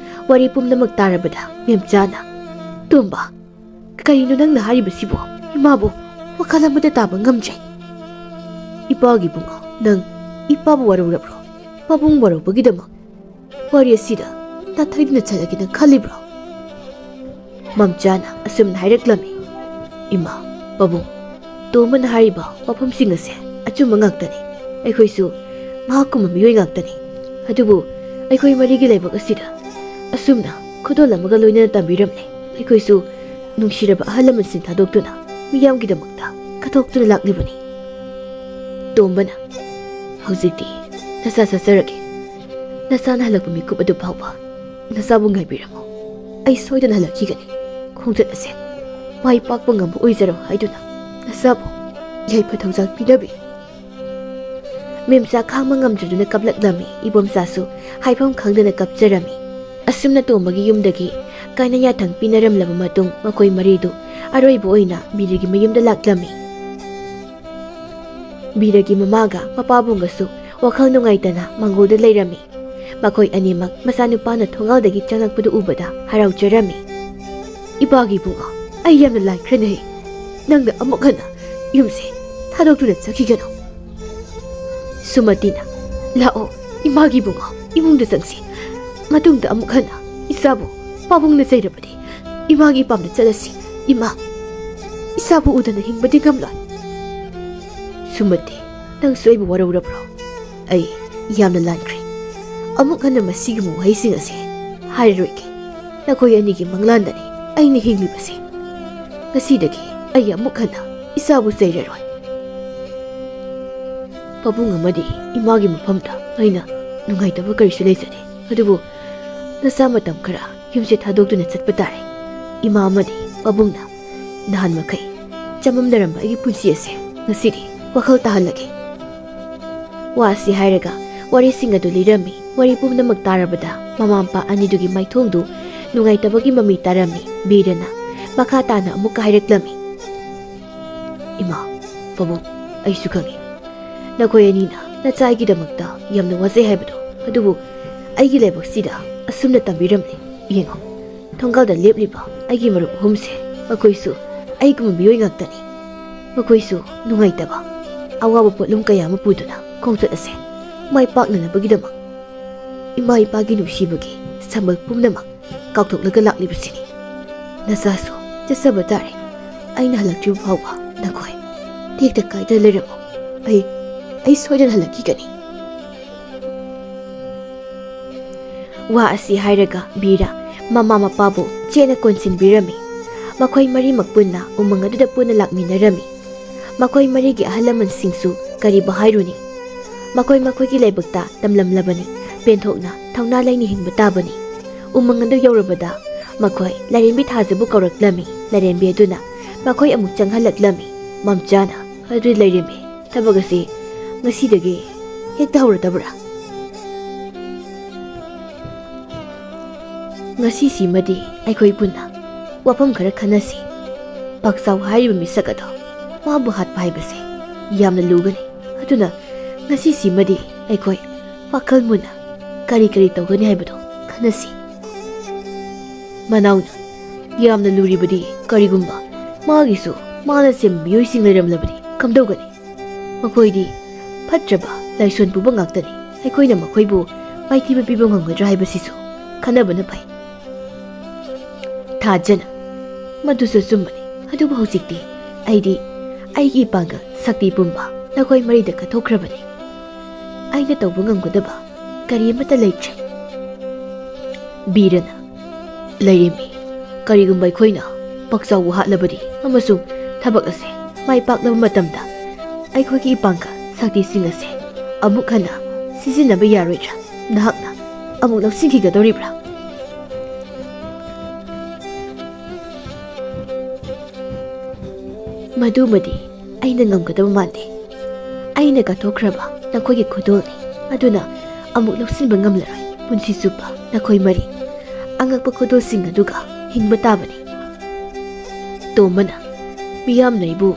ꯋꯥꯔꯤ ꯄꯨꯝꯅꯃꯛ ꯇꯥꯔꯕꯗ ꯃꯦꯝꯆꯥꯅ, "ꯇꯣꯝꯕ, ꯀꯔꯤꯅꯣ ꯅꯪꯅ ꯍꯥꯏꯔꯤꯕꯁꯤꯕꯣ? ꯏꯃꯥꯕꯨ ꯋꯥꯈꯜ ꯑꯃꯠꯇ ꯇꯥꯕ ꯉꯝꯗ꯭ꯔꯦ꯫ ꯏꯄꯥꯒꯤ ꯏꯕꯨꯡꯉꯣ, ꯅꯪ ꯏꯄꯥꯕꯨ ꯋꯥꯔꯧꯔꯕ꯭ꯔꯣ? ꯄꯥꯕꯨꯡ ꯋꯥꯔꯧꯕꯒꯤꯗꯃꯛ ꯋꯥꯔꯤ ꯑꯁꯤꯗ ꯅꯥꯊꯩꯗꯨꯅ ꯆꯠꯂꯒꯦꯅ ꯈꯜꯂꯤꯕ꯭ꯔꯣ?" ꯃꯝꯆꯥꯅ ꯑꯁꯨꯝꯅ ꯍꯥꯏꯔꯛꯂꯝꯃꯤ, "ꯏꯃꯥ, ꯄꯥꯕꯨꯡ, ꯇꯣꯝꯕꯅ ꯍꯥꯏꯔꯤꯕ ꯋꯥꯐꯝꯁꯤꯡ ꯑꯁꯦ ꯑꯆꯨꯝꯕ ꯉꯥꯛꯇꯅꯤ꯫ ꯑꯩꯈꯣꯏꯁꯨ ꯃꯍꯥꯛꯀꯨꯝꯕ ꯃꯤꯑꯣꯏ ꯉꯥꯛꯇꯅꯤ꯫ ꯑꯗꯨꯕꯨ ꯑꯩꯈꯣꯏ ꯃꯔꯤꯒꯤ ꯂꯥꯏꯕꯛ ꯑꯁꯤꯗ ꯑꯁꯨꯝꯅ ꯈꯨꯗꯣꯜ ꯑꯃꯒ ꯂꯣꯏꯅꯅ ꯇꯝꯕꯤꯔꯝꯂꯦ꯫ ꯑꯩꯈꯣꯏꯁꯨ ꯅꯨꯡꯁꯤꯔꯕ ꯑꯍꯜ ꯂꯃꯟꯁꯤꯡ ꯊꯥꯗꯣꯛꯇꯨꯅ ꯃꯤꯌꯥꯝꯒꯤꯗꯃꯛꯇ ꯀꯠꯊꯣꯛꯇꯨꯅ ꯂꯥꯛꯂꯤꯕꯅꯤ꯫ ꯇꯣꯝꯕꯅ, ꯍꯧꯖꯤꯛꯇꯤ ꯅꯁꯥ ꯁꯥꯖꯔꯒꯦ꯫ ꯅꯁꯥꯅ ꯍꯜꯂꯛꯄ ꯃꯤꯀꯨꯞ ꯑꯗꯨ ꯐꯥꯎꯕ ꯅꯁꯥꯕꯨ ꯉꯥꯏꯕꯤꯔꯝꯃꯨ꯫ ꯑꯩ ꯁꯣꯏꯗꯅ ꯍꯜꯂꯛꯈꯤꯒꯅꯤ꯫ ꯈꯣꯡꯆꯠ ꯑꯁꯦ ꯃꯥꯏ ꯄꯥꯛꯄ ꯉꯝꯕ ꯑꯣꯏꯖꯔꯣ ꯍꯥꯏꯗꯨꯅ ꯅꯁꯥꯕꯨ ꯌꯥꯏꯐ ꯊꯧꯖꯥꯜ ꯄꯤꯅꯕꯤ꯫" ꯃꯦꯝꯆꯥ ꯈꯥꯡꯕ ꯉꯝꯗ꯭ꯔꯗꯨꯅ ꯀꯞꯂꯛꯂꯝꯃꯤ꯫ ꯏꯕꯣꯝꯆꯥꯁꯨ ꯍꯥꯏꯐꯝ ꯈꯪꯗꯅ ꯀꯞꯆꯔꯝꯃꯤ꯫ ꯑꯁꯨꯝꯅ ꯇꯣꯝꯕꯒꯤ ꯌꯨꯝꯗꯒꯤ ꯀꯥꯏꯅ ꯌꯥꯊꯪ ꯄꯤꯅꯔꯝꯂꯕ ꯃꯇꯨꯡ ꯃꯈꯣꯏ ꯃꯔꯤꯗꯨ ꯑꯔꯣꯏꯕ ꯑꯣꯏꯅ ꯕꯤꯔꯒꯤ ꯃꯌꯨꯝꯗ ꯂꯥꯛꯂꯝꯃꯤ꯫ ꯕꯤꯔꯒꯤ ꯃꯃꯥꯒ ꯃꯄꯥꯕꯨꯡꯒꯁꯨ ꯋꯥꯈꯜ ꯅꯨꯡꯉꯥꯏꯇꯅ ꯃꯪꯒꯣꯜꯗ ꯂꯩꯔꯝꯃꯤ꯫ ꯃꯈꯣꯏ ꯑꯅꯤꯃꯛ ꯃꯆꯥꯅꯨꯄꯥꯅ ꯊꯣꯡꯒꯥꯜꯗꯒꯤ ꯆꯪꯂꯛꯄꯗꯨ ꯎꯕꯗ ꯍꯔꯥꯎꯖꯔꯝꯃꯤ꯫ "ꯏꯄꯥꯒꯤ ꯏꯕꯨꯡꯉꯣ, ꯑꯩ ꯌꯥꯝꯅ ꯂꯥꯟꯈ꯭ꯔꯦꯅꯦ꯫ ꯅꯪꯅ ꯑꯃꯨꯛ ꯍꯟꯅ ꯌꯨꯝꯁꯦ ꯊꯥꯗꯣꯛꯇꯨꯅ ꯆꯠꯈꯤꯒꯅꯨ꯫" ꯁꯨꯃꯇꯤꯅ, "ꯂꯥꯛꯑꯣ, ꯏꯃꯥꯒꯤ ꯏꯕꯨꯡꯉꯣ, ꯏꯃꯨꯡꯗ ꯆꯪꯁꯤ꯫ ꯃꯇꯨꯡꯗ ꯑꯃꯨꯛ ꯍꯟꯅ ꯏꯆꯥꯕꯨ ꯄꯥꯕꯨꯡꯅ ꯆꯩꯔꯕꯗꯤ ꯏꯃꯥꯒꯤ ꯏꯄꯥꯝꯗ ꯆꯠꯂꯁꯤ꯫ ꯏꯃꯥ, ꯏꯆꯥꯕꯨ ꯎꯗꯅ ꯍꯤꯡꯕꯗꯤ ꯉꯝꯂꯣꯏ꯫" "ꯁꯨꯃꯇꯤ, ꯅꯪꯁꯨ ꯑꯩꯕꯨ ꯋꯥꯔꯧꯔꯕ꯭ꯔꯣ? ꯑꯩ ꯌꯥꯝꯅ ꯂꯥꯟꯈ꯭ꯔꯦ꯫ ꯑꯃꯨꯛ ꯍꯟꯅ ꯃꯁꯤꯒꯨꯝꯕ ꯋꯥꯍꯩꯁꯤꯡ ꯑꯁꯦ ꯍꯥꯏꯔꯔꯣꯏꯒꯦ꯫ ꯅꯈꯣꯏ ꯑꯅꯤꯒꯤ ꯃꯪꯂꯥꯟꯗꯅꯤ ꯑꯩꯅ ꯍꯤꯡꯂꯤꯕꯁꯦ꯫ ꯉꯁꯤꯗꯒꯤ ꯑꯩ ꯑꯃꯨꯛ ꯍꯟꯅ ꯏꯆꯥꯕꯨ ꯆꯩꯔꯔꯣꯏ꯫" "ꯄꯥꯕꯨꯡ ꯑꯃꯗꯤ ꯏꯃꯥꯒꯤ ꯃꯐꯝꯗ ꯑꯩꯅ ꯅꯨꯡꯉꯥꯏꯇꯕ ꯀꯔꯤꯁꯨ ꯂꯩꯖꯗꯦ꯫ ꯑꯗꯨꯕꯨ ꯅꯆꯥ ꯃꯇꯝ ꯈꯔ ꯌꯨꯝꯁꯦ ꯊꯥꯗꯣꯛꯇꯨꯅ ꯆꯠꯄ ꯇꯥꯔꯦ꯫ ꯏꯃꯥ ꯑꯃꯗꯤ ꯄꯥꯕꯨꯡꯅ ꯅꯍꯥꯟ ꯃꯈꯩ ꯆꯃꯝꯅꯔꯝꯕ ꯑꯩꯒꯤ ꯄꯨꯟꯁꯤ ꯑꯁꯦ ꯉꯁꯤꯗꯤ ꯋꯥꯈꯜ ꯇꯥꯍꯜꯂꯒꯦ꯫" ꯋꯥ ꯑꯁꯤ ꯍꯥꯏꯔꯒ ꯋꯥꯔꯤꯁꯤꯡ ꯑꯗꯨ ꯂꯤꯔꯝꯃꯤ꯫ ꯋꯥꯔꯤ ꯄꯨꯝꯅꯃꯛ ꯇꯥꯔꯕꯗ ꯃꯃꯥ ꯃꯄꯥ ꯑꯅꯤꯗꯨꯒꯤ ꯃꯥꯏꯊꯣꯡꯗꯨ ꯅꯨꯡꯉꯥꯏꯇꯕꯒꯤ ꯃꯃꯤ ꯇꯥꯔꯝꯃꯤ꯫ ꯕꯤꯔꯅ ꯃꯈꯥ ꯇꯥꯅ ꯑꯃꯨꯛꯀ ꯍꯥꯏꯔꯛꯂꯝꯃꯤ, "ꯏꯃꯥ, ꯄꯥꯕꯨꯡ, ꯑꯩꯁꯨ ꯈꯪꯏ, ꯅꯈꯣꯏ ꯑꯅꯤꯅ ꯅꯆꯥꯒꯤꯗꯃꯛꯇ ꯌꯥꯝꯅ ꯋꯥꯖꯩ ꯍꯥꯏꯕꯗꯣ꯫ ꯑꯗꯨꯕꯨ ꯑꯩꯒꯤ ꯂꯥꯏꯕꯛꯁꯤꯗ ꯑꯁꯨꯝꯅ ꯇꯝꯕꯤꯔꯝꯂꯦ꯫ ꯌꯦꯡꯉꯣ, ꯊꯣꯡꯒꯥꯜꯗ ꯂꯦꯞꯂꯤꯕ ꯑꯩꯒꯤ ꯃꯔꯨꯞ ꯑꯍꯨꯝꯁꯦ, ꯃꯈꯣꯏꯁꯨ ꯑꯩꯒꯨꯝꯕ ꯃꯤꯑꯣꯏ ꯉꯥꯛꯇꯅꯤ꯫ ꯃꯈꯣꯏꯁꯨ ꯅꯨꯡꯉꯥꯏꯇꯕ, ꯑꯋꯥꯕ ꯄꯣꯠꯂꯨꯝ ꯀꯌꯥ ꯑꯃ ꯄꯨꯗꯨꯅ ꯈꯣꯡꯆꯠ ꯑꯁꯦ ꯃꯥꯏ ꯄꯥꯛꯅꯅꯕꯒꯤꯗꯃꯛ ꯏꯃꯥ ꯏꯄꯥꯒꯤ ꯅꯨꯡꯁꯤꯕꯒꯤ ꯁꯝꯕꯜ ꯄꯨꯝꯅꯃꯛ ꯀꯥꯎꯊꯣꯛꯂꯒ ꯂꯥꯛꯂꯤꯕꯁꯤꯅꯤ꯫ ꯅꯆꯥꯁꯨ ꯆꯠꯆꯕ ꯇꯥꯔꯦ꯫ ꯑꯩꯅ ꯍꯜꯂꯛꯇ꯭ꯔꯤꯕ ꯐꯥꯎꯕ ꯅꯈꯣꯏ ꯇꯦꯛꯇ ꯀꯥꯏꯗꯅ ꯂꯩꯔꯝꯃꯨ꯫ ꯑꯩ, ꯑꯩ ꯁꯣꯏꯗꯅ ꯍꯜꯂꯛꯈꯤꯒꯅꯤ꯫ ꯋꯥ ꯑꯁꯤ ꯍꯥꯏꯔꯒ ꯕꯤꯔ ꯃꯃꯥ ꯃꯄꯥꯕꯨ ꯆꯦꯠꯅ ꯀꯣꯟꯁꯤꯟꯕꯤꯔꯝꯃꯤ꯫ ꯃꯈꯣꯏ ꯃꯔꯤꯃꯛ ꯄꯨꯟꯅ ꯎꯃꯪ ꯑꯗꯨꯗ ꯄꯨꯟꯅ ꯂꯥꯛꯃꯤꯟꯅꯔꯝꯃꯤ꯫ ꯃꯈꯣꯏ ꯃꯔꯤꯒꯤ ꯑꯍꯜ ꯂꯃꯟꯁꯤꯡꯁꯨ ꯀꯔꯤꯕꯨ ꯍꯥꯏꯔꯨꯅꯤ? ꯃꯈꯣꯏ ꯃꯈꯣꯏꯒꯤ ꯂꯥꯏꯕꯛꯇ ꯇꯝꯂꯝꯂꯕꯅꯤ꯫ ꯄꯦꯟꯊꯣꯛꯅ ꯊꯧꯅꯥ ꯂꯩꯅ ꯍꯤꯡꯕ ꯇꯥꯕꯅꯤ꯫ ꯎꯃꯪ ꯑꯗꯨ ꯌꯧꯔꯕꯗ ꯃꯈꯣꯏ ꯂꯥꯏꯔꯦꯝꯕꯤ ꯊꯥꯖꯕꯨ ꯀꯧꯔꯛꯂꯝꯃꯤ꯫ ꯂꯥꯏꯔꯦꯝꯕꯤ ꯑꯗꯨꯅ ꯃꯈꯣꯏ ꯑꯃꯨꯛ ꯆꯪꯍꯜꯂꯛꯂꯝꯃꯤ꯫ ꯃꯝꯆꯥꯅ, "ꯑꯗꯨ ꯂꯥꯏꯔꯦꯝꯕꯤ, ꯊꯕꯛ ꯑꯁꯤ ꯉꯁꯤꯗꯒꯤ ꯍꯦꯛꯇ ꯍꯧꯔꯗꯕ꯭ꯔꯥ?" ꯉꯁꯤꯁꯤꯃꯗꯤ ꯑꯩꯈꯣꯏ ꯄꯨꯟꯅ ꯋꯥꯐꯝ ꯈꯔ ꯈꯟꯅꯁꯤ꯫ ꯄꯥꯛꯆꯥꯎ ꯍꯥꯏꯔꯤꯕ ꯃꯤꯁꯛ ꯑꯗꯣ, ꯃꯥꯕꯨ ꯍꯥꯠꯄ ꯍꯥꯏꯕꯁꯦ ꯌꯥꯝꯅ ꯂꯨꯒꯅꯤ꯫ ꯑꯗꯨꯅ ꯉꯁꯤꯁꯤꯃꯗꯤ ꯑꯩꯈꯣꯏ ꯋꯥꯈꯜ ꯃꯨꯟꯅ ꯀꯔꯤ ꯀꯔꯤ ꯇꯧꯒꯅꯤ ꯍꯥꯏꯕꯗꯣ ꯈꯟꯅꯁꯤ꯫ ꯃꯅꯥꯎꯅ, ꯌꯥꯝꯅ ꯂꯨꯔꯤꯕꯗꯤ ꯀꯔꯤꯒꯨꯝꯕ ꯃꯥꯒꯤꯁꯨ ꯃꯥꯅ ꯁꯦꯝꯕ ꯃꯤꯑꯣꯏꯁꯤꯡ ꯂꯩꯔꯝꯂꯕꯗꯤ ꯀꯝꯗꯧꯒꯅꯤ? ꯃꯈꯣꯏꯗꯤ ꯐꯠꯇ꯭ꯔꯕ ꯂꯥꯏꯁꯣꯟ ꯄꯨꯕ ꯉꯥꯛꯇꯅꯤ꯫ ꯑꯩꯈꯣꯏꯅ ꯃꯈꯣꯏꯕꯨ ꯃꯥꯏꯊꯤꯕ ꯄꯤꯕ ꯉꯝꯒꯗ꯭ꯔꯥ ꯍꯥꯏꯕꯁꯤꯁꯨ ꯈꯟꯅꯕꯅ ꯐꯩ꯫ ꯊꯥꯖꯅ, ꯃꯗꯨꯁꯨ ꯑꯆꯨꯝꯕꯅꯤ꯫ ꯑꯗꯨꯕꯨ ꯍꯧꯖꯤꯛꯇꯤ ꯑꯩꯗꯤ ꯑꯩꯒꯤ ꯏꯄꯥꯡꯒꯜ ꯁꯛꯇꯤ ꯄꯨꯝꯕ ꯅꯈꯣꯏ ꯃꯔꯤꯗ ꯀꯠꯊꯣꯛꯈ꯭ꯔꯕꯅꯤ꯫ ꯑꯩꯅ ꯇꯧꯕ ꯉꯝꯒꯗꯕ ꯀꯔꯤ ꯑꯃꯠꯇ ꯂꯩꯇ꯭ꯔꯦ꯫ ꯕꯤꯔꯅ, ꯂꯥꯏꯔꯦꯝꯕꯤ, ꯀꯔꯤꯒꯨꯝꯕ ꯑꯩꯈꯣꯏꯅ ꯄꯥꯛꯆꯥꯎꯕꯨ ꯍꯥꯠꯂꯕꯗꯤ ꯑꯃꯁꯨꯡ ꯊꯕꯛ ꯑꯁꯦ ꯃꯥꯏ ꯄꯥꯛꯂꯕ ꯃꯇꯝꯗ ꯑꯩꯈꯣꯏꯒꯤ ꯏꯄꯥꯡꯒꯜ ꯁꯛꯇꯤꯁꯤꯡ ꯑꯁꯦ ꯑꯃꯨꯛ ꯍꯟꯅ ꯁꯤꯖꯤꯟꯅꯕ ꯌꯥꯔꯣꯏꯗ꯭ꯔꯥ? ꯅꯍꯥꯛꯅ ꯑꯃꯨꯛ ꯂꯧꯁꯤꯟꯈꯤꯒꯗꯧꯔꯤꯕ꯭ꯔꯥ? ꯃꯗꯨꯃꯗꯤ ꯑꯩꯅ ꯉꯝꯒꯗꯕ ꯃꯥꯟꯗꯦ꯫ ꯑꯩꯅ ꯀꯠꯊꯣꯛꯈ꯭ꯔꯕ ꯅꯈꯣꯏꯒꯤ ꯈꯨꯗꯣꯜꯅꯤ꯫ ꯑꯗꯨꯅ ꯑꯃꯨꯛ ꯂꯧꯁꯤꯟꯕ ꯉꯝꯂꯔꯣꯏ꯫ ꯄꯨꯟꯁꯤ ꯆꯨꯞꯄ ꯅꯈꯣꯏ ꯃꯔꯤ ꯑꯉꯛꯄ ꯈꯨꯗꯣꯜꯁꯤꯡ ꯑꯗꯨꯒ ꯍꯤꯡꯕ ꯇꯥꯕꯅꯤ꯫ ꯇꯣꯝꯕꯅ, ꯃꯤꯌꯥꯝꯅ ꯑꯩꯕꯨ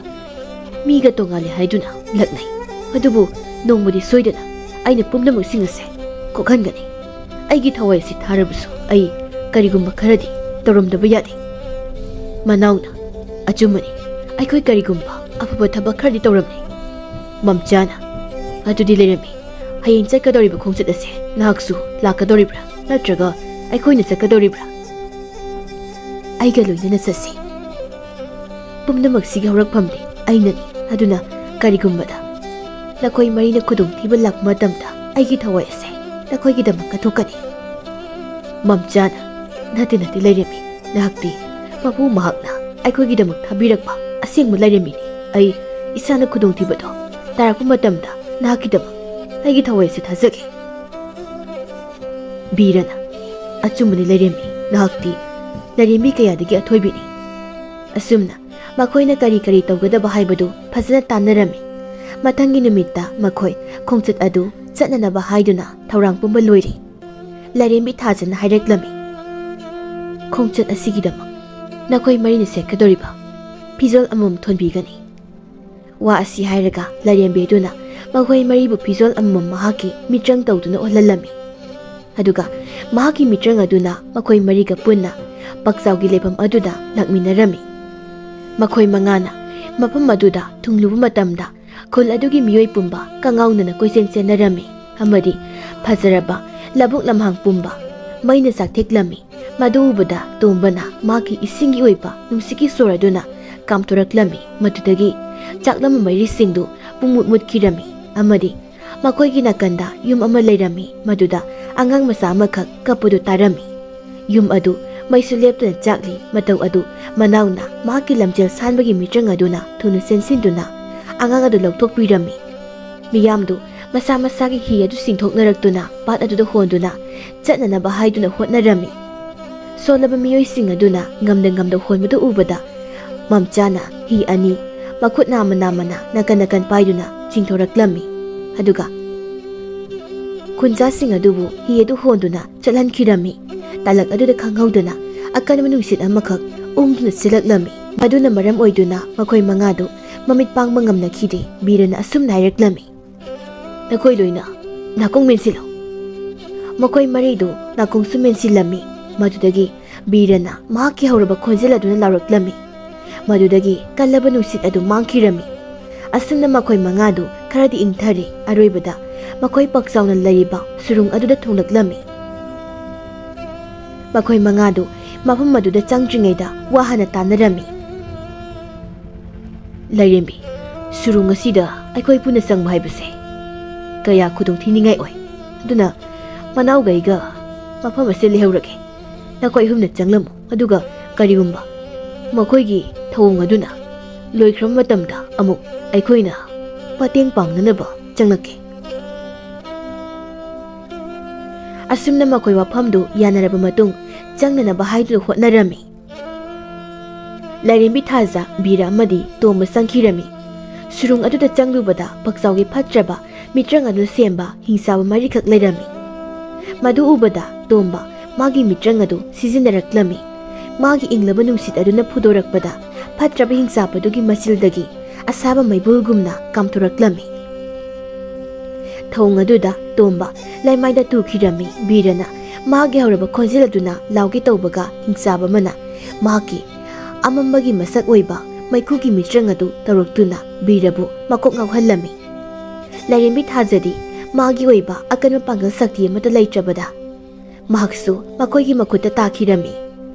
ꯃꯤꯒ ꯇꯣꯉꯥꯜꯂꯦ ꯍꯥꯏꯗꯨꯅ ꯂꯛꯅꯩ꯫ ꯑꯗꯨꯕꯨ ꯅꯣꯡꯃꯗꯤ ꯁꯣꯏꯗꯅ ꯑꯩꯅ ꯄꯨꯝꯅꯃꯛꯁꯤꯡ ꯑꯁꯦ ꯀꯣꯛꯍꯟꯒꯅꯤ꯫ ꯑꯩꯒꯤ ꯊꯋꯥꯏ ꯑꯁꯤ ꯊꯥꯔꯕꯁꯨ ꯑꯩ ꯀꯔꯤꯒꯨꯝꯕ ꯈꯔꯗꯤ ꯇꯧꯔꯝꯗꯕ ꯌꯥꯗꯦ꯫ ꯃꯅꯥꯎꯅ, ꯑꯆꯨꯝꯕꯅꯤ, ꯑꯩꯈꯣꯏ ꯀꯔꯤꯒꯨꯝꯕ ꯑꯐꯕ ꯊꯕꯛ ꯈꯔꯗꯤ ꯇꯧꯔꯝꯃꯤ꯫ ꯃꯝꯆꯥꯅ, ꯑꯗꯨꯗꯤ ꯂꯩꯔꯝꯃꯤ꯫ ꯍꯌꯦꯡ ꯆꯠꯀꯗꯧꯔꯤꯕ ꯈꯣꯡꯆꯠ ꯑꯁꯦ ꯅꯍꯥꯛꯁꯨ ꯂꯥꯛꯀꯗꯧꯔꯤꯕ꯭ꯔꯥ? ꯅꯠꯇ꯭ꯔꯒ ꯑꯩꯈꯣꯏꯅ ꯆꯠꯀꯗꯧꯔꯤꯕ꯭ꯔꯥ? ꯑꯩꯒ ꯂꯣꯏꯅꯅ ꯆꯠꯁꯤ꯫ ꯄꯨꯝꯅꯃꯛꯁꯤꯒꯤ ꯍꯧꯔꯛꯐꯝꯗꯤ ꯑꯩꯅꯅꯤ꯫ ꯑꯗꯨꯅ ꯀꯔꯤꯒꯨꯝꯕꯗ ꯅꯈꯣꯏ ꯃꯔꯤꯅ ꯈꯨꯗꯣꯡꯊꯤꯕ ꯂꯥꯛꯄ ꯃꯇꯝꯗ ꯑꯩꯒꯤ ꯊꯋꯥꯏ ꯑꯁꯦ ꯅꯈꯣꯏꯒꯤꯗꯃꯛ ꯀꯠꯊꯣꯛꯀꯅꯤ꯫ ꯃꯝꯆꯥꯅ, ꯅꯠꯇꯦ, ꯅꯠꯇꯦ, ꯂꯩꯔꯦꯝꯕꯤ꯫ ꯅꯍꯥꯛꯇꯤ ꯃꯄꯨ ꯃꯍꯥꯛꯅ ꯑꯩꯈꯣꯏꯒꯤꯗꯃꯛ ꯊꯥꯕꯤꯔꯛꯄ ꯑꯁꯦꯡꯕ ꯂꯥꯏꯔꯦꯝꯕꯤꯅꯤ꯫ ꯑꯩ ꯏꯁꯥꯅ ꯈꯨꯗꯣꯡꯊꯤꯕꯗꯣ ꯇꯥꯔꯛꯄ ꯃꯇꯝꯗ ꯅꯍꯥꯛꯀꯤꯗꯃꯛ ꯑꯩꯒꯤ ꯊꯋꯥꯏ ꯑꯁꯤ ꯊꯥꯖꯒꯦ꯫ ꯕꯤꯔꯅ, ꯑꯆꯨꯝꯕꯅꯤ ꯂꯥꯏꯔꯦꯝꯕꯤ, ꯅꯍꯥꯛꯇꯤ ꯂꯥꯏꯔꯦꯝꯕꯤ ꯀꯌꯥꯗꯒꯤ ꯑꯊꯣꯏꯕꯤꯅꯤ꯫ ꯑꯁꯨꯝꯅ ꯃꯈꯣꯏꯅ ꯀꯔꯤ ꯀꯔꯤ ꯇꯧꯒꯗꯕ ꯍꯥꯏꯕꯗꯨ ꯐꯖꯅ ꯇꯥꯟꯅꯔꯝꯃꯤ꯫ ꯃꯊꯪꯒꯤ ꯅꯨꯃꯤꯠꯇ ꯃꯈꯣꯏ ꯈꯣꯡꯆꯠ ꯑꯗꯨ ꯆꯠꯅꯅꯕ ꯍꯥꯏꯗꯨꯅ ꯊꯧꯔꯥꯡ ꯄꯨꯝꯕ ꯂꯣꯏꯔꯦ꯫ ꯂꯥꯏꯔꯦꯝꯕꯤ ꯊꯥꯖꯅ ꯍꯥꯏꯔꯛꯂꯝꯃꯤ, "ꯈꯣꯡꯆꯠ ꯑꯁꯤꯒꯤꯗꯃꯛ ꯅꯈꯣꯏ ꯃꯔꯤꯅ ꯁꯦꯠꯀꯗꯧꯔꯤꯕ ꯐꯤꯖꯣꯜ ꯑꯃꯃꯝ ꯊꯣꯟꯕꯤꯒꯅꯤ"꯫ ꯋꯥ ꯑꯁꯤ ꯍꯥꯏꯔꯒ ꯂꯥꯏꯔꯦꯝꯕꯤ ꯑꯗꯨꯅ ꯃꯈꯣꯏ ꯃꯔꯤꯕꯨ ꯐꯤꯖꯣꯜ ꯑꯃꯃꯝ ꯃꯍꯥꯛꯀꯤ ꯃꯤꯇ꯭ꯔꯪ ꯇꯧꯗꯨꯅ ꯑꯣꯜꯍꯜꯂꯝꯃꯤ꯫ ꯑꯗꯨꯒ ꯃꯍꯥꯛꯀꯤ ꯃꯤꯇ꯭ꯔꯪ ꯑꯗꯨꯅ ꯃꯈꯣꯏ ꯃꯔꯤꯒ ꯄꯨꯟꯅ ꯄꯛꯆꯥꯎꯒꯤ ꯂꯩꯐꯝ ꯑꯗꯨꯗ ꯂꯥꯛꯃꯤꯟꯅꯔꯝꯃꯤ꯫ ꯃꯈꯣꯏ ꯃꯉꯥꯅ ꯃꯐꯝ ꯑꯗꯨꯗ ꯊꯨꯡꯂꯨꯕ ꯃꯇꯝꯗ ꯈꯨꯜ ꯑꯗꯨꯒꯤ ꯃꯤꯑꯣꯏ ꯄꯨꯝꯕ ꯀꯉꯥꯎꯅꯅ ꯀꯣꯏꯆꯦꯟ ꯆꯦꯟꯅꯔꯝꯃꯤ ꯑꯃꯗꯤ ꯐꯖꯔꯕ ꯂꯧꯕꯨꯛ ꯂꯝꯍꯥꯡ ꯄꯨꯝꯕ ꯃꯩꯅ ꯆꯥꯛꯊꯦꯛꯂꯝꯃꯤ꯫ ꯃꯗꯨ ꯎꯕꯗ ꯇꯣꯝꯕꯅ ꯃꯍꯥꯛꯀꯤ ꯏꯁꯤꯡꯒꯤ ꯑꯣꯏꯕ ꯅꯨꯡꯁꯤꯠꯀꯤ ꯁꯣꯔ ꯑꯗꯨꯅ ꯀꯥꯝꯊꯣꯔꯛꯂꯝꯃꯤ꯫ ꯃꯗꯨꯗꯒꯤ ꯆꯥꯛꯂꯝꯕ ꯃꯩꯔꯤꯁꯤꯡꯗꯨ ꯄꯨꯡꯃꯨꯠ ꯃꯨꯠꯈꯤꯔꯝꯃꯤ ꯑꯃꯗꯤ ꯃꯈꯣꯏꯒꯤ ꯅꯥꯀꯟꯗ ꯌꯨꯝ ꯑꯃ ꯂꯩꯔꯝꯃꯤ, ꯃꯗꯨꯗ ꯑꯉꯥꯡ ꯃꯆꯥ ꯑꯃꯈꯛ ꯀꯞꯄꯗꯨ ꯇꯥꯔꯝꯃꯤ꯫ ꯌꯨꯝ ꯑꯗꯨ ꯃꯩꯁꯨ ꯂꯦꯞꯇꯅ ꯆꯥꯛꯂꯤ꯫ ꯃꯇꯧ ꯑꯗꯨ ꯃꯅꯥꯎꯅ ꯃꯍꯥꯛꯀꯤ ꯂꯝꯖꯦꯜ ꯁꯥꯟꯕꯒꯤ ꯃꯤꯇ꯭ꯔꯪ ꯑꯗꯨꯅ ꯊꯨꯅ ꯆꯦꯟꯁꯤꯟꯗꯨꯅ ꯑꯉꯥꯡ ꯑꯗꯨ ꯂꯧꯊꯣꯛꯄꯤꯔꯝꯃꯤ꯫ ꯃꯤꯌꯥꯝꯗꯨ ꯃꯁꯥ ꯃꯁꯥꯒꯤ ꯍꯤ ꯑꯗꯨ ꯆꯤꯡꯊꯣꯛꯅꯔꯛꯇꯨꯅ ꯄꯥꯠ ꯑꯗꯨꯗ ꯍꯣꯟꯗꯨꯅ ꯆꯠꯅꯅꯕ ꯍꯥꯏꯗꯨꯅ ꯍꯣꯠꯅꯔꯝꯃꯤ꯫ ꯁꯣꯜꯂꯕ ꯃꯤꯑꯣꯏꯁꯤꯡ ꯑꯗꯨꯅ ꯉꯝꯅ ꯉꯝꯅ ꯍꯣꯟꯕꯗꯨ ꯎꯕꯗ ꯃꯝꯆꯥꯅ ꯍꯤ ꯑꯅꯤ ꯃꯈꯨꯠ ꯅꯥꯝꯃ ꯅꯥꯝꯃꯅ ꯅꯥꯀꯟ ꯅꯥꯀꯟ ꯄꯥꯏꯗꯨꯅ ꯆꯤꯡꯊꯣꯔꯛꯂꯝꯃꯤ꯫ ꯑꯗꯨꯒ ꯈꯨꯟꯖꯥꯁꯤꯡ ꯑꯗꯨꯕꯨ ꯍꯤ ꯑꯗꯨ ꯍꯣꯟꯗꯨꯅ ꯆꯠꯍꯟꯈꯤꯔꯝꯃꯤ꯫ ꯇꯥꯂꯛ ꯑꯗꯨꯗ ꯈꯪꯍꯧꯗꯅ ꯑꯀꯟꯕ ꯅꯨꯡꯁꯤꯠ ꯑꯃꯈꯛ ꯎꯡꯗꯨꯅ ꯁꯤꯜꯂꯛꯂꯝꯃꯤ꯫ ꯃꯗꯨꯅ ꯃꯔꯝ ꯑꯣꯏꯗꯨꯅ ꯃꯈꯣꯏ ꯃꯉꯥꯗꯨ ꯃꯃꯤꯠ ꯄꯥꯡꯕ ꯉꯝꯅꯈꯤꯗꯦ꯫ ꯕꯤꯔꯅ ꯑꯁꯨꯝꯅ ꯍꯥꯏꯔꯛꯂꯝꯃꯤ, "ꯅꯈꯣꯏ ꯂꯣꯏꯅ ꯅꯥꯀꯣꯡ ꯃꯦꯟꯁꯤꯜꯂꯨ!" ꯃꯈꯣꯏ ꯃꯔꯤꯗꯨ ꯅꯥꯀꯣꯡꯁꯨ ꯃꯦꯟꯁꯤꯜꯂꯝꯃꯤ꯫ ꯃꯗꯨꯗꯒꯤ ꯕꯤꯔꯅ ꯃꯍꯥꯛꯀꯤ ꯍꯧꯔꯕ ꯈꯣꯟꯖꯦꯜ ꯑꯗꯨꯅ ꯂꯥꯎꯔꯛꯂꯝꯃꯤ꯫ ꯃꯗꯨꯗꯒꯤ ꯀꯜꯂꯕ ꯅꯨꯡꯁꯤꯠ ꯑꯗꯨ ꯃꯥꯡꯈꯤꯔꯝꯃꯤ꯫ ꯑꯁꯨꯝꯅ ꯃꯈꯣꯏ ꯃꯉꯥꯗꯨ ꯈꯔꯗꯤ ꯏꯪꯊꯔꯦ꯫ ꯑꯔꯣꯏꯕꯗ ꯃꯈꯣꯏ ꯄꯥꯛꯆꯥꯎꯅ ꯂꯩꯔꯤꯕ ꯁꯨꯔꯨꯡ ꯑꯗꯨꯗ ꯊꯨꯡꯂꯛꯂꯝꯃꯤ꯫ ꯃꯈꯣꯏ ꯃꯉꯥꯗꯨ ꯃꯐꯝ ꯑꯗꯨꯗ ꯆꯪꯗ꯭ꯔꯤꯉꯩꯗ ꯋꯥ ꯍꯥꯟꯅ ꯇꯥꯟꯅꯔꯝꯃꯤ꯫ "ꯂꯥꯏꯔꯦꯝꯕꯤ, ꯁꯨꯔꯨꯡ ꯑꯁꯤꯗ ꯑꯩꯈꯣꯏ ꯄꯨꯟꯅ ꯆꯪꯕ ꯍꯥꯏꯕꯁꯦ ꯀꯌꯥ ꯈꯨꯗꯣꯡ ꯊꯤꯅꯤꯡꯉꯥꯏ ꯑꯣꯏ꯫ ꯑꯗꯨꯅ ꯃꯅꯥꯎꯒꯩꯒ ꯃꯐꯝ ꯑꯁꯤꯗ ꯂꯩꯍꯧꯔꯒꯦ꯫ ꯅꯈꯣꯏ ꯑꯍꯨꯝꯅ ꯆꯪꯂꯝꯃꯨ, ꯑꯗꯨꯒ ꯀꯔꯤꯒꯨꯝꯕ ꯃꯈꯣꯏꯒꯤ ꯊꯧꯑꯣꯡ ꯑꯗꯨꯅ ꯂꯣꯏꯈ꯭ꯔꯕ ꯃꯇꯝꯗ ꯑꯃꯨꯛ ꯑꯩꯈꯣꯏꯅ ꯃꯇꯦꯡ ꯄꯥꯡꯅꯅꯕ ꯆꯪꯂꯛꯀꯦ꯫" ꯑꯁꯨꯝꯅ ꯃꯈꯣꯏ ꯋꯥꯐꯝꯗꯨ ꯌꯥꯅꯔꯕ ꯃꯇꯨꯡ, ꯆꯪꯅꯅꯕ ꯍꯥꯏꯗꯨꯅ ꯍꯣꯠꯅꯔꯝꯃꯤ꯫ ꯂꯥꯏꯔꯦꯝꯕꯤ ꯊꯥꯖ, ꯕꯤꯔ ꯑꯃꯗꯤ ꯇꯣꯝꯕ ꯆꯪꯈꯤꯔꯝꯃꯤ꯫ ꯁꯨꯔꯨꯡ ꯑꯗꯨꯗ ꯆꯪꯂꯨꯕꯗ ꯄꯛꯆꯥꯎꯒꯤ ꯐꯠꯇ꯭ꯔꯕ ꯃꯤꯇ꯭ꯔꯪ ꯑꯗꯨꯅ ꯁꯦꯝꯕ ꯍꯤꯡꯆꯥꯕ ꯃꯔꯤꯈꯛ ꯂꯩꯔꯝꯃꯤ꯫ ꯃꯗꯨ ꯎꯕꯗ ꯇꯣꯝꯕ ꯃꯥꯒꯤ ꯃꯤꯇ꯭ꯔꯪ ꯑꯗꯨ ꯁꯤꯖꯤꯟꯅꯔꯛꯂꯝꯃꯤ꯫ ꯃꯥꯒꯤ ꯏꯪꯂꯕ ꯅꯨꯡꯁꯤꯠ ꯑꯗꯨꯅ ꯐꯨꯗꯣꯔꯛꯄꯗ ꯐꯠꯇ꯭ꯔꯕ ꯍꯤꯡꯆꯥꯕꯗꯨꯒꯤ ꯃꯆꯤꯜꯗꯒꯤ ꯑꯁꯥꯕ ꯃꯩꯕꯨꯜꯒꯨꯝꯅ ꯀꯥꯝꯊꯣꯔꯛꯂꯝꯃꯤ꯫ ꯊꯧꯑꯣꯡ ꯑꯗꯨꯗ ꯇꯣꯝꯕ ꯂꯩꯃꯥꯏꯗ ꯇꯨꯈꯤꯔꯝꯃꯤ꯫ ꯕꯤꯔꯅ ꯃꯥꯒꯤ ꯍꯧꯔꯕ ꯈꯣꯟꯖꯦꯜ ꯑꯗꯨꯅ ꯂꯥꯎꯒꯦ ꯇꯧꯕꯒ, ꯍꯤꯡꯆꯥꯕ ꯑꯃꯅ ꯃꯍꯥꯛꯀꯤ ꯑꯃꯝꯕꯒꯤ ꯃꯁꯛ ꯑꯣꯏꯕ ꯃꯩꯈꯨꯒꯤ ꯃꯤꯇ꯭ꯔꯪ ꯑꯗꯨ ꯇꯧꯔꯛꯇꯨꯅ ꯕꯤꯔꯕꯨ ꯃꯀꯣꯛ ꯉꯥꯎꯍꯜꯂꯝꯃꯤ꯫ ꯂꯥꯏꯔꯦꯝꯕꯤ ꯊꯥꯖꯗꯤ ꯃꯥꯒꯤ ꯑꯣꯏꯕ ꯑꯀꯟꯕ ꯄꯥꯡꯒꯜ ꯁꯛꯇꯤ ꯑꯃꯠꯇ ꯂꯩꯇ꯭ꯔꯕꯗ, ꯃꯍꯥꯛꯁꯨ ꯃꯈꯣꯏꯒꯤ ꯃꯈꯨꯠꯇ ꯇꯥꯈꯤꯔꯝꯃꯤ꯫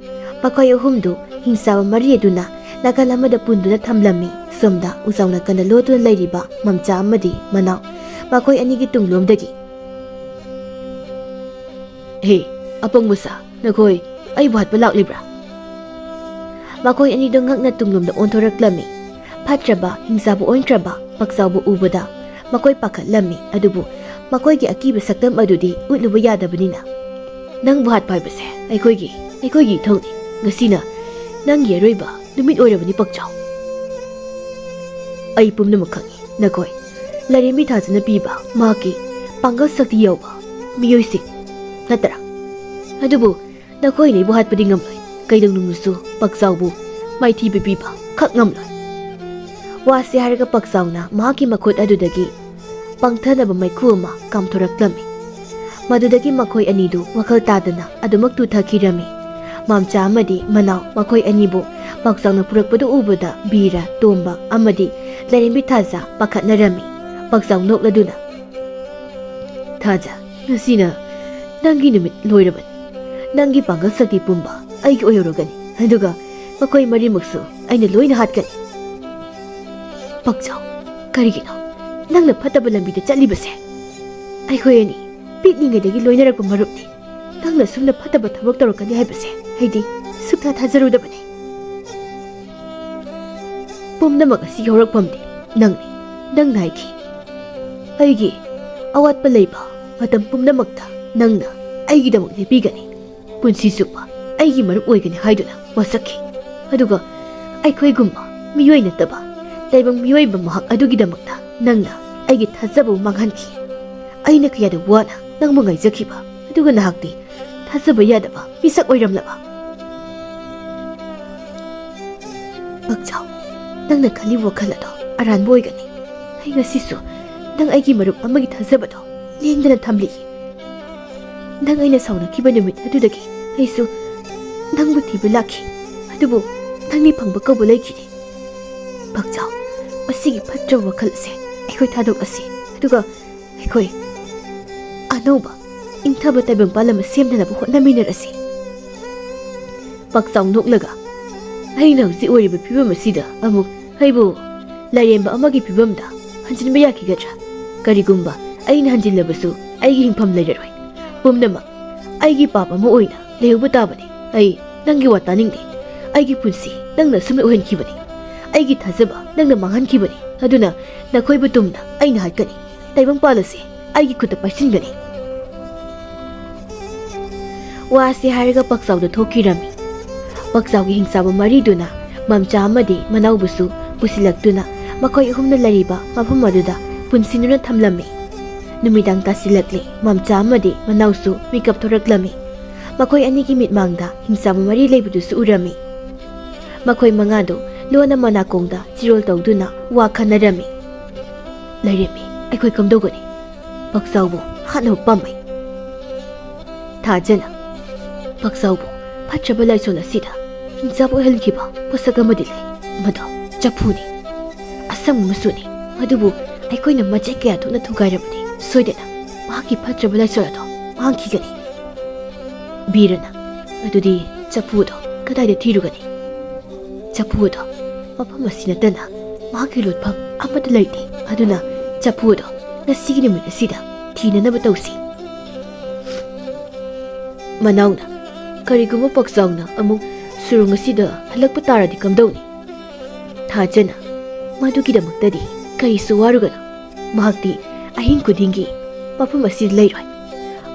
ꯃꯈꯣꯏ ꯑꯍꯨꯝꯗꯨ ꯍꯤꯡꯆꯥꯕ ꯃꯔꯤ ꯑꯗꯨꯅ ꯅꯥꯀꯜ ꯑꯃꯗ ꯄꯨꯟꯗꯨꯅ ꯊꯝꯂꯝꯃꯤ꯫ ꯁꯣꯝꯗ ꯎꯖꯥꯎ ꯅꯥꯀꯟꯗ ꯂꯣꯠꯇꯨꯅ ꯂꯩꯔꯤꯕ ꯃꯝꯆꯥ ꯑꯃꯗꯤ ꯃꯅꯥꯎ, ꯃꯈꯣꯏ ꯑꯅꯤꯒꯤ ꯇꯨꯡꯂꯣꯝꯗꯒꯤ, "ꯍꯦ, ꯑꯄꯪꯕ ꯁꯥ, ꯅꯈꯣꯏ ꯑꯩꯕꯨ ꯍꯥꯠꯄ ꯂꯥꯛꯂꯤꯕ꯭ꯔꯥ?" ꯃꯈꯣꯏ ꯑꯅꯤꯗꯨ ꯉꯛꯅ ꯇꯨꯡꯂꯣꯝꯗ ꯑꯣꯟꯊꯣꯔꯛꯂꯝꯃꯤ꯫ ꯐꯠꯇ꯭ꯔꯕ, ꯍꯤꯡꯆꯥꯕ ꯑꯣꯟꯈ꯭ꯔꯕ ꯄꯛꯆꯥꯎꯕꯨ ꯎꯕꯗ ꯃꯈꯣꯏ ꯄꯥꯈꯠꯂꯝꯃꯤ, ꯑꯗꯨꯕꯨ ꯃꯈꯣꯏꯒꯤ ꯑꯀꯤꯕ ꯁꯛꯇꯝ ꯑꯗꯨꯗꯤ ꯎꯠꯂꯨꯕ ꯌꯥꯗꯕꯅꯤꯅ꯫ "ꯅꯪꯕꯨ ꯍꯥꯠꯄ ꯍꯥꯏꯕꯁꯦ ꯑꯩꯈꯣꯏꯒꯤ, ꯑꯩꯈꯣꯏꯒꯤ ꯏꯊꯧꯅꯤ꯫ ꯉꯁꯤꯅ ꯅꯪꯒꯤ ꯑꯔꯣꯏꯕ ꯅꯨꯃꯤꯠ ꯑꯣꯏꯔꯕꯅꯤ, ꯄꯛꯆꯥꯎ꯫ ꯑꯩ ꯄꯨꯝꯅꯃꯛ ꯈꯪꯏ, ꯅꯈꯣꯏ ꯂꯥꯏꯔꯦꯝꯕꯤ ꯊꯥꯖꯅ ꯄꯤꯕ ꯃꯍꯥꯛꯀꯤ ꯄꯥꯡꯒꯜ ꯁꯛꯇꯤ ꯌꯥꯎꯕ ꯃꯤꯑꯣꯏꯁꯤꯡ ꯅꯠꯇ꯭ꯔꯥ? ꯑꯗꯨꯕꯨ ꯅꯈꯣꯏꯅ ꯑꯩꯕꯨ ꯍꯥꯠꯄꯗꯤ ꯉꯝꯂꯣꯏ꯫ ꯀꯩꯗꯧꯅꯨꯡꯗꯁꯨ ꯄꯛꯆꯥꯎꯕꯨ ꯃꯥꯏꯊꯤꯕ ꯄꯤꯕ ꯈꯛ ꯉꯝꯂꯣꯏ꯫" ꯋꯥꯁꯤ ꯍꯥꯏꯔꯒ ꯄꯥꯛꯆꯥꯎꯅ ꯃꯍꯥꯛꯀꯤ ꯃꯈꯨꯠ ꯑꯗꯨꯗꯒꯤ ꯄꯪꯊꯅꯕ ꯃꯩꯈꯨ ꯑꯃ ꯀꯥꯝꯊꯣꯔꯛꯂꯝꯃꯤ꯫ ꯃꯗꯨꯗꯒꯤ ꯃꯈꯣꯏ ꯑꯅꯤꯗꯨ ꯋꯥꯈꯜ ꯇꯥꯗꯅ ꯑꯗꯨꯃꯛ ꯇꯨꯊꯈꯤꯔꯝꯃꯤ꯫ ꯃꯝꯆꯥ ꯑꯃꯗꯤ ꯃꯅꯥꯎ ꯃꯈꯣꯏ ꯑꯅꯤꯕꯨ ꯄꯥꯛꯆꯥꯎꯅ ꯄꯨꯔꯛꯄꯗꯨ ꯎꯕꯗ ꯕꯤꯔ, ꯇꯣꯝꯕ ꯑꯃꯗꯤ ꯂꯥꯏꯔꯦꯝꯕꯤ ꯊꯥꯖ ꯄꯥꯈꯠꯅꯔꯝꯃꯤ꯫ ꯄꯥꯛꯆꯥꯎ ꯅꯣꯛꯂꯗꯨꯅ, "ꯊꯥꯖ, ꯉꯁꯤꯅ ꯅꯪꯒꯤ ꯅꯨꯃꯤꯠ ꯂꯣꯏꯔꯕꯅꯤ꯫ ꯅꯪꯒꯤ ꯄꯥꯡꯒꯜ ꯁꯛꯇꯤ ꯄꯨꯝꯕ ꯑꯩꯒꯤ ꯑꯣꯏꯍꯧꯔꯒꯅꯤ꯫ ꯑꯗꯨꯒ ꯃꯈꯣꯏ ꯃꯔꯤꯃꯛꯁꯨ ꯑꯩꯅ ꯂꯣꯏꯅ ꯍꯥꯠꯀꯅꯤ꯫" "ꯄꯥꯛꯆꯥꯎ, ꯀꯔꯤꯒꯤꯅꯣ ꯅꯪꯅ ꯐꯠꯇꯕ ꯂꯝꯕꯤꯗ ꯆꯠꯂꯤꯕꯁꯦ? ꯑꯩꯈꯣꯏ ꯑꯅꯤ ꯄꯤꯛꯂꯤꯉꯩꯗꯒꯤ ꯂꯣꯏꯅꯔꯛꯄ ꯃꯔꯨꯞꯅꯤ꯫ ꯅꯪꯅ ꯁꯨꯝꯅ ꯐꯠꯇꯕ ꯊꯕꯛ ꯇꯧꯔꯛꯀꯅꯤ ꯍꯥꯏꯕꯁꯦ ꯑꯩꯗꯤ ꯁꯨꯛꯊꯥ ꯊꯥꯖꯔꯨꯗꯕꯅꯤ꯫ ꯄꯨꯝꯅꯃꯛ ꯑꯁꯤꯒꯤ ꯍꯧꯔꯛꯐꯝꯗꯤ ꯅꯪꯅꯤ꯫ ꯅꯪꯅ ꯍꯥꯏꯈꯤ, ꯑꯩꯒꯤ ꯑꯋꯥꯠꯄ ꯂꯩꯕ ꯃꯇꯝ ꯄꯨꯝꯅꯃꯛꯇ ꯅꯪꯅ ꯑꯩꯒꯤꯗꯃꯛ ꯂꯦꯞꯄꯤꯒꯅꯤ꯫ ꯄꯨꯟꯁꯤ ꯆꯨꯞꯄ ꯑꯩꯒꯤ ꯃꯔꯨꯞ ꯑꯣꯏꯒꯅꯤ ꯍꯥꯏꯗꯨꯅ ꯋꯥꯁꯛꯈꯤ꯫ ꯑꯗꯨꯒ ꯑꯩꯈꯣꯏꯒꯨꯝꯕ ꯃꯤꯑꯣꯏ ꯅꯠꯇꯕ ꯇꯥꯏꯕꯪ ꯃꯤꯑꯣꯏꯕ ꯃꯍꯥꯛ ꯑꯗꯨꯒꯤꯗꯃꯛꯇ ꯅꯪꯅ ꯑꯩꯒꯤ ꯊꯥꯖꯕ ꯃꯥꯡꯍꯟꯈꯤ꯫ ꯑꯩꯅ ꯀꯌꯥꯗ ꯋꯥꯅ ꯅꯪꯕꯨ ꯉꯥꯏꯖꯈꯤꯕ, ꯑꯗꯨꯒ ꯅꯍꯥꯛꯇꯤ ꯊꯥꯖꯕ ꯌꯥꯗꯕ ꯃꯤꯁꯛ ꯑꯣꯏꯔꯝꯂꯕ?" "ꯄꯥꯛꯆꯥꯎ, ꯅꯪꯅ ꯈꯜꯂꯤꯕ ꯋꯥꯈꯜ ꯑꯗꯣ ꯑꯔꯥꯟꯕ ꯑꯣꯏꯒꯅꯤ꯫ ꯑꯩ ꯉꯁꯤꯁꯨ ꯅꯪ ꯑꯩꯒꯤ ꯃꯔꯨꯞ ꯑꯃꯒꯤ ꯊꯥꯖꯕꯗꯣ ꯂꯦꯡꯗꯅ ꯊꯝꯂꯤ꯫ ꯅꯪ ꯑꯩꯅ ꯁꯥꯎꯅꯈꯤꯕ ꯅꯨꯃꯤꯠ ꯑꯗꯨꯗꯒꯤ ꯑꯩꯁꯨ ꯅꯪꯕꯨ ꯊꯤꯕ ꯂꯥꯛꯈꯤ, ꯑꯗꯨꯕꯨ ꯅꯪꯗꯤ ꯐꯪꯕ ꯀꯧꯕ ꯂꯩꯈꯤꯗꯦ꯫ ꯄꯥꯛꯆꯥꯎ, ꯃꯁꯤꯒꯤ ꯐꯠꯇ꯭ꯔꯕ ꯋꯥꯈꯜ ꯑꯁꯦ ꯑꯩꯈꯣꯏ ꯊꯥꯗꯣꯛꯂꯁꯤ, ꯑꯗꯨꯒ ꯑꯩꯈꯣꯏ ꯑꯅꯧꯕ ꯏꯪꯊꯕ ꯇꯥꯏꯕꯪꯄꯥꯟ ꯑꯃ ꯁꯦꯝꯅꯅꯕ ꯍꯣꯠꯅꯃꯤꯟꯅꯔꯁꯤ꯫" ꯄꯥꯛꯆꯥꯎ ꯅꯣꯛꯂꯒ, "ꯑꯩꯅ ꯍꯧꯖꯤꯛ ꯑꯣꯏꯔꯤꯕ ꯐꯤꯕꯝ ꯑꯁꯤꯗ ꯑꯃꯨꯛ ꯑꯩꯕꯨ ꯂꯥꯏꯔꯦꯝꯕ ꯑꯃꯒꯤ ꯐꯤꯕꯝꯗ ꯍꯟꯖꯤꯟꯕ ꯌꯥꯈꯤꯒꯗ꯭ꯔꯥ? ꯀꯔꯤꯒꯨꯝꯕ ꯑꯩꯅ ꯍꯟꯖꯤꯜꯂꯕꯁꯨ ꯑꯩꯒꯤ ꯍꯤꯡꯐꯝ ꯂꯩꯔꯔꯣꯏ꯫ ꯄꯨꯝꯅꯃꯛ ꯑꯩꯒꯤ ꯄꯥꯞ ꯑꯃ ꯑꯣꯏꯅ ꯂꯩꯍꯧꯕ ꯇꯥꯕꯅꯤ꯫ ꯑꯩ ꯅꯪꯒꯤ ꯋꯥ ꯇꯥꯅꯤꯡꯗꯦ꯫ ꯑꯩꯒꯤ ꯄꯨꯟꯁꯤ ꯅꯪꯅ ꯁꯨꯝꯅ ꯑꯣꯏꯍꯟꯈꯤꯕꯅꯤ꯫ ꯑꯩꯒꯤ ꯊꯥꯖꯕ ꯅꯪꯅ ꯃꯥꯡꯍꯟꯈꯤꯕꯅꯤ꯫ ꯑꯗꯨꯅ ꯅꯈꯣꯏꯕꯨ ꯇꯨꯝꯅ ꯑꯩꯅ ꯍꯥꯠꯀꯅꯤ꯫ ꯇꯥꯏꯕꯪꯄꯥꯜ ꯑꯁꯤ ꯑꯩꯒꯤ ꯈꯨꯠꯇ ꯄꯥꯏꯁꯤꯟꯒꯅꯤ꯫" ꯋꯥꯁꯤ ꯍꯥꯏꯔꯒ ꯄꯥꯛꯆꯥꯎꯗ ꯊꯣꯛꯈꯤꯔꯝꯃꯤ꯫ ꯄꯥꯛꯆꯥꯎꯒꯤ ꯍꯤꯡꯆꯥꯕ ꯃꯔꯤꯗꯨꯅ ꯃꯝꯆꯥ ꯑꯃꯗꯤ ꯃꯅꯥꯎꯕꯨꯁꯨ ꯄꯨꯁꯤꯜꯂꯛꯇꯨꯅ ꯃꯈꯣꯏ ꯑꯍꯨꯝꯅ ꯂꯩꯔꯤꯕ ꯃꯐꯝ ꯑꯗꯨꯗ ꯄꯨꯟꯁꯤꯟꯗꯨꯅ ꯊꯝꯂꯝꯃꯤ꯫ ꯅꯨꯃꯤꯗꯥꯡ ꯇꯥꯁꯤꯜꯂꯛꯂꯦ꯫ ꯃꯝꯆꯥ ꯑꯃꯗꯤ ꯃꯅꯥꯎꯁꯨ ꯃꯤꯀꯞ ꯊꯣꯔꯛꯂꯝꯃꯤ꯫ ꯃꯈꯣꯏ ꯑꯅꯤꯒꯤ ꯃꯤꯠꯃꯥꯡꯗ ꯍꯤꯡꯆꯥꯕ ꯃꯔꯤ ꯂꯩꯕꯗꯨꯁꯨ ꯎꯔꯝꯃꯤ꯫ ꯃꯈꯣꯏ ꯃꯉꯥꯗꯨ ꯂꯣꯟꯅ ꯃꯅꯥꯀꯣꯡꯗ ꯆꯤꯔꯣꯜ ꯇꯧꯗꯨꯅ ꯋꯥ ꯈꯟꯅꯔꯝꯃꯤ꯫ "ꯂꯥꯏꯔꯦꯝꯕꯤ, ꯑꯩꯈꯣꯏ ꯀꯝꯗꯧꯒꯅꯤ? ꯄꯥꯛꯆꯥꯎꯕꯨ ꯍꯥꯠꯅꯕ ꯄꯥꯝꯃꯤ꯫" ꯊꯥꯖꯅ, "ꯄꯥꯛꯆꯥꯎꯕꯨ ꯐꯠꯇ꯭ꯔꯕ ꯂꯥꯏꯁꯣꯟ ꯑꯁꯤꯗ ꯍꯤꯡꯆꯥꯕ ꯑꯣꯏꯍꯟꯈꯤꯕ ꯄꯣꯠꯁꯛ ꯑꯃꯗꯤ ꯂꯩ꯫ ꯃꯗꯨ ꯆꯐꯨꯅꯤ꯫ ꯑꯁꯪꯕ ꯃꯆꯨꯅꯤ꯫ ꯃꯗꯨꯕꯨ ꯑꯩꯈꯣꯏꯅ ꯃꯆꯦꯠ ꯀꯌꯥ ꯊꯣꯛꯅ ꯊꯨꯒꯥꯏꯔꯕꯗꯤ ꯁꯣꯏꯗꯅ ꯃꯍꯥꯛꯀꯤ ꯐꯠꯇ꯭ꯔꯕ ꯂꯥꯏꯁꯣꯟ ꯑꯗꯣ ꯃꯥꯡꯈꯤꯒꯅꯤ꯫" ꯕꯤꯔꯅ, "ꯑꯗꯨꯗꯤ ꯆꯐꯨ ꯑꯗꯣ ꯀꯗꯥꯏꯗ ꯊꯤꯔꯨꯒꯅꯤ? ꯆꯐꯨ ꯑꯗꯣ ꯃꯐꯝ ꯑꯁꯤ ꯅꯠꯇꯅ ꯃꯍꯥꯛꯀꯤ ꯂꯣꯠꯐꯝ ꯑꯃꯠꯇ ꯂꯩꯇꯦ꯫ ꯑꯗꯨꯅ ꯆꯐꯨ ꯑꯗꯣ ꯉꯁꯤꯒꯤ ꯅꯨꯃꯤꯠ ꯑꯁꯤꯗ ꯊꯤꯅꯅꯕ ꯇꯧꯁꯤ꯫" ꯃꯅꯥꯎꯅ, "ꯀꯔꯤꯒꯨꯝꯕ ꯄꯥꯛꯆꯥꯎꯅ ꯑꯃꯨꯛ ꯁꯨꯔꯨꯡ ꯑꯁꯤꯗ ꯍꯜꯂꯛꯄ ꯇꯥꯔꯗꯤ ꯀꯝꯗꯧꯅꯤ?" ꯊꯥꯖꯅ, "ꯃꯗꯨꯒꯤꯗꯃꯛꯇꯗꯤ ꯀꯔꯤꯁꯨ ꯋꯥꯔꯨꯒꯅꯨ꯫ ꯃꯍꯥꯛꯇꯤ ꯑꯍꯤꯡ ꯈꯨꯗꯤꯡꯒꯤ ꯃꯐꯝ ꯑꯁꯤꯗ ꯂꯩꯔꯣꯏ꯫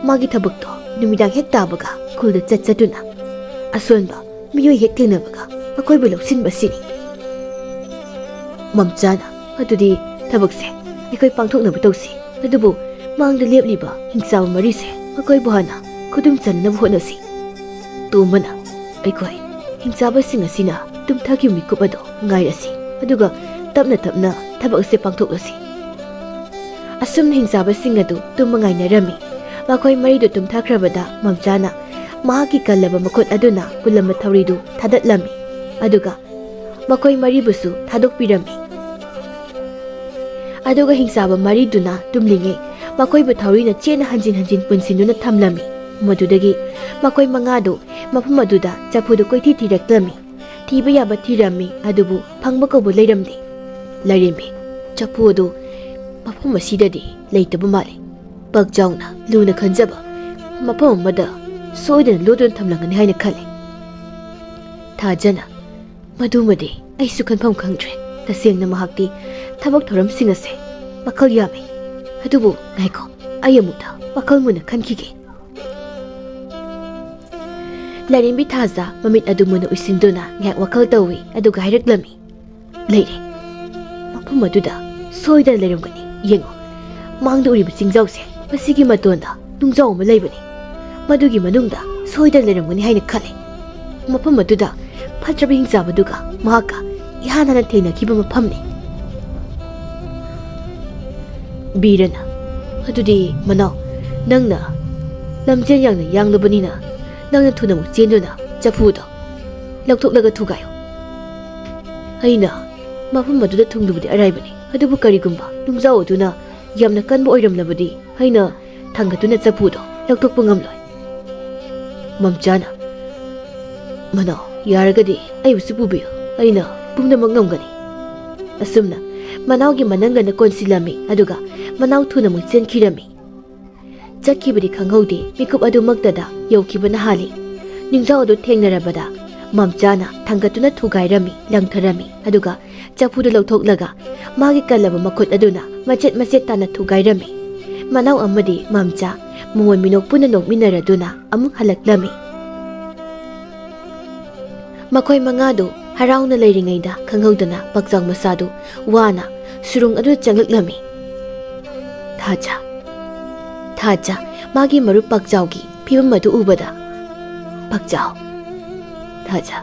ꯃꯥꯒꯤ ꯊꯕꯛꯇꯣ ꯅꯨꯃꯤꯗꯥꯡ ꯍꯦꯛ ꯇꯥꯕꯒ ꯈꯨꯜꯗ ꯆꯠ ꯆꯠꯇꯨꯅ ꯑꯁꯣꯟꯕ ꯃꯤꯑꯣꯏ ꯍꯦꯛ ꯊꯦꯡꯅꯕꯒ ꯃꯈꯣꯏꯕꯨ ꯂꯧꯁꯤꯟꯕꯁꯤꯅꯤ꯫" ꯃꯝꯆꯥꯅ, "ꯑꯗꯨꯗꯤ ꯊꯕꯛꯁꯦ ꯑꯩꯈꯣꯏ ꯄꯥꯡꯊꯣꯛꯅꯕ ꯇꯧꯁꯤ꯫ ꯑꯗꯨꯕꯨ ꯃꯥꯡꯗ ꯂꯦꯞꯂꯤꯕ ꯍꯤꯡꯆꯥꯕ ꯃꯔꯤꯁꯦ ꯃꯈꯣꯏꯕꯨ ꯍꯥꯟꯅ ꯈꯨꯗꯨꯝ ꯆꯟꯅꯕ ꯍꯣꯠꯅꯁꯤ꯫" ꯇꯣꯝꯕꯅ, "ꯑꯩꯈꯣꯏ ꯍꯤꯡꯆꯥꯕꯁꯤꯡ ꯑꯁꯤꯅ ꯇꯨꯝꯊꯈꯤꯕ ꯃꯤꯀꯨꯞ ꯑꯗꯣ ꯉꯥꯏꯔꯁꯤ, ꯑꯗꯨꯒ ꯇꯞꯅ ꯇꯞꯅ ꯊꯕꯛ ꯑꯁꯤ ꯄꯥꯡꯊꯣꯛꯂꯁꯤ꯫" ꯑꯁꯨꯝꯅ ꯍꯤꯡꯆꯥꯕꯁꯤꯡ ꯑꯗꯨ ꯇꯨꯝꯕ ꯉꯥꯏꯅꯔꯝꯃꯤ꯫ ꯃꯈꯣꯏ ꯃꯔꯤꯗꯨ ꯇꯨꯝꯊꯈ꯭ꯔꯕꯗ ꯃꯝꯆꯥꯅ ꯃꯍꯥꯛꯀꯤ ꯀꯜꯂꯕ ꯃꯈꯨꯠ ꯑꯗꯨꯅ ꯄꯨꯜꯂꯝꯕ ꯊꯧꯔꯤꯗꯨ ꯊꯥꯗꯠꯂꯝꯃꯤ꯫ ꯑꯗꯨꯒ ꯃꯈꯣꯏ ꯃꯔꯤꯕꯨꯁꯨ ꯊꯥꯗꯣꯛꯄꯤꯔꯝꯃꯤ꯫ ꯑꯗꯨꯒ ꯍꯤꯡꯆꯥꯕ ꯃꯔꯤꯗꯨꯅ ꯇꯨꯝꯂꯤꯉꯩ ꯃꯈꯣꯏꯕꯨ ꯊꯧꯔꯤꯅ ꯆꯦꯠꯅ ꯍꯟꯖꯤꯟ ꯍꯟꯖꯤꯟ ꯄꯨꯟꯁꯤꯟꯗꯨꯅ ꯊꯝꯂꯝꯃꯤ꯫ ꯃꯗꯨꯗꯒꯤ ꯃꯈꯣꯏ ꯃꯉꯥꯗꯨ ꯃꯐꯝ ꯑꯗꯨꯗ ꯆꯐꯨꯗꯨ ꯀꯣꯏꯊꯤ ꯊꯤꯔꯛꯂꯝꯃꯤ꯫ ꯊꯤꯕ ꯌꯥꯕ ꯊꯤꯔꯝꯃꯤ, ꯑꯗꯨꯕꯨ ꯐꯪꯕ ꯀꯧꯕ ꯂꯩꯔꯝꯗꯦ꯫ ꯂꯥꯏꯔꯦꯝꯕꯤ, ꯆꯐꯨ ꯑꯗꯨ ꯃꯐꯝ ꯑꯁꯤꯗꯗꯤ ꯂꯩꯇꯕ ꯃꯥꯜꯂꯤ꯫ ꯄꯥꯛꯆꯥꯎꯅ ꯂꯨꯅ ꯈꯟꯖꯕ ꯃꯐꯝ ꯑꯃꯗ ꯁꯣꯏꯗꯅ ꯂꯣꯠꯇꯨꯅ ꯊꯝꯂꯝꯒꯅꯤ ꯍꯥꯏꯅ ꯈꯜꯂꯤ꯫ ꯊꯥꯖꯅ, ꯃꯗꯨꯃꯗꯤ ꯑꯩꯁꯨ ꯈꯟꯐꯝ ꯈꯪꯗ꯭ꯔꯦ꯫ ꯇꯁꯦꯡꯅ ꯃꯍꯥꯛꯇꯤ ꯊꯕꯛ ꯊꯧꯔꯝꯁꯤꯡ ꯑꯁꯦ ꯃꯈꯜ ꯌꯥꯝꯃꯤ꯫ ꯑꯗꯨꯕꯨ ꯉꯥꯏꯈꯣ, ꯑꯩ ꯑꯃꯨꯛꯇ ꯋꯥꯈꯜ ꯃꯨꯟꯅ ꯈꯟꯈꯤꯒꯦ꯫ ꯂꯥꯏꯔꯦꯝꯕꯤ ꯊꯥꯖ ꯃꯃꯤꯠ ꯑꯗꯨ ꯃꯨꯟꯅ ꯎꯏꯁꯤꯟꯗꯨꯅ ꯉꯥꯏꯍꯥꯛ ꯋꯥꯈꯜ ꯇꯧꯏ, ꯑꯗꯨꯒ ꯍꯥꯏꯔꯛꯂꯝꯃꯤ, "ꯂꯩꯔꯦ꯫ ꯃꯐꯝ ꯑꯗꯨꯗ ꯁꯣꯏꯗꯅ ꯂꯩꯔꯝꯒꯅꯤ꯫ ꯌꯦꯡꯉꯨ, ꯃꯥꯡꯗ ꯎꯔꯤꯕ ꯆꯤꯡꯖꯥꯎꯁꯦ, ꯃꯁꯤꯒꯤ ꯃꯇꯣꯟꯗ ꯅꯨꯡꯖꯥꯎ ꯑꯃ ꯂꯩꯕꯅꯤ꯫ ꯃꯗꯨꯒꯤ ꯃꯅꯨꯡꯗ ꯁꯣꯏꯗꯅ ꯂꯩꯔꯝꯒꯅꯤ ꯍꯥꯏꯅ ꯈꯜꯂꯤ꯫ ꯃꯐꯝ ꯑꯗꯨꯗ ꯐꯠꯇ꯭ꯔꯕ ꯍꯤꯡꯆꯥꯕꯗꯨꯒ ꯃꯍꯥꯛꯀ ꯏꯍꯥꯟ ꯍꯥꯟꯅ ꯊꯦꯡꯅꯈꯤꯕ ꯃꯐꯝꯅꯤ꯫ ꯕꯤꯔꯅ, "ꯑꯗꯨꯗꯤ ꯃꯅꯥꯎ, ꯅꯪꯅ ꯂꯝꯖꯦꯜ ꯌꯥꯡꯅ ꯌꯥꯡꯂꯕꯅꯤꯅ, ꯅꯪꯅ ꯊꯨꯅ ꯑꯃꯨꯛ ꯆꯦꯟꯗꯨꯅ ꯆꯐꯨꯗꯣ ꯂꯧꯊꯣꯛꯂꯒ ꯊꯨꯒꯥꯏꯌꯨ꯫ ꯑꯩꯅ ꯃꯐꯝ ꯑꯗꯨꯗ ꯊꯨꯡꯂꯨꯕꯗꯤ ꯑꯔꯥꯏꯕꯅꯤ, ꯑꯗꯨꯕꯨ ꯀꯔꯤꯒꯨꯝꯕ ꯅꯨꯡꯖꯥꯎ ꯑꯗꯨꯅ ꯌꯥꯝꯅ ꯀꯟꯕ ꯑꯣꯏꯔꯝꯂꯕꯗꯤ, ꯑꯩꯅ ꯊꯥꯡꯒꯠꯇꯨꯅ ꯆꯐꯨꯗꯣ ꯂꯧꯊꯣꯛꯄ ꯉꯝꯂꯣꯏ꯫" ꯃꯝꯆꯥꯅ, "ꯃꯅꯥꯎ, ꯌꯥꯔꯒꯗꯤ ꯑꯩꯕꯨꯁꯨ ꯄꯨꯕꯤꯌꯨ, ꯑꯩꯅ ꯄꯨꯝꯅꯃꯛ ꯉꯝꯒꯅꯤ꯫" ꯑꯁꯨꯝꯅ ꯃꯅꯥꯎꯒꯤ ꯃꯅꯪꯒꯟꯗ ꯀꯣꯟꯁꯤꯜꯂꯝꯃꯤ, ꯑꯗꯨꯒ ꯃꯅꯥꯎ ꯊꯨꯅ ꯑꯃꯨꯛ ꯆꯦꯟꯈꯤꯔꯝꯃꯤ꯫ ꯆꯠꯈꯤꯕꯗꯤ ꯈꯪꯍꯧꯗꯦ, ꯃꯤꯀꯨꯞ ꯑꯗꯨꯃꯛꯇꯗ ꯌꯧꯈꯤꯕꯅ ꯍꯥꯜꯂꯤ꯫ ꯅꯤꯡꯖꯥꯎ ꯑꯗꯨ ꯊꯦꯡꯅꯔꯕꯗ ꯃꯝꯆꯥꯅ ꯊꯥꯡꯒꯠꯇꯨꯅ ꯊꯨꯒꯥꯏꯔꯝꯃꯤ, ꯂꯪꯊꯔꯝꯃꯤ, ꯑꯗꯨꯒ ꯆꯐꯨꯗꯨ ꯂꯧꯊꯣꯛꯂꯒ ꯃꯥꯒꯤ ꯀꯜꯂꯕ ꯃꯈꯨꯠ ꯑꯗꯨꯅ ꯃꯆꯦꯠ ꯃꯆꯦꯠ ꯇꯥꯅ ꯊꯨꯒꯥꯏꯔꯝꯃꯤ꯫ ꯃꯅꯥꯎ ꯑꯃꯗꯤ ꯃꯝꯆꯥ ꯃꯃꯣꯟ ꯃꯤꯅꯣꯛ ꯄꯨꯟꯅ ꯅꯣꯛꯃꯤꯟꯅꯔꯗꯨꯅ ꯑꯃꯨꯛ ꯍꯜꯂꯛꯂꯝꯃꯤ꯫ ꯃꯈꯣꯏ ꯃꯉꯥꯗꯨ ꯍꯔꯥꯎꯅ ꯂꯩꯔꯤꯉꯩꯗ ꯈꯪꯍꯧꯗꯅ ꯄꯥꯛꯆꯥꯎ ꯃꯆꯥꯗꯨ ꯋꯥꯅ ꯁꯨꯔꯨꯡ ꯑꯗꯨꯗ ꯆꯪꯂꯛꯂꯝꯃꯤ꯫ ꯊꯥꯖ, ꯊꯥꯖ, ꯃꯥꯒꯤ ꯃꯔꯨꯞ ꯄꯥꯛꯆꯥꯎꯒꯤ ꯐꯤꯕꯝ ꯑꯗꯨ ꯎꯕꯗ, "ꯄꯥꯛꯆꯥꯎ, ꯊꯥꯖ,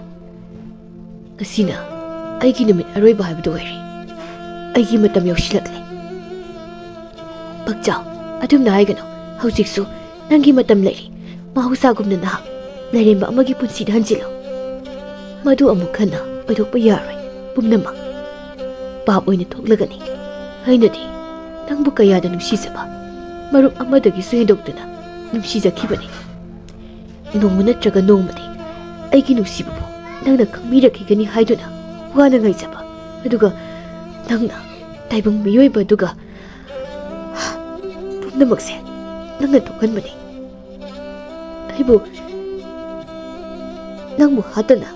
ꯉꯁꯤꯅ ꯑꯩꯒꯤ ꯅꯨꯃꯤꯠ ꯑꯔꯣꯏꯕ ꯍꯥꯏꯕꯗꯨ ꯑꯣꯏꯔꯦ꯫ ꯑꯩꯒꯤ ꯃꯇꯝ ꯌꯧꯁꯤꯜꯂꯛꯂꯦ꯫" "ꯄꯥꯛꯆꯥꯎ, ꯑꯗꯨꯝꯅ ꯍꯥꯏꯒꯅꯨ꯫ ꯍꯧꯖꯤꯛꯁꯨ ꯅꯪꯒꯤ ꯃꯇꯝ ꯂꯩꯔꯤ꯫ ꯃꯍꯧꯁꯥꯒꯨꯝꯅ ꯅꯍꯥꯛ ꯂꯥꯏꯔꯦꯝꯕ ꯑꯃꯒꯤ ꯄꯨꯟꯁꯤꯗ ꯍꯟꯖꯤꯜꯂꯨ꯫ ꯃꯗꯨ ꯑꯃꯨꯛ ꯍꯟꯅ ꯑꯣꯏꯊꯣꯛꯄ ꯌꯥꯔꯣꯏ꯫ ꯄꯨꯝꯅꯃꯛ ꯄꯥꯞ ꯑꯣꯏꯅ ꯊꯣꯛꯂꯒꯅꯤ꯫ ꯑꯩꯅꯗꯤ ꯅꯪꯕꯨ ꯀꯌꯥꯗ ꯅꯨꯡꯁꯤꯖꯕ, ꯃꯔꯨꯞ ꯑꯃꯗꯒꯤꯁꯨ ꯍꯦꯟꯗꯣꯛꯇꯨꯅ ꯅꯨꯡꯁꯤꯖꯈꯤꯕꯅꯤ꯫ ꯅꯣꯡꯃ ꯅꯠꯇ꯭ꯔꯒ ꯅꯣꯡꯃꯗꯤ ꯑꯩꯒꯤ ꯅꯨꯡꯁꯤꯕꯕꯨ ꯅꯪꯅ ꯈꯪꯕꯤꯔꯛꯈꯤꯒꯅꯤ ꯍꯥꯏꯗꯨꯅ ꯋꯥꯅ ꯉꯥꯏꯖꯕ, ꯑꯗꯨꯒ ꯅꯪꯅ ꯇꯥꯏꯕꯪ ꯃꯤꯑꯣꯏꯕ ꯑꯗꯨꯒ ꯄꯨꯝꯅꯃꯛꯁꯦ ꯅꯪꯅ ꯊꯣꯛꯍꯟꯕꯅꯤ꯫ ꯑꯩꯕꯨ, ꯅꯪꯕꯨ ꯍꯥꯠꯇꯅ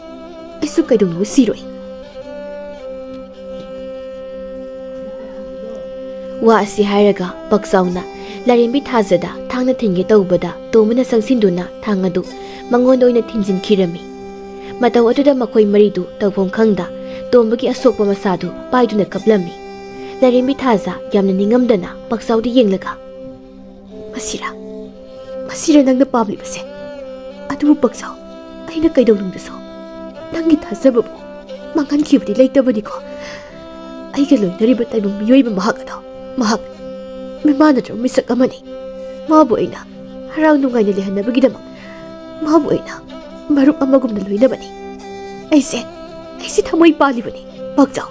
ꯑꯩꯁꯨ ꯀꯩꯗꯧꯅꯨꯡꯗ ꯁꯤꯔꯣꯏ꯫" ꯋꯥ ꯑꯁꯤ ꯍꯥꯏꯔꯒ ꯄꯥꯛꯆꯥꯎꯅ ꯂꯥꯏꯔꯦꯝꯕꯤ ꯊꯥꯖꯗ ꯊꯥꯡꯅ ꯊꯤꯟꯒꯦ ꯇꯧꯕꯗ, ꯇꯣꯝꯕꯅ ꯆꯪꯁꯤꯟꯗꯨꯅ ꯊꯥꯡ ꯑꯗꯨ ꯃꯉꯣꯟꯗ ꯑꯣꯏꯅ ꯊꯤꯟꯖꯤꯟꯈꯤꯔꯝꯃꯤ꯫ ꯃꯇꯧ ꯑꯗꯨꯗ ꯃꯈꯣꯏ ꯃꯔꯤꯗꯨ ꯇꯧꯐꯝ ꯈꯪꯗ ꯇꯣꯝꯕꯒꯤ ꯑꯁꯣꯛꯄ ꯃꯁꯥꯗꯨ ꯄꯥꯏꯗꯨꯅ ꯀꯞꯂꯝꯃꯤ꯫ ꯂꯥꯏꯔꯦꯝꯕꯤ ꯊꯥꯖ ꯌꯥꯝꯅ ꯅꯤꯡꯉꯝꯗꯅ ꯄꯥꯛꯆꯥꯎꯗ ꯌꯦꯡꯂꯒ, "ꯃꯁꯤꯔꯥ, ꯃꯁꯤꯔꯥ ꯅꯪꯅ ꯄꯥꯝꯂꯤꯕꯁꯦ? ꯑꯗꯨꯕꯨ ꯄꯥꯛꯆꯥꯎ, ꯑꯩꯅ ꯀꯩꯗꯧꯅꯨꯡꯗꯁꯨ ꯅꯪꯒꯤ ꯊꯥꯖꯕꯕꯨ ꯃꯥꯡꯍꯟꯈꯤꯕꯗꯤ ꯂꯩꯇꯕꯅꯤꯀꯣ꯫ ꯑꯩꯒ ꯂꯣꯏꯅꯔꯤꯕ ꯇꯥꯏꯕꯪ ꯃꯤꯑꯣꯏꯕ ꯃꯍꯥꯛ ꯑꯗꯣ, ꯃꯍꯥꯛ ꯃꯤꯃꯥꯟꯅꯗ꯭ꯔꯕ ꯃꯤꯁꯛ ꯑꯃꯅꯤ꯫ ꯃꯥꯕꯨ ꯑꯩꯅ ꯍꯔꯥꯎ ꯅꯨꯡꯉꯥꯏꯅ ꯂꯩꯍꯟꯅꯕꯒꯤꯗꯃꯛ ꯃꯥꯕꯨ ꯑꯩꯅ ꯃꯔꯨꯞ ꯑꯃꯒꯨꯝꯅ ꯂꯣꯏꯅꯕꯅꯤ꯫ ꯑꯩꯁꯦ, ꯑꯩꯁꯦ ꯊꯃꯣꯏ ꯄꯥꯜꯂꯤꯕꯅꯤ꯫ ꯄꯥꯛꯆꯥꯎ,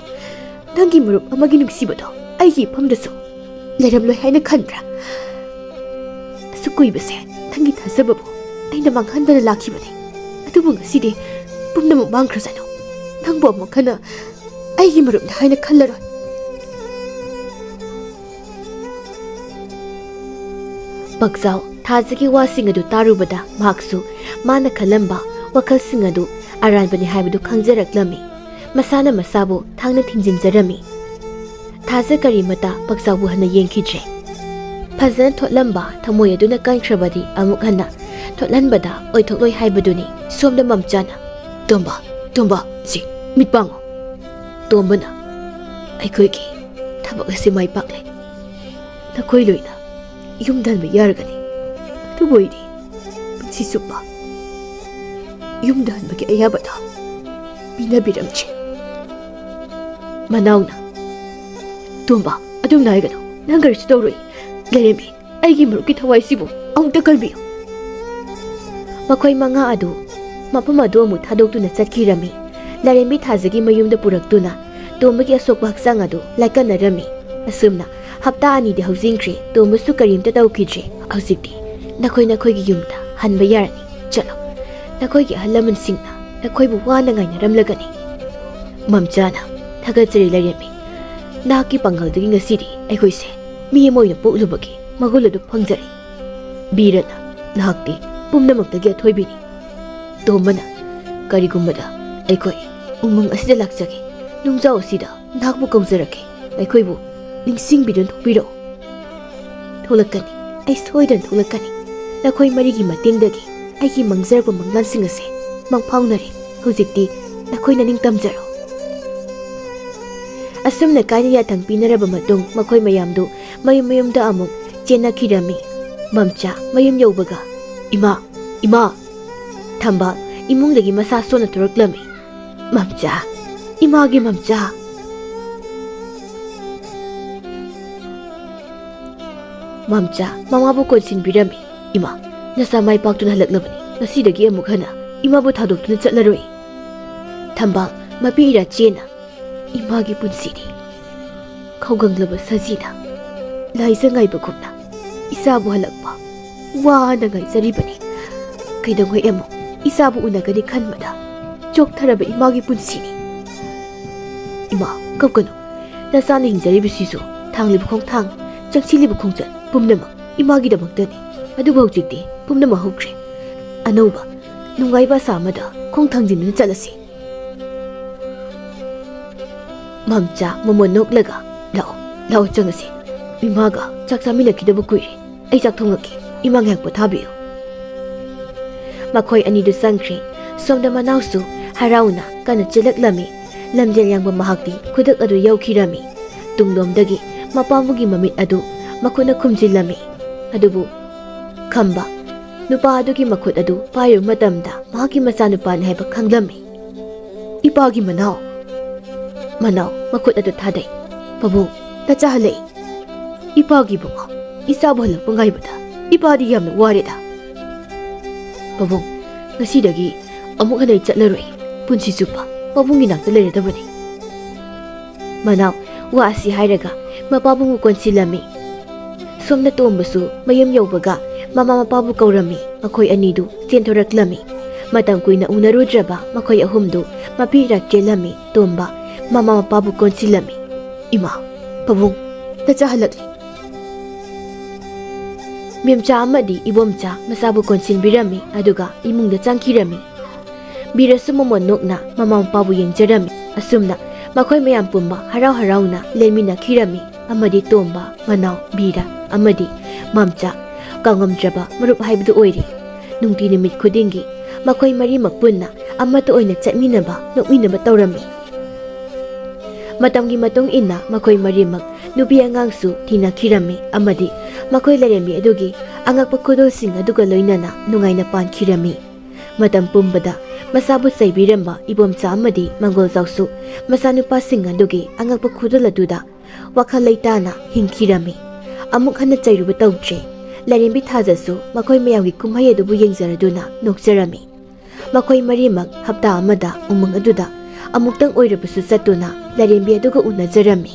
ꯅꯪꯒꯤ ꯃꯔꯨꯞ ꯑꯃꯒꯤ ꯅꯨꯡꯁꯤꯕꯗꯣ ꯑꯩꯒꯤ ꯏꯐꯝꯗꯁꯨ ꯂꯩꯔꯝꯂꯣꯏ ꯍꯥꯏꯅ ꯈꯟꯕ꯭ꯔꯥ? ꯑꯁꯨꯛ ꯀꯨꯏꯕꯁꯦ ꯅꯪꯒꯤ ꯊꯥꯖꯕꯕꯨ ꯑꯩꯅ ꯃꯥꯡꯍꯟꯗꯅ ꯂꯥꯛꯈꯤꯕꯅꯤ꯫ ꯑꯗꯨꯕꯨ ꯉꯁꯤꯗꯤ ꯄꯨꯝꯅꯃꯛ ꯃꯥꯡꯈ꯭ꯔꯁꯅꯨ꯫ ꯅꯪꯕꯨ ꯑꯃꯨꯛ ꯍꯟꯅ ꯑꯩꯒꯤ ꯃꯔꯨꯞꯅꯤ ꯍꯥꯏꯅ ꯈꯜꯂꯔꯣꯏ꯫ ꯄꯥꯛꯆꯥꯎ, ꯊꯥꯖꯒꯤ ꯋꯥꯁꯤꯡ ꯑꯗꯨ ꯇꯥꯔꯨꯕꯗ ꯃꯍꯥꯛꯁꯨ ꯃꯥꯅ ꯈꯜꯂꯝꯕ ꯋꯥꯈꯜꯁꯤꯡ ꯑꯗꯨ ꯑꯔꯥꯟꯕꯅꯤ ꯍꯥꯏꯕꯗꯨ ꯈꯪꯖꯔꯛꯂꯝꯃꯤ꯫ ꯃꯁꯥꯅ ꯃꯁꯥꯕꯨ ꯊꯥꯡꯅ ꯊꯤꯡꯖꯤꯟꯖꯔꯝꯃꯤ꯫ ꯊꯥꯖ ꯀꯔꯤꯃꯇ ꯄꯥꯛꯆꯥꯎꯕꯨ ꯍꯟꯅ ꯌꯦꯡꯈꯤꯗ꯭ꯔꯦ꯫ ꯐꯖꯅ ꯊꯣꯠꯂꯝꯕ ꯊꯃꯣꯏ ꯑꯗꯨꯅ ꯀꯟꯈ꯭ꯔꯕꯗꯤ ꯑꯃꯨꯛ ꯍꯟꯅ ꯊꯣꯠꯍꯟꯕꯗ ꯑꯣꯏꯊꯣꯛꯂꯣꯏ ꯍꯥꯏꯕꯗꯨꯅꯤ꯫ ꯁꯣꯝꯗ ꯃꯝꯆꯥꯅ, "ꯇꯣꯝꯕ, ꯇꯣꯝꯕ, ꯁꯤ, ꯃꯤꯠ ꯄꯥꯡꯉꯨ꯫ ꯇꯣꯝꯕꯅ ꯑꯩꯈꯣꯏꯒꯤ ꯊꯕꯛ ꯑꯁꯤ ꯃꯥꯏ ꯄꯥꯛꯂꯦ꯫ ꯅꯈꯣꯏ ꯂꯣꯏꯅ ꯌꯨꯝꯗ ꯍꯟꯕ ꯌꯥꯔꯒꯅꯤ꯫ ꯑꯗꯨꯕꯨ ꯑꯩꯗꯤ ꯄꯨꯟꯁꯤ ꯆꯨꯞꯄ ꯌꯨꯝꯗ ꯍꯟꯕꯒꯤ ꯑꯌꯥꯕꯗꯣ ꯄꯤꯅꯕꯤꯔꯝꯗ꯭ꯔꯦ꯫" ꯃꯅꯥꯎꯅ, "ꯇꯣꯝꯕ, ꯑꯗꯨꯝꯅ ꯍꯥꯏꯒꯅꯨ꯫ ꯅꯪ ꯀꯔꯤꯁꯨ ꯇꯧꯔꯣꯏ꯫ ꯂꯩꯔꯦꯝꯕꯤ, ꯑꯩꯒꯤ ꯃꯔꯨꯞꯀꯤ ꯊꯋꯥꯏꯁꯤꯕꯨ ꯑꯃꯨꯛꯇ ꯀꯜꯕꯤꯌꯨ꯫" ꯃꯈꯣꯏ ꯃꯉꯥ ꯑꯗꯨ ꯃꯐꯝ ꯑꯗꯨ ꯑꯃꯨꯛ ꯊꯥꯗꯣꯛꯇꯨꯅ ꯆꯠꯈꯤꯔꯝꯃꯤ꯫ ꯂꯥꯏꯔꯦꯝꯕꯤ ꯊꯥꯖꯒꯤ ꯃꯌꯨꯝꯗ ꯄꯨꯔꯛꯇꯨꯅ ꯇꯣꯝꯕꯒꯤ ꯑꯁꯣꯛꯄ ꯍꯛꯆꯥꯡ ꯑꯗꯨ ꯂꯥꯏꯀꯠꯅꯔꯝꯃꯤ꯫ ꯑꯁꯨꯝꯅ ꯍꯞꯇꯥ ꯑꯅꯤꯗꯤ ꯍꯧꯖꯤꯟꯈ꯭ꯔꯦ꯫ ꯇꯣꯝꯕꯁꯨ ꯀꯔꯤꯝꯇ ꯇꯧꯈꯤꯗ꯭ꯔꯦ꯫ ꯍꯧꯖꯤꯛꯇꯤ ꯅꯈꯣꯏ ꯅꯈꯣꯏꯒꯤ ꯌꯨꯝꯗ ꯍꯟꯕ ꯌꯥꯔꯅꯤ꯫ ꯆꯠꯂꯣ꯫ ꯅꯈꯣꯏꯒꯤ ꯑꯍꯜ ꯂꯃꯟꯁꯤꯡꯅ ꯅꯈꯣꯏꯕꯨ ꯋꯥꯅ ꯉꯥꯏꯅꯔꯝꯂꯒꯅꯤ꯫ ꯃꯝꯆꯥꯅ, "ꯊꯥꯒꯠꯆꯔꯤ ꯂꯥꯏꯔꯦꯝꯕꯤ꯫ ꯅꯍꯥꯛꯀꯤ ꯄꯥꯡꯒꯜꯗꯒꯤ ꯉꯁꯤꯗꯤ ꯑꯩꯈꯣꯏꯁꯦ ꯃꯤ ꯑꯃ ꯑꯣꯏꯅ ꯄꯣꯛꯂꯨꯕꯒꯤ ꯃꯒꯨꯟ ꯑꯗꯨ ꯐꯪꯖꯔꯦ꯫ ꯕꯤꯔꯅ, ꯅꯍꯥꯛꯇꯤ ꯄꯨꯝꯅꯃꯛꯇꯒꯤ ꯑꯊꯣꯏꯕꯤꯅꯤ꯫" ꯇꯣꯝꯕꯅ, "ꯀꯔꯤꯒꯨꯝꯕꯗ ꯑꯩꯈꯣꯏ ꯎꯃꯪ ꯑꯁꯤꯗ ꯂꯥꯛꯆꯒꯦ, ꯅꯨꯡꯖꯥꯎ ꯑꯁꯤꯗ ꯅꯍꯥꯛꯄꯨ ꯀꯧꯖꯔꯛꯀꯦ꯫ ꯑꯩꯈꯣꯏꯕꯨ ꯅꯤꯡꯁꯤꯡꯕꯤꯗꯨꯅ ꯊꯣꯛꯄꯤꯔꯛꯎ꯫" "ꯊꯣꯛꯂꯛꯀꯅꯤ, ꯑꯩ ꯁꯣꯏꯗꯅ ꯊꯣꯛꯂꯛꯀꯅꯤ꯫ ꯅꯈꯣꯏ ꯃꯔꯤꯒꯤ ꯃꯇꯦꯡꯗꯒꯤ ꯑꯩꯒꯤ ꯃꯪꯖꯔꯛꯄ ꯃꯪꯂꯥꯟꯁꯤꯡ ꯑꯁꯦ ꯃꯪꯐꯥꯎꯅꯔꯦ꯫ ꯍꯧꯖꯤꯛꯇꯤ ꯅꯈꯣꯏꯅ ꯅꯤꯡꯇꯝꯖꯔꯣ꯫" ꯑꯁꯨꯝꯅ ꯀꯥꯏꯅ ꯌꯥꯊꯪ ꯄꯤꯅꯔꯕ ꯃꯇꯨꯡ, ꯃꯈꯣꯏ ꯃꯌꯥꯝꯗꯨ ꯃꯌꯨꯝ ꯃꯌꯨꯝꯗ ꯑꯃꯨꯛ ꯆꯦꯟꯅꯈꯤꯔꯝꯃꯤ꯫ ꯃꯝꯆꯥ ꯃꯌꯨꯝ ꯌꯧꯕꯒ, "ꯏꯃꯥ, ꯏꯃꯥ!" ꯊꯝꯕꯥꯜ ꯏꯃꯨꯡꯗꯒꯤ ꯃꯁꯥ ꯁꯣꯟꯅ ꯊꯣꯔꯛꯂꯝꯃꯤ꯫ "ꯃꯝꯆꯥ, ꯏꯃꯥꯒꯤ ꯃꯝꯆꯥ꯫ ꯃꯝꯆꯥ ꯃꯃꯥꯕꯨ ꯀꯣꯟꯁꯤꯟꯕꯤꯔꯝꯃꯤ꯫ "ꯏꯃꯥ, ꯅꯆꯥ ꯃꯥꯏ ꯄꯥꯛꯇꯨꯅ ꯍꯜꯂꯛꯂꯕꯅꯤ꯫ ꯉꯁꯤꯗꯒꯤ ꯑꯃꯨꯛ ꯍꯟꯅ ꯏꯃꯥꯕꯨ ꯊꯥꯗꯣꯛꯇꯨꯅ ꯆꯠꯂꯔꯣꯏ꯫" ꯊꯝꯕꯥꯜ ꯃꯄꯤ ꯏꯔꯥ ꯆꯦꯟꯅ, "ꯏꯃꯥꯒꯤ ꯄꯨꯟꯁꯤꯗꯤ ꯈꯧꯒꯪꯂꯕ ꯁꯖꯤꯅ ꯂꯥꯏꯖ ꯉꯥꯏꯕꯒꯨꯝꯅ ꯏꯆꯥꯕꯨ ꯍꯜꯂꯛꯄ ꯋꯥꯅ ꯉꯥꯏꯖꯔꯤꯕꯅꯤ꯫ ꯀꯩꯗꯧꯉꯩ ꯑꯃꯨꯛ ꯏꯆꯥꯕꯨ ꯎꯅꯒꯅꯤ ꯈꯟꯕꯗ ꯆꯣꯛꯊꯔꯕ ꯏꯃꯥꯒꯤ ꯄꯨꯟꯁꯤꯅꯤ꯫ ꯏꯃꯥ, ꯀꯞꯀꯅꯨ꯫ ꯅꯆꯥꯅ ꯍꯤꯡꯖꯔꯤꯕꯁꯤꯁꯨ ꯊꯥꯡꯂꯤꯕ ꯈꯣꯡꯊꯥꯡ, ꯆꯪꯁꯤꯜꯂꯤꯕ ꯈꯣꯡꯆꯠ ꯄꯨꯝꯅꯃꯛ ꯏꯃꯥꯒꯤꯗꯃꯛꯇꯅꯤ꯫ ꯑꯗꯨꯕꯨ ꯍꯧꯖꯤꯛꯇꯤ ꯄꯨꯝꯅꯃꯛ ꯍꯧꯈ꯭ꯔꯦ꯫ ꯑꯅꯧꯕ ꯅꯨꯡꯉꯥꯏꯕ ꯑꯁꯥ ꯑꯃꯗ ꯈꯣꯡ ꯊꯥꯡꯖꯤꯟꯗꯨꯅ ꯆꯠꯂꯁꯤ꯫" ꯃꯝꯆꯥ ꯃꯃꯣꯟ ꯅꯣꯛꯂꯒ, "ꯂꯥꯛꯑꯣ, ꯂꯥꯛꯑꯣ, ꯆꯪꯉꯁꯤ꯫ ꯏꯃꯥꯒ ꯆꯥꯛ ꯆꯥꯃꯤꯟꯅꯈꯤꯗꯕ ꯀꯨꯏꯔꯦ꯫ ꯑꯩ ꯆꯥꯛ ꯊꯣꯡꯉꯛꯀꯦ꯫ ꯏꯃꯥ ꯉꯥꯏꯍꯥꯛ ꯄꯣꯊꯥꯕꯤꯌꯨ꯫" ꯃꯈꯣꯏ ꯑꯅꯤꯗꯨ ꯆꯪꯈ꯭ꯔꯦ꯫ ꯁꯣꯝꯗ ꯃꯅꯥꯎꯁꯨ ꯍꯔꯥꯎꯅ ꯀꯟꯅ ꯆꯦꯜꯂꯛꯂꯝꯃꯤ꯫ ꯂꯝꯖꯦꯜ ꯌꯥꯡꯕ ꯃꯍꯥꯛꯇꯤ ꯈꯨꯗꯛ ꯑꯗꯨ ꯌꯧꯈꯤꯔꯝꯃꯤ꯫ ꯇꯨꯡꯂꯣꯝꯗꯒꯤ ꯃꯄꯥꯕꯨꯒꯤ ꯃꯃꯤꯠ ꯑꯗꯨ ꯃꯈꯨꯠꯅ ꯈꯨꯝꯖꯤꯜꯂꯝꯃꯤ꯫ ꯑꯗꯨꯕꯨ ꯈꯝꯕ ꯅꯨꯄꯥ ꯑꯗꯨꯒꯤ ꯃꯈꯨꯠ ꯑꯗꯨ ꯄꯥꯏꯔꯨꯕ ꯃꯇꯝꯗ ꯃꯍꯥꯛꯀꯤ ꯃꯆꯥꯅꯨꯄꯥꯅꯤ ꯍꯥꯏꯕ ꯈꯪꯂꯝꯃꯤ꯫ "ꯏꯄꯥꯒꯤ ꯃꯅꯥꯎ!" ꯃꯅꯥꯎ ꯃꯈꯨꯠ ꯑꯗꯨ ꯊꯥꯗꯩ꯫ "ꯄꯥꯕꯨꯡ, ꯅꯆꯥ ꯍꯜꯂꯛꯏ꯫" "ꯏꯄꯥꯒꯤ ꯏꯕꯨꯡꯉꯣ, ꯏꯆꯥꯕꯨ ꯍꯜꯂꯛꯄ ꯉꯥꯏꯕꯗ ꯏꯄꯥꯗꯤ ꯌꯥꯝꯅ ꯋꯥꯔꯦꯗ꯫" "ꯄꯥꯕꯨꯡ, ꯉꯁꯤꯗꯒꯤ ꯑꯃꯨꯛ ꯍꯟꯅ ꯑꯩ ꯆꯠꯂꯔꯣꯏ꯫ ꯄꯨꯟꯁꯤ ꯆꯨꯞꯄ ꯄꯥꯕꯨꯡꯒꯤ ꯅꯥꯛꯇ ꯂꯩꯔꯗꯕꯅꯤ꯫" ꯃꯅꯥꯎ ꯋꯥ ꯑꯁꯤ ꯍꯥꯏꯔꯒ ꯃꯄꯥꯕꯨꯡꯕꯨ ꯀꯣꯟꯁꯤꯜꯂꯝꯃꯤ꯫ ꯁꯣꯝꯗ ꯇꯣꯝꯕꯁꯨ ꯃꯌꯨꯝ ꯌꯧꯕꯒ ꯃꯃꯥ ꯃꯄꯥꯕꯨ ꯀꯧꯔꯝꯃꯤ꯫ ꯃꯈꯣꯏ ꯑꯅꯤꯗꯨ ꯆꯦꯟꯊꯣꯔꯛꯂꯝꯃꯤ꯫ ꯃꯇꯝ ꯀꯨꯏꯅ ꯎꯅꯔꯨꯗ꯭ꯔꯕ ꯃꯈꯣꯏ ꯑꯍꯨꯝꯗꯨ ꯃꯄꯤ ꯏꯔꯥ ꯆꯦꯜꯂꯝꯃꯤ꯫ ꯇꯣꯝꯕ ꯃꯃꯥ ꯃꯄꯥꯕꯨ ꯀꯣꯟꯁꯤꯜꯂꯝꯃꯤ꯫ "ꯏꯃꯥ, ꯄꯥꯕꯨꯡ, ꯅꯆꯥ ꯍꯜꯂꯛꯂꯤ꯫" ꯃꯦꯝꯆꯥ ꯑꯃꯗꯤ ꯏꯕꯣꯝꯆꯥ ꯃꯆꯥꯕꯨ ꯀꯣꯟꯁꯤꯟꯕꯤꯔꯝꯃꯤ, ꯑꯗꯨꯒ ꯏꯃꯨꯡꯗ ꯆꯪꯈꯤꯔꯝꯃꯤ꯫ ꯕꯤꯔꯁꯨ ꯃꯃꯣꯟ ꯅꯣꯛꯅ ꯃꯃꯥ ꯃꯄꯥꯕꯨ ꯌꯦꯡꯖꯔꯝꯃꯤ꯫ ꯑꯁꯨꯝꯅ ꯃꯈꯣꯏ ꯃꯌꯥꯝ ꯄꯨꯝꯕ ꯍꯔꯥꯎ ꯍꯔꯥꯎꯅ ꯂꯦꯟꯃꯤꯟꯅꯈꯤꯔꯝꯃꯤ꯫ ꯑꯃꯗꯤ ꯇꯣꯝꯕ, ꯃꯅꯥꯎ, ꯕꯤꯔ ꯑꯃꯗꯤ ꯃꯝꯆꯥ ꯀꯥꯎꯉꯝꯗ꯭ꯔꯕ ꯃꯔꯨꯞ ꯍꯥꯏꯕꯗꯨ ꯑꯣꯏꯔꯤ꯫ ꯅꯨꯡꯇꯤ ꯅꯨꯃꯤꯠ ꯈꯨꯗꯤꯡꯒꯤ ꯃꯈꯣꯏ ꯃꯔꯤꯃꯛ ꯄꯨꯟꯅ ꯑꯃꯠꯇ ꯑꯣꯏꯅ ꯆꯠꯃꯤꯟꯅꯕ, ꯅꯣꯛꯃꯤꯟꯅꯕ ꯇꯧꯔꯝꯃꯤ꯫ ꯃꯇꯝꯒꯤ ꯃꯇꯨꯡ ꯏꯟꯅ ꯃꯈꯣꯏ ꯃꯔꯤꯃꯛ ꯅꯨꯄꯤ ꯑꯉꯥꯡꯁꯨ ꯊꯤꯅꯈꯤꯔꯝꯃꯤ ꯑꯃꯗꯤ ꯃꯈꯣꯏ ꯂꯥꯏꯔꯦꯝꯕꯤ ꯑꯗꯨꯒꯤ ꯑꯉꯛꯄ ꯈꯨꯗꯣꯜꯁꯤꯡ ꯑꯗꯨꯒ ꯂꯣꯏꯅꯅ ꯅꯨꯡꯉꯥꯏꯅ ꯄꯥꯟꯈꯤꯔꯝꯃꯤ꯫ ꯃꯇꯝ ꯄꯨꯝꯕꯗ ꯃꯁꯥꯕꯨ ꯆꯩꯕꯤꯔꯝꯕ ꯏꯕꯣꯝꯆꯥ ꯑꯃꯗꯤ ꯃꯪꯒꯣꯜꯖꯥꯎꯁꯨ ꯃꯆꯥꯅꯨꯄꯥꯁꯤꯡ ꯑꯗꯨꯒꯤ ꯑꯉꯛꯄ ꯈꯨꯗꯣꯜ ꯑꯗꯨꯗ ꯋꯥꯈꯜ ꯂꯩꯇꯥꯅ ꯍꯤꯡꯈꯤꯔꯝꯃꯤ꯫ ꯑꯃꯨꯛ ꯍꯟꯅ ꯆꯩꯔꯨꯕ ꯇꯧꯗ꯭ꯔꯦ꯫ ꯂꯥꯏꯔꯦꯝꯕꯤ ꯊꯥꯖꯁꯨ ꯃꯈꯣꯏ ꯃꯌꯥꯝꯒꯤ ꯀꯨꯝꯍꯩ ꯑꯗꯨꯕꯨ ꯌꯦꯡꯖꯔꯗꯨꯅ ꯅꯣꯛꯆꯔꯝꯃꯤ꯫ ꯃꯈꯣꯏ ꯃꯔꯤꯃꯛ ꯍꯞꯇꯥ ꯑꯃꯗ ꯎꯃꯪ ꯑꯗꯨꯗ ꯑꯃꯨꯛꯇꯪ ꯑꯣꯏꯔꯕꯁꯨ ꯆꯠꯇꯨꯅ ꯂꯥꯏꯔꯦꯝꯕꯤ ꯑꯗꯨꯒ ꯎꯅꯖꯔꯝꯃꯤ꯫